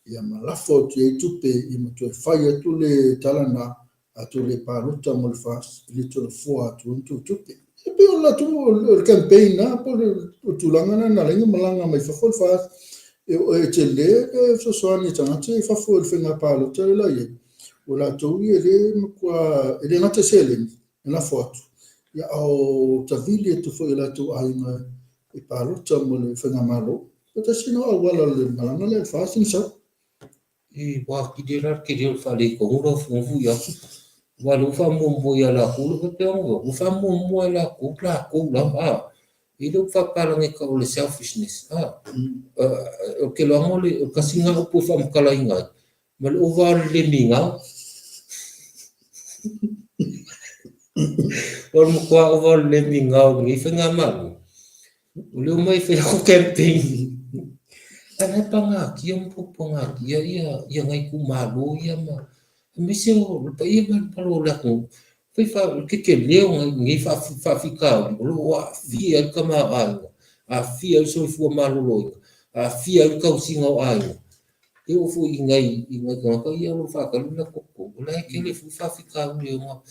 ia ma lafo atu i ai tupe, ia ma toe fai atu le tala na, a tou le palota mo le FAST, e le toe lafoa atu ai ni tou tupe. E pei o le latou, o le campaign na, po o le tulaga na na ala ai ona malaga mai fafo le FAST, e tele le fesoasoani a tagata ia i fafo i le faiga palota lea la i ai. O latou ia e le matua, e le gata i seleni, e lafo atu, ia a o tavili atu foi i o latou aiga e palota mo le faigamalo. E tasi lena o auala o le malaga lea a le FAST na sau. E ua atili ai la le tele o le faaletonu lau Afioga Fuiono. Aua o lea ua faamuamua ia latou, e pei ona ou fai atu, ua faamuamua e latou latou lava a. E le o faapalagi e tau o le selfishness a. Ou te iloa o le tasi lena upu e faamatalaina ai ma le ova o le le migao. O le matua ova o le le migao o lenei faigamalo, o lea omai e fai atu campaign. Ae la e pagatia ma pagatia ia nai itumalo ia ma aemaise o le paia ma le mamalu o le atunuu. Fai fa, o le tetele o nei faafitauli o lo o aafia ai le tamaoaiga, aafia ai le soifua maloloina, aafia ai le tausiga o aiga. E oo foi i nai i nai tagata ia o lo o faatali le latou totogi, o la e tele foi faafitauli e ona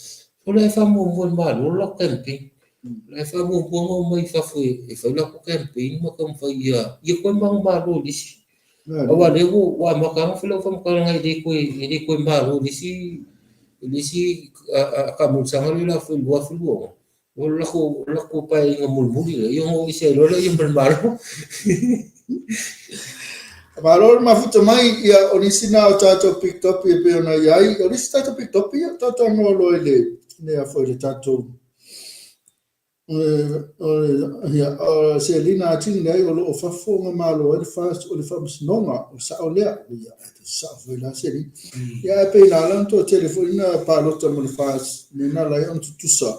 o la e faamuamua e le Malo le latou campaign. O la e faamuamua ona omai i fafo e fai latou campaign ma taumafai ia ia toe manumalo i le isi. Aua o lea ua amata lava ona fai lau faamatalaga e le toe e le toe malo i le isi i le isi taamilosaga lea o le a fai i le 2026. O le latou paeaiga mulimuli lea, ia ona o ese ai loa lea ma le Malo. Malo le mafuta mai, ia o nisi na o tatou picked up e pei ona i ai. O nisi tatou picked up, ia tatou talanoa loa i le, le foi le tatou ia, o Selina Atini nei o lo o fafo na malo ai le FAST o le faamasinoga, o sao lea. Ia, e sao foi la Selina. Ia, ae pei na ala ona toatele foi na palota mo le FAST, mea na ala ai ona tutusa.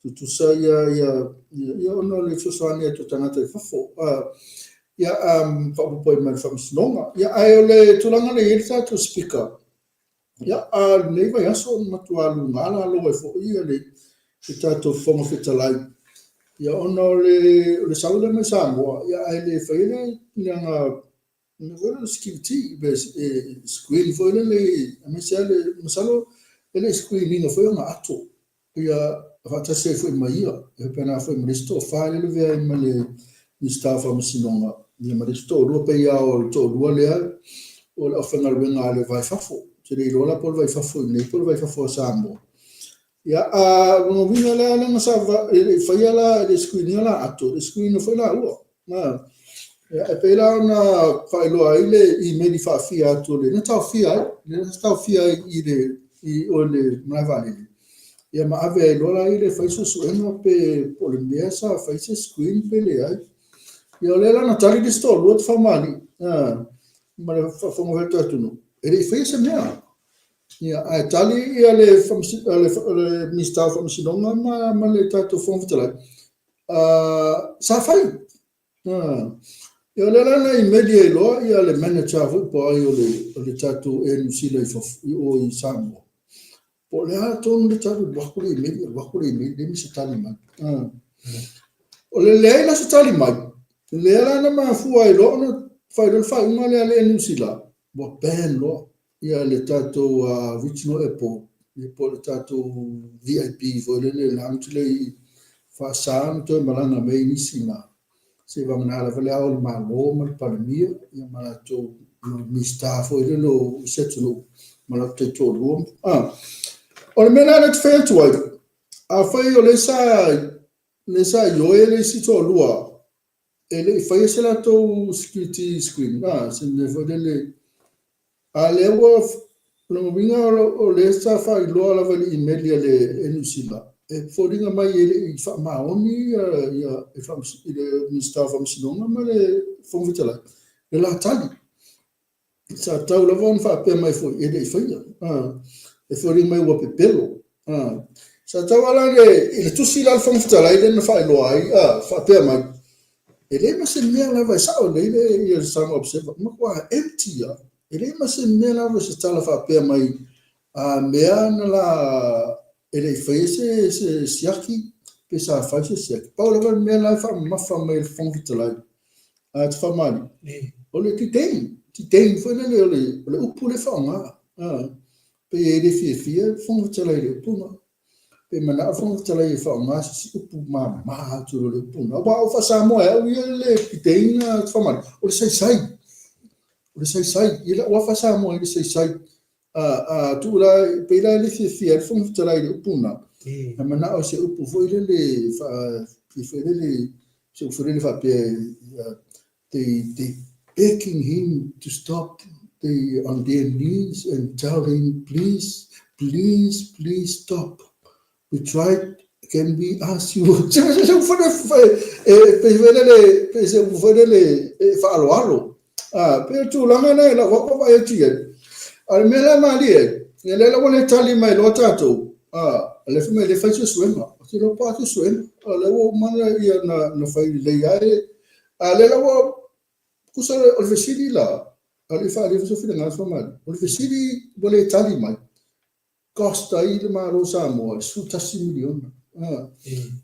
Tutusa ia, ia, ia, ia ona o le fesoasoani atu o tagata i fafo. Ia, faaopoopo ai ma le faamasinoga. Ia, ae o le tulaga lea e i ai le tatou Speaker, Ia, a o lenei vaiaso na matua luga lalo ai foi ia le tatou Fofoga Fetalai. Ia, ona o le sau lea mai Samoa, ia, ae le faia le tulaga foi lea o le security, pe screen foi lele, aemaise lava le, masalo e le i screen ina foi ona ato. Ia faatasi ai foi ma ia, e faapena foi ma le isi toafa lea e lavea ai ma le Minisita o Faamasinoga, ia ma le isi toalua, pei lava o le toalua lea o le aufaigaluega a le Va i Fafo. Ou te le iloa la po o le Va i Fafo i inei po o le Va i Fafo a Samoa. Ia, a o lona uiga la leaga sa e le i faia la, e le i screen ina la ato, e le i screen ina foi laua. Ia, e pei la ona faailoa ai le imeli faafia atu o le, na taofia ai, na taofia ai i le, i o le malae vaalele. Ia ma ave ai loa la i le fai suesuega pe po o le mea sa fai se screen pe leai. Ia o lea la na tali le isi toalua Tafaumali'i ma le faafofoga foi a le tatou atunuu, e le i faia se mea. Ia, ae tali ia le, le Minisita o Faamasinoga ma le tatou Fofoga Fetalai, sa fai. Ia o lea la na imeli ai loa ia le manager foi po o ai o le tatou Air New Zealand i fafo i o i Samoa. Po o le a tonu le tali, alu atu le imeli, alu atu le imeli, leai ma se tali mai. O le leai la se tali mai, lea la na mafua ai loa ona fai loa le faaiuga lea a le Air New Zealand, ua ban loa ia le tatou regional airport, ia po o le tatou VIP foi lele lounge lea i Faasa na toe malaga mai ai nisi i ina. Seivagana lava le Ao o le Malo ma le Palemia ia ma latou Minisita foi lele o isi atunuu ma latou taitoalua. O le mea la lea ou te fai atu ai, afai o lea sa lea sa ioe le isi toalua e le i faia se latou security screen, se mea foi lele, a lea ua, o lona uiga o lea sa faailoa lava i le imeli a le Air New Zealand, e foliga mai e le i faamaoni ia i le Minisita o Faamasinoga ma le Fofoga Fetalai le la tali. Sa tatau lava ona faapea mai foi e le i faia. E foliga mai ua pepelo. Sa tatau lava la i le tusi la a le Fofoga Fetalai lea na faailoa ai, faapea mai, e leai ma se mea lava e sao lelei le Samoa Observer, matua empty lava. E leai ma se mea lava se tala faapea mai a mea na la e le i faia se siaki pe sa fai se siaki. Pau lava le mea la e faamamafa mai e le Fofoga Fetalai, a te faamalie, o le detain, detain foi lele o le upu lea e faaaoga. Pei e le fiafia le Fofoga Fetalai i le upu lena. Pe manao le Fofoga Fetalai e faaaoga se isi upu mama atu i lo le upu lena. Aua o faa-Samoa e au ia le detain a te faamalie, o le saisai. O le saisai. Ia lau lava faa-Samoa i le saisai. A tuu la, pei la e le fiafia ai le Fofoga Fetalai i le upu lena. Na manao se upu foi lele, foi lele, se upu foi lele faapea, they begging him to stop, they on their knees and tell him, please, please, please stop. We tried, can we ask you? Se upu foi lele, e pei foi lele, pei se upu foi lele e faaaloalo. Pei o le tulaga lena i lau vaavaai atu i ai. A o le mea la e malie ai, ia lea la ua le tali mai loa tatou, lea fai mai e le fai suesuega. Ou te iloa po o a suesuega, o lea ua uma ona fai lelei lava. A o lea la ua tusa o le fesili la, a o le i faaalia foi sou finagalo faamalie, o le fesili ua le tali mai. cost ai le Malo o Samoa, e 11 miliona.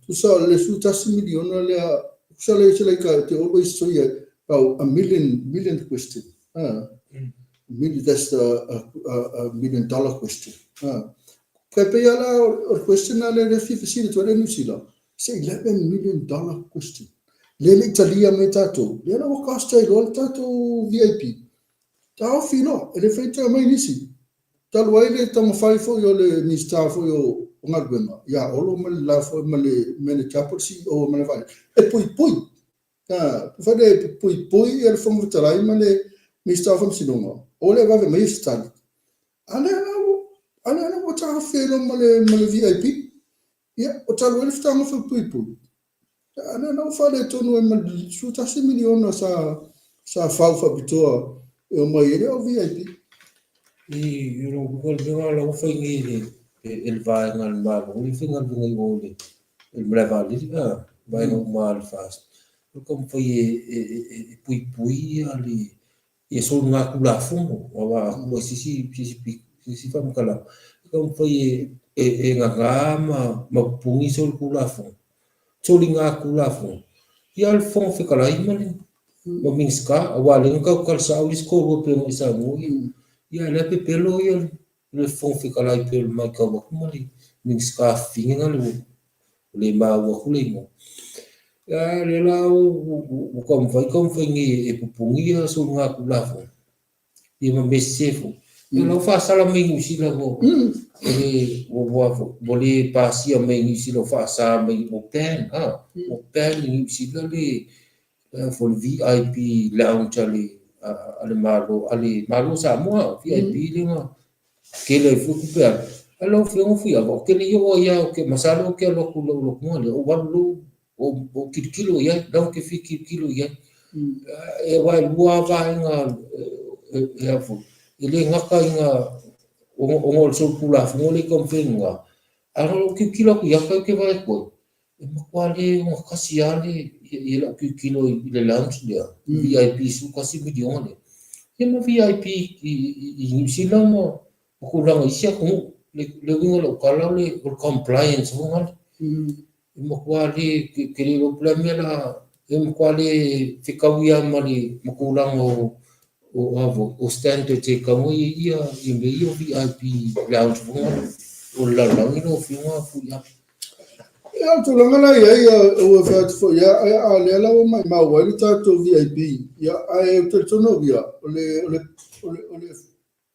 Tusa o le 11 miliona lea, tusa le it's like a, they always say about a million, million question. Million, that's the a million dollar question. Kai pei ala o le question na le le fia fesili atu ai le Niu Sila, it's a 11 million dollar question. Le le i talia mai tatou, lea la ua cost ai loa le tatou VIP. Taofi loa, e le fai toe aumai nisi. Talu ai le taumafai foi o le Minisita foi o Galuega ia Olo ma le la foi ma le Manager po o le CEO o Malaevaalele, e puipui. Fai le puipui ia le Fofoga Fetalai ma le Minisita o Faamasinoga, o le vave mai se tali. A lea la ua, a lea la ua taofi ai loa ma le VIP. Ia, o talu ai le fetagofi puipui. A lea la ua faaletonu ai ma le 11 miliona sa sa fau faapitoa e omai ai le au VIP. I lou galuega la ua fai nei e le vaega a le Malo, le faigaluega i o i le malae vaalele, vaega uma a le FAST. O le taumafai e puipui le ia soligatulafono aua a tuu ai se isi faamatalaga, e taumafai e gaga ma pupuni solitulafono, soligatulafono, ia le Fofoga Fetalai ma le Minisita, aua o lea na tautala sao le isi toalua pei ona e saunoa, ia o lea e pepelo le Fofoga Fetalai pei o le matau atu ma le Minisita fafine na ua le maua atu le igoa. A o lea la ua taumafai taumafai nei e pupuni ia soligatulafono ia ma mea sese foi. Ia la ua faasala mai Niu Sila ua ua ua le pasia mai Niu Sila ua faasa mai ua ban ha ua ban i Niu Sila le for le VIP lounge a le a le Malo a le Malo o Samoa VIP lea na tele ai foi tupe alu. Ae lau Afioga Fuiava, ou te le i oo ai lava, ou te masalo ou te alu atu i lou lotoga lea, ou alu loa ou tilotilo i ai, la ou te fia tilotilo i ai. Aua e lua lava vaega e a foi, e le gata ina ona o le solitulafono lea e taumafai e gagā, ae na ou tilotilo atu i ata ia ou te vaai atu ai, E matua le ogatasi lava le lau tilotilo i le lounge lea, VIP 11 miliona lea, ia ma VIP i Niu Sila ma tulaga i isi atunuu. Le uiga o lau tala o le compliance foi lea. E matua le, ke le iloa po o le a le mea o le a, e matua le fetaui lava ma le tulaga o o a foi, o standards e tatau ona i ai ia mea ia o VIP lounge foi lea o le lalolagi lau Afioga Fuiava. Ia, o le tulaga la i ai, ua fai atu foi, ia, a o lea la ua maumau ai le tatou VIP, ia, ae ou te talitonu au ia, o le, o le, o le, o le,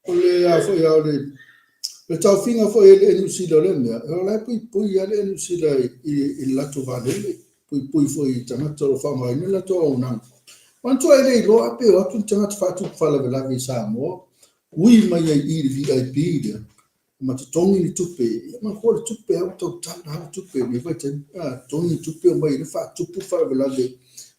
o le, a foi, o le, le taofiga foi e le Niu Sila o lea mea, o la e puipui lava le Niu Sila i le latou vaalele, puipui foi i tagata o lo o faaaogaina le latou auaunaga. Manatua e le iloa pe o atu ni tagata faatupu faalavelave i Samoa, ui mai ai i le VIP lea, ma totogi ni tupe, ia manatua le tupe lava ua tautala lava le tupe i lenei vaitaimi, totogi ni tupe omai ai faatupu faalavelave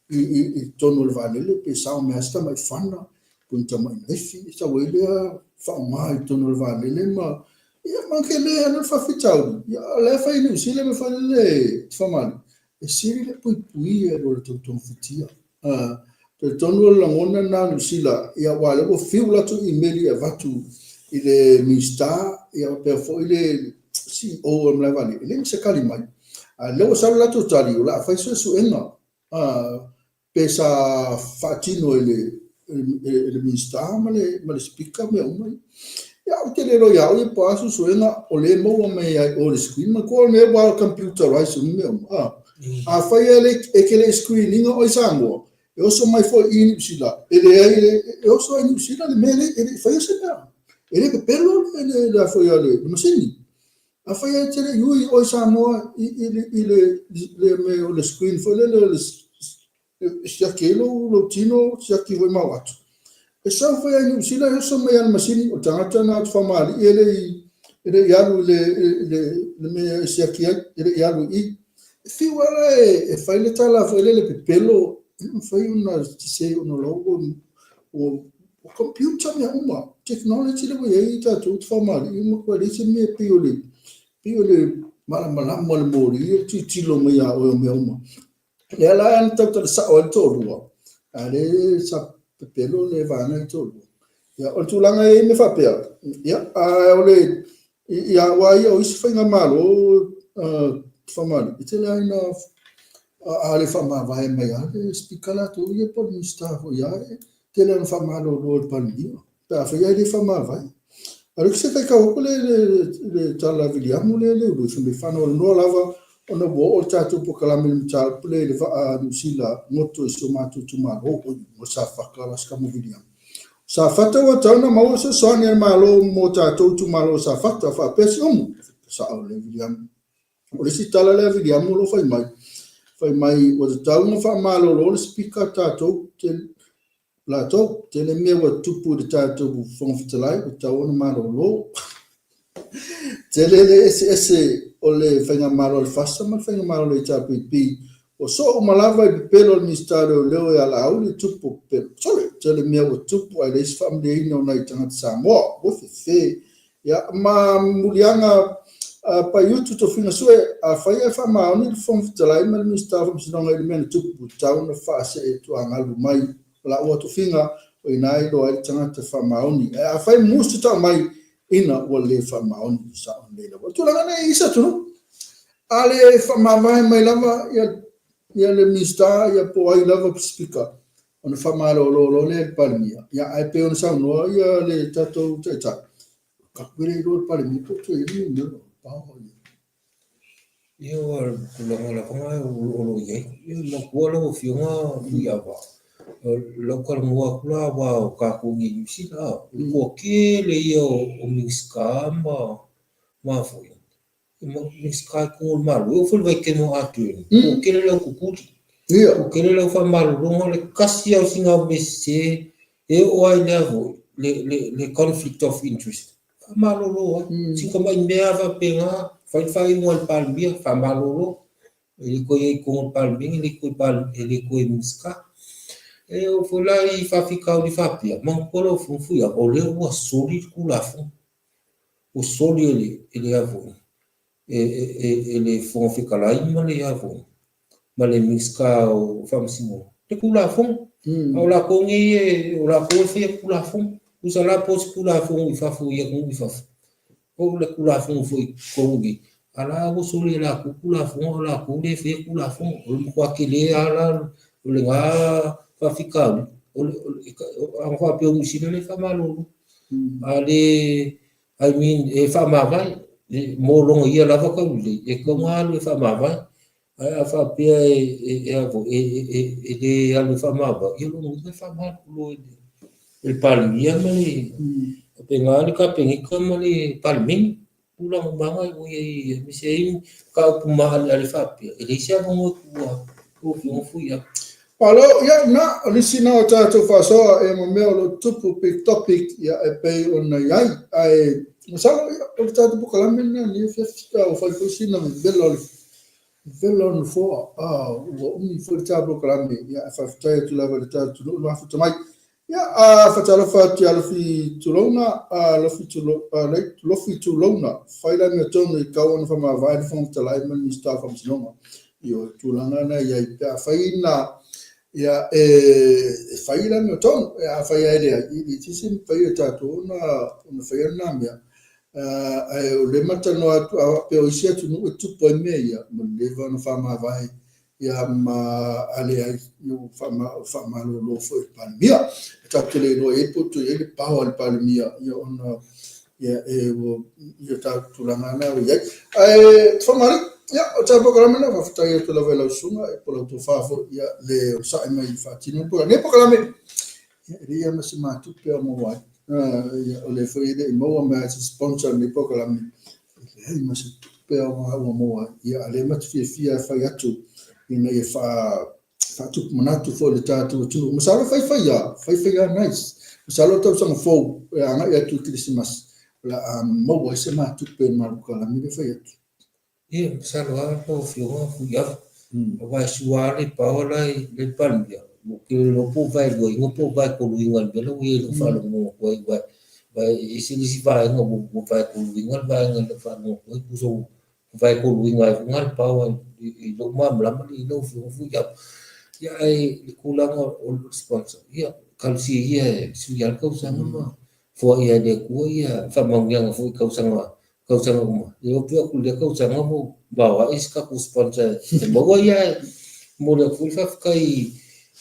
i totonu o le vaalele, pe sao mai lava se tamai fana, po o ni tamai naifi, sau ai lea faaaoga i totonu o le vaalele ma ia ma tele lava le faafitauli. Ia o la e fai i Niu Sila ma fai le Famalii, e sili le puipuia i lo le tau togafitia. Talitonu o le lagona lena o Niu Sila, ia aua o lea ua fiu latou imeli e avatu i le Minisita, ia faapea foi le CEO o le malaevaalele, e leai ma se tali mai. A o lea ua sau le latou tali, o le a fai suesuega pe sa faatino e le Minisita ma le Speaker mea uma ia. Ia, ou te le iloa ia au ia po o a suesuega o lea e maua mai ai i o i le screen. Manatua o lea ua computerize uma mea uma. Afai e te le i screen ina oe i Samoa, e oso mai foi i Niu Sila, e leai, e oso ai i Niu Sila le mea e le i faia se mea. E le pepelo le masini. Afai e te le i ui oe Samoa i le mea o le screen foi lele o le siaki ai lou tino, siaki foi ma au ato. E sau foi lava i Niu Sila e oso mai lava i le masini, o le tagata lena famalii e le i alu i le mea e siaki ai, e le i alu i i. E fiu lava la e fai le tala foi lele pepelo, e le mafai ona sese ona o la ua O computer mea uma, technology lea ua i ai tatou te faamalie uma atu ai leai se mea e pei o le pei o le malamalama o le moli e tilotilo mai ia oe o mea uma. Lea la na tautala sao ai le toalua, a lea sa pepelo le vaega i toalua. Ia, o le tulaga e i ai mea faapea, ia, a o le Ia, aua ia o isi faigamalo faamalie, e tele lava ina a le faamavae mai lava le Speaker latou ia po o le Minisita foi lava, e tele lava ina faamalolo e le Palemia pe afai lava e le faamavae. A o lea ou te faitau atu le tala a Viliamu lea e Leului, fai mai faanoanoa lava ona ua oo le tatou polokalame i le mataupu lea i le vaa Niu Sila goto i si o matou itumalo, oi, o Safata la si tama o Viliamu. Safata ua tatau ona maua fesoasoani a le Malo mo tatou itumalo o Safata, faapea Siumu. Sao lelei Viliamu. O le isi tala lea a Viliamu o lo o fai mai, fai mai ua tatau ona faamalolo le Speaker tatou te latou, tele mea ua tupu i le tatou Fofoga Fetalai, ua tatau ona malolo. Tele le eseese o le Faigamalo a le FAST ma le Faigamalo a le HRPP. Ua soo uma lava i pepelo o le Minisita o Leoleo ia Laauli le tupu o pepelo. Sole, tele mea ua tupu ae leai se faamalieina o nai tagata Samoa. Ua fefe. Ia, ma muliaga Paiutu Tofiga Sue, afai ae faamaoni le Fofoga Fetalai ma le Minisita o Faamasinoga i le mea na tupu, ua tatau ona faasee tuagalu mai laua tofiga, o i ina e iloa ai le tagata faamaoni. Ae afai musu tau mai, ina ua le faamaoni, sao lelei lava. O le tulaga lena e i isi atunuu, a le faamavae mai lava ia le Minisita ia po o ai lava Speaker, ona faamalolo loa lea e le Palemia. Ia, ae pei ona saunoa ia le tatou Taitai, tatou le iloa le Palemia po o toe i ai le numera o power ia. Ia aua o le tulaga lava lena o lo o i ai. Ia manatua lau Afioga Fuiava, o lau talanoa atu la aua o tatou i Niu Sila, o le toatele ia o Minisita ma foi, Minisita i totonu o le Malo, e oo foi i le vaitaimi o Ardern, toatele le au tutuli, toatele le au faamalologa, o le tasi lava o sina au mea sese e oo lava i lea foi, le conflict of interest, faamalolo ai. Sina tamai mea lava faapena, fai le faaiuga a le Palemia, faamalolo. E le toe i ai i totonu o le Palemene, e le toe e le toe Minisita. E oo foi la i faafitauli faapea, manatua lau Afioga Fuiava, o lea ua soli le Tulafono. Ua soli e le, e le a foi, e le Fofoga Fetalai ma le a foi, ma le Minisita o Faamasinoga le Tulafono. A o latou nei o latou e faia Tulafono. Tusa la po o se Tulafono i fafo i atunuu i fafo, po o le Tulafono foi i totonu i i, a la ua soli e latou Tulafono, a o latou lea e faia Tulafono. O le matua tele lava la o lena faafitauli, ana faapea o Niu Sila lea e faamalolo. A le I mean, e faamavae, mo lona ia lava taulelei, e tatau ona alu e faamavae. Ae a faapea e le alu e faamavae, ia o lona uiga e faamalolo e le Palemia ma le faapena le Kapeneta ma le Palemene. Tulaga uma lava na ua i ai, aemaise ai mataupu maaleale faapea, e leai se avanoa e tuua lau Afioga Fuiava. Malo, ia na, o nisi na o tatou faasoa ia ma mea o lo o tutupu big topic ia e pei ona i ai. Ae masalo ia o le tatou polokalame lena i lenei afiafi, ua fai foi sina vevela o le vevela o le nofoa. Ua umi foi le tatou polokalame, ia ae faafetai atu lava i le tatou atunuu le mafuta mai. Ia, faatalofa atu ia Lofi Tulouna, Lofi Tulouna, fai le amiotonu i tau ona faamavae le Fofoga Fetalai ma le Minisita o Faamasinoga. Ioe, o tulaga na e i ai, pe afai na, ia, e fai le amiotonu, afai lava e leai, e leai se mafai e tatou ona faia lena mea. Ae o lea e ma talanoa atu, a faapea o isi atunuu e tupu ai mea ia, ua leva ona faamavae ia ma a leai, ua faamalolo foi e le Palemia. E tatou te le iloa i ai po o toe i ai le power a le Palemia ia ona ia e ua ia tatou tulaga na ua i ai. Ae Faamalie, ia o le tatou polokalame lena, faafetai atu lava i lau susuga po o lau tofa foi ia le onosai mai e faatino lenei polokalame. Ia e leai lava ma se matupe o maua ai. Ia o lea foi e le i maua mai lava se sponsor o lenei polokalame. E leai ma se tupe aoga ua maua ai. Ia, a o lea ma te fiafia e fai atu ina ia faatupu manatu foi i le tatou atunuu. Masalo faifai lava, faifai lava nice. Masalo le tausaga fou e agai atu i Kerisimasi, o le a maua ai se matupe ma le polokalame lea e fai atu. Ia, masalo lava lau Afioga Fuiava, aua e sua lava le power la i le Palemia, ou te le iloa po o vaeluaina po o vaetoluina i le mea la ua i ai i lau faalogo atu ai, aua e ese le isi vaega ua vaetoluina le vaega i lau faalogo atu ai, tusa ua vaetoluina ai foi lena le power i lou malamalama i lau Afioga Fuiava. Ia, ae i le tulaga o le sponsor, ia, talosia ia e sui lava le tausaga ma foai e le Atua ia faamanuiaga foi i tausaga. tausaga uma, e opi atu i lea tausaga ua vaoae se tatou sponsor e maua ia e momoli atu foi le faafetai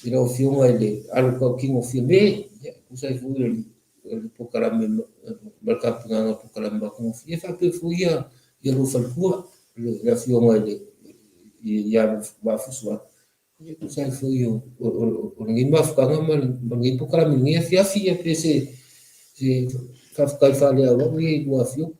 i lau Afioga i le alo tautino Fiame, ia e tusa ai foi o le polokalame ma le tapenaga o le polokalame matagofie, e faapea foi ia lou faletua, le Afioga i le ia Vaafusuaga, e tusa ai foi o lenei mafutaga ma lenei polokalame i lenei afiafi, ia pe se faafetai faaleauau ia i lua afioga.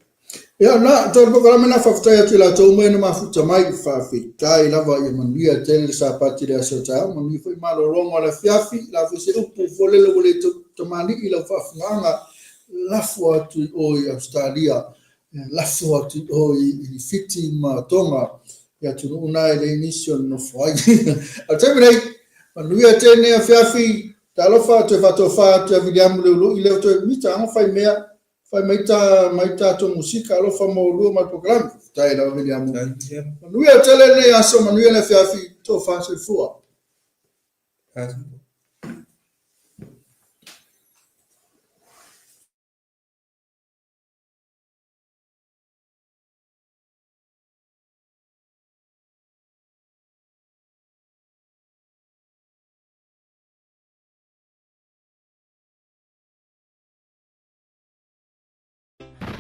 Ia, na, toe polokalame na faafetai atu i latou uma ia na mafuta mai, faafetai lava ia manuia tele le Sapati le aso taeao, manuia foi malologa o le afiafi, la foi se upu foi lele ua le tamalii i lau faafofogaaga, lafo atu i o i Ausetalia, lafo atu i o i Fiti ma Tonga, i atunuu na e leai nisi o nonofo ai. A o le taimi nei, manuia tele lenei afiafi, talofa toe faatofa atu ia Viliamu Leului lea ua toe mita aga fai mea, fai mai ta mai tatou musika, alofa mo oulua ma le polokalame. Faafetai lava Viliamu. Manuia tele lenei aso, manuia le afiafi, tofa soifua.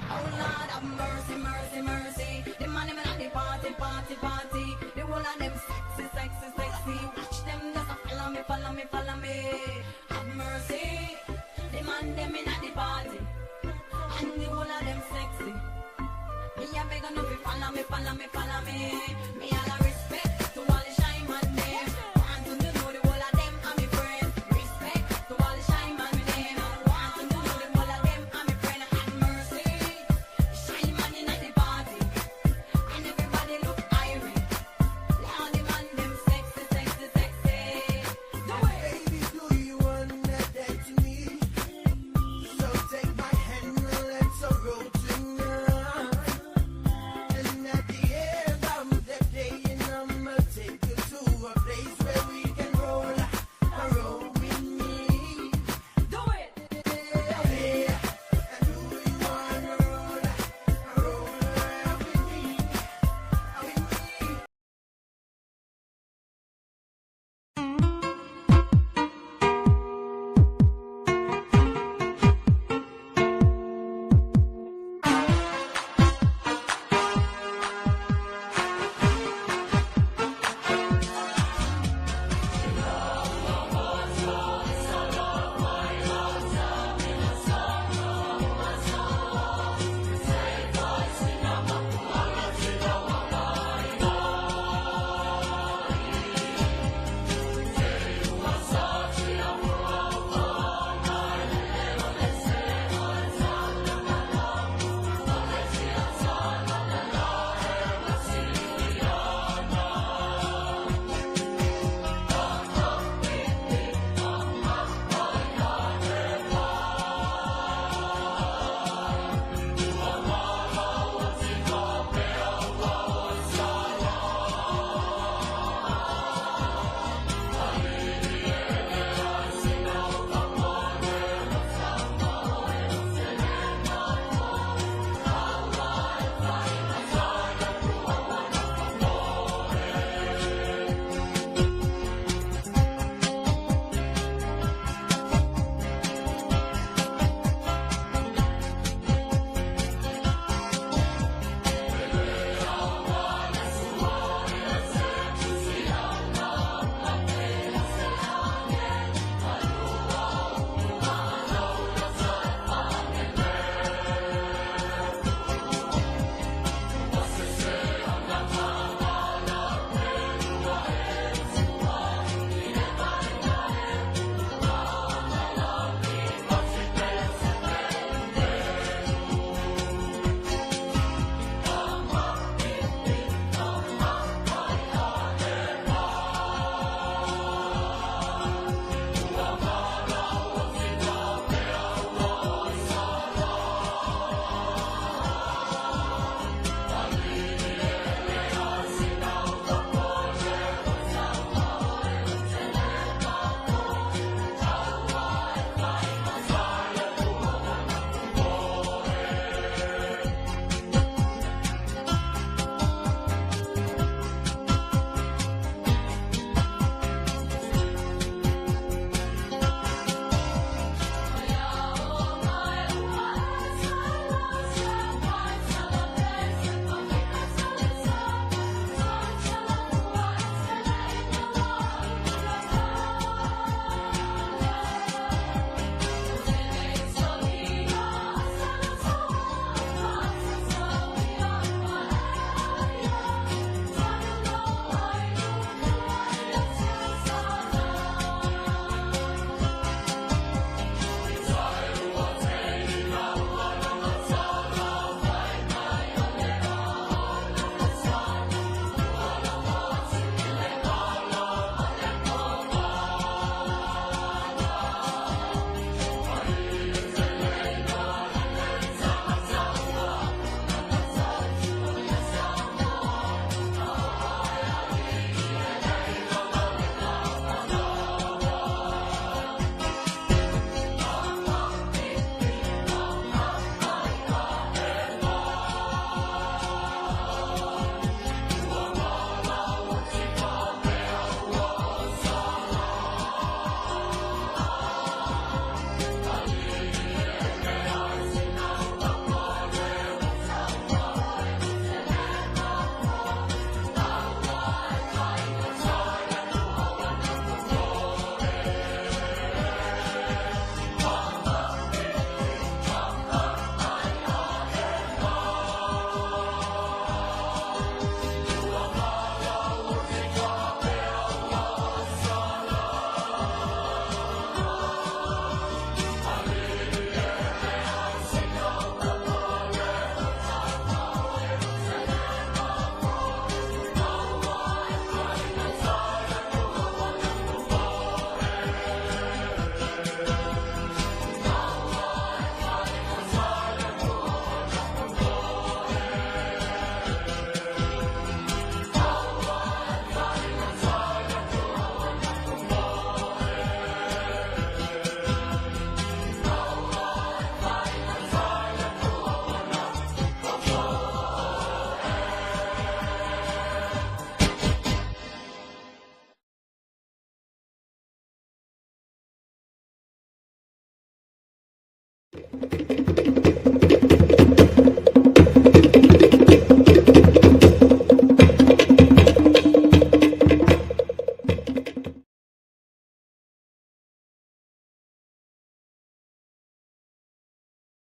Oh Lord have mercy, mercy, mercy. The man them inna the party, party, party. The whole of them sexy, sexy, sexy. Watch them just a follow me, follow me, follow me. Have mercy. The man them inna the party, and the whole of them sexy. Me a beg no fi follow me, follow me, follow me. Me all a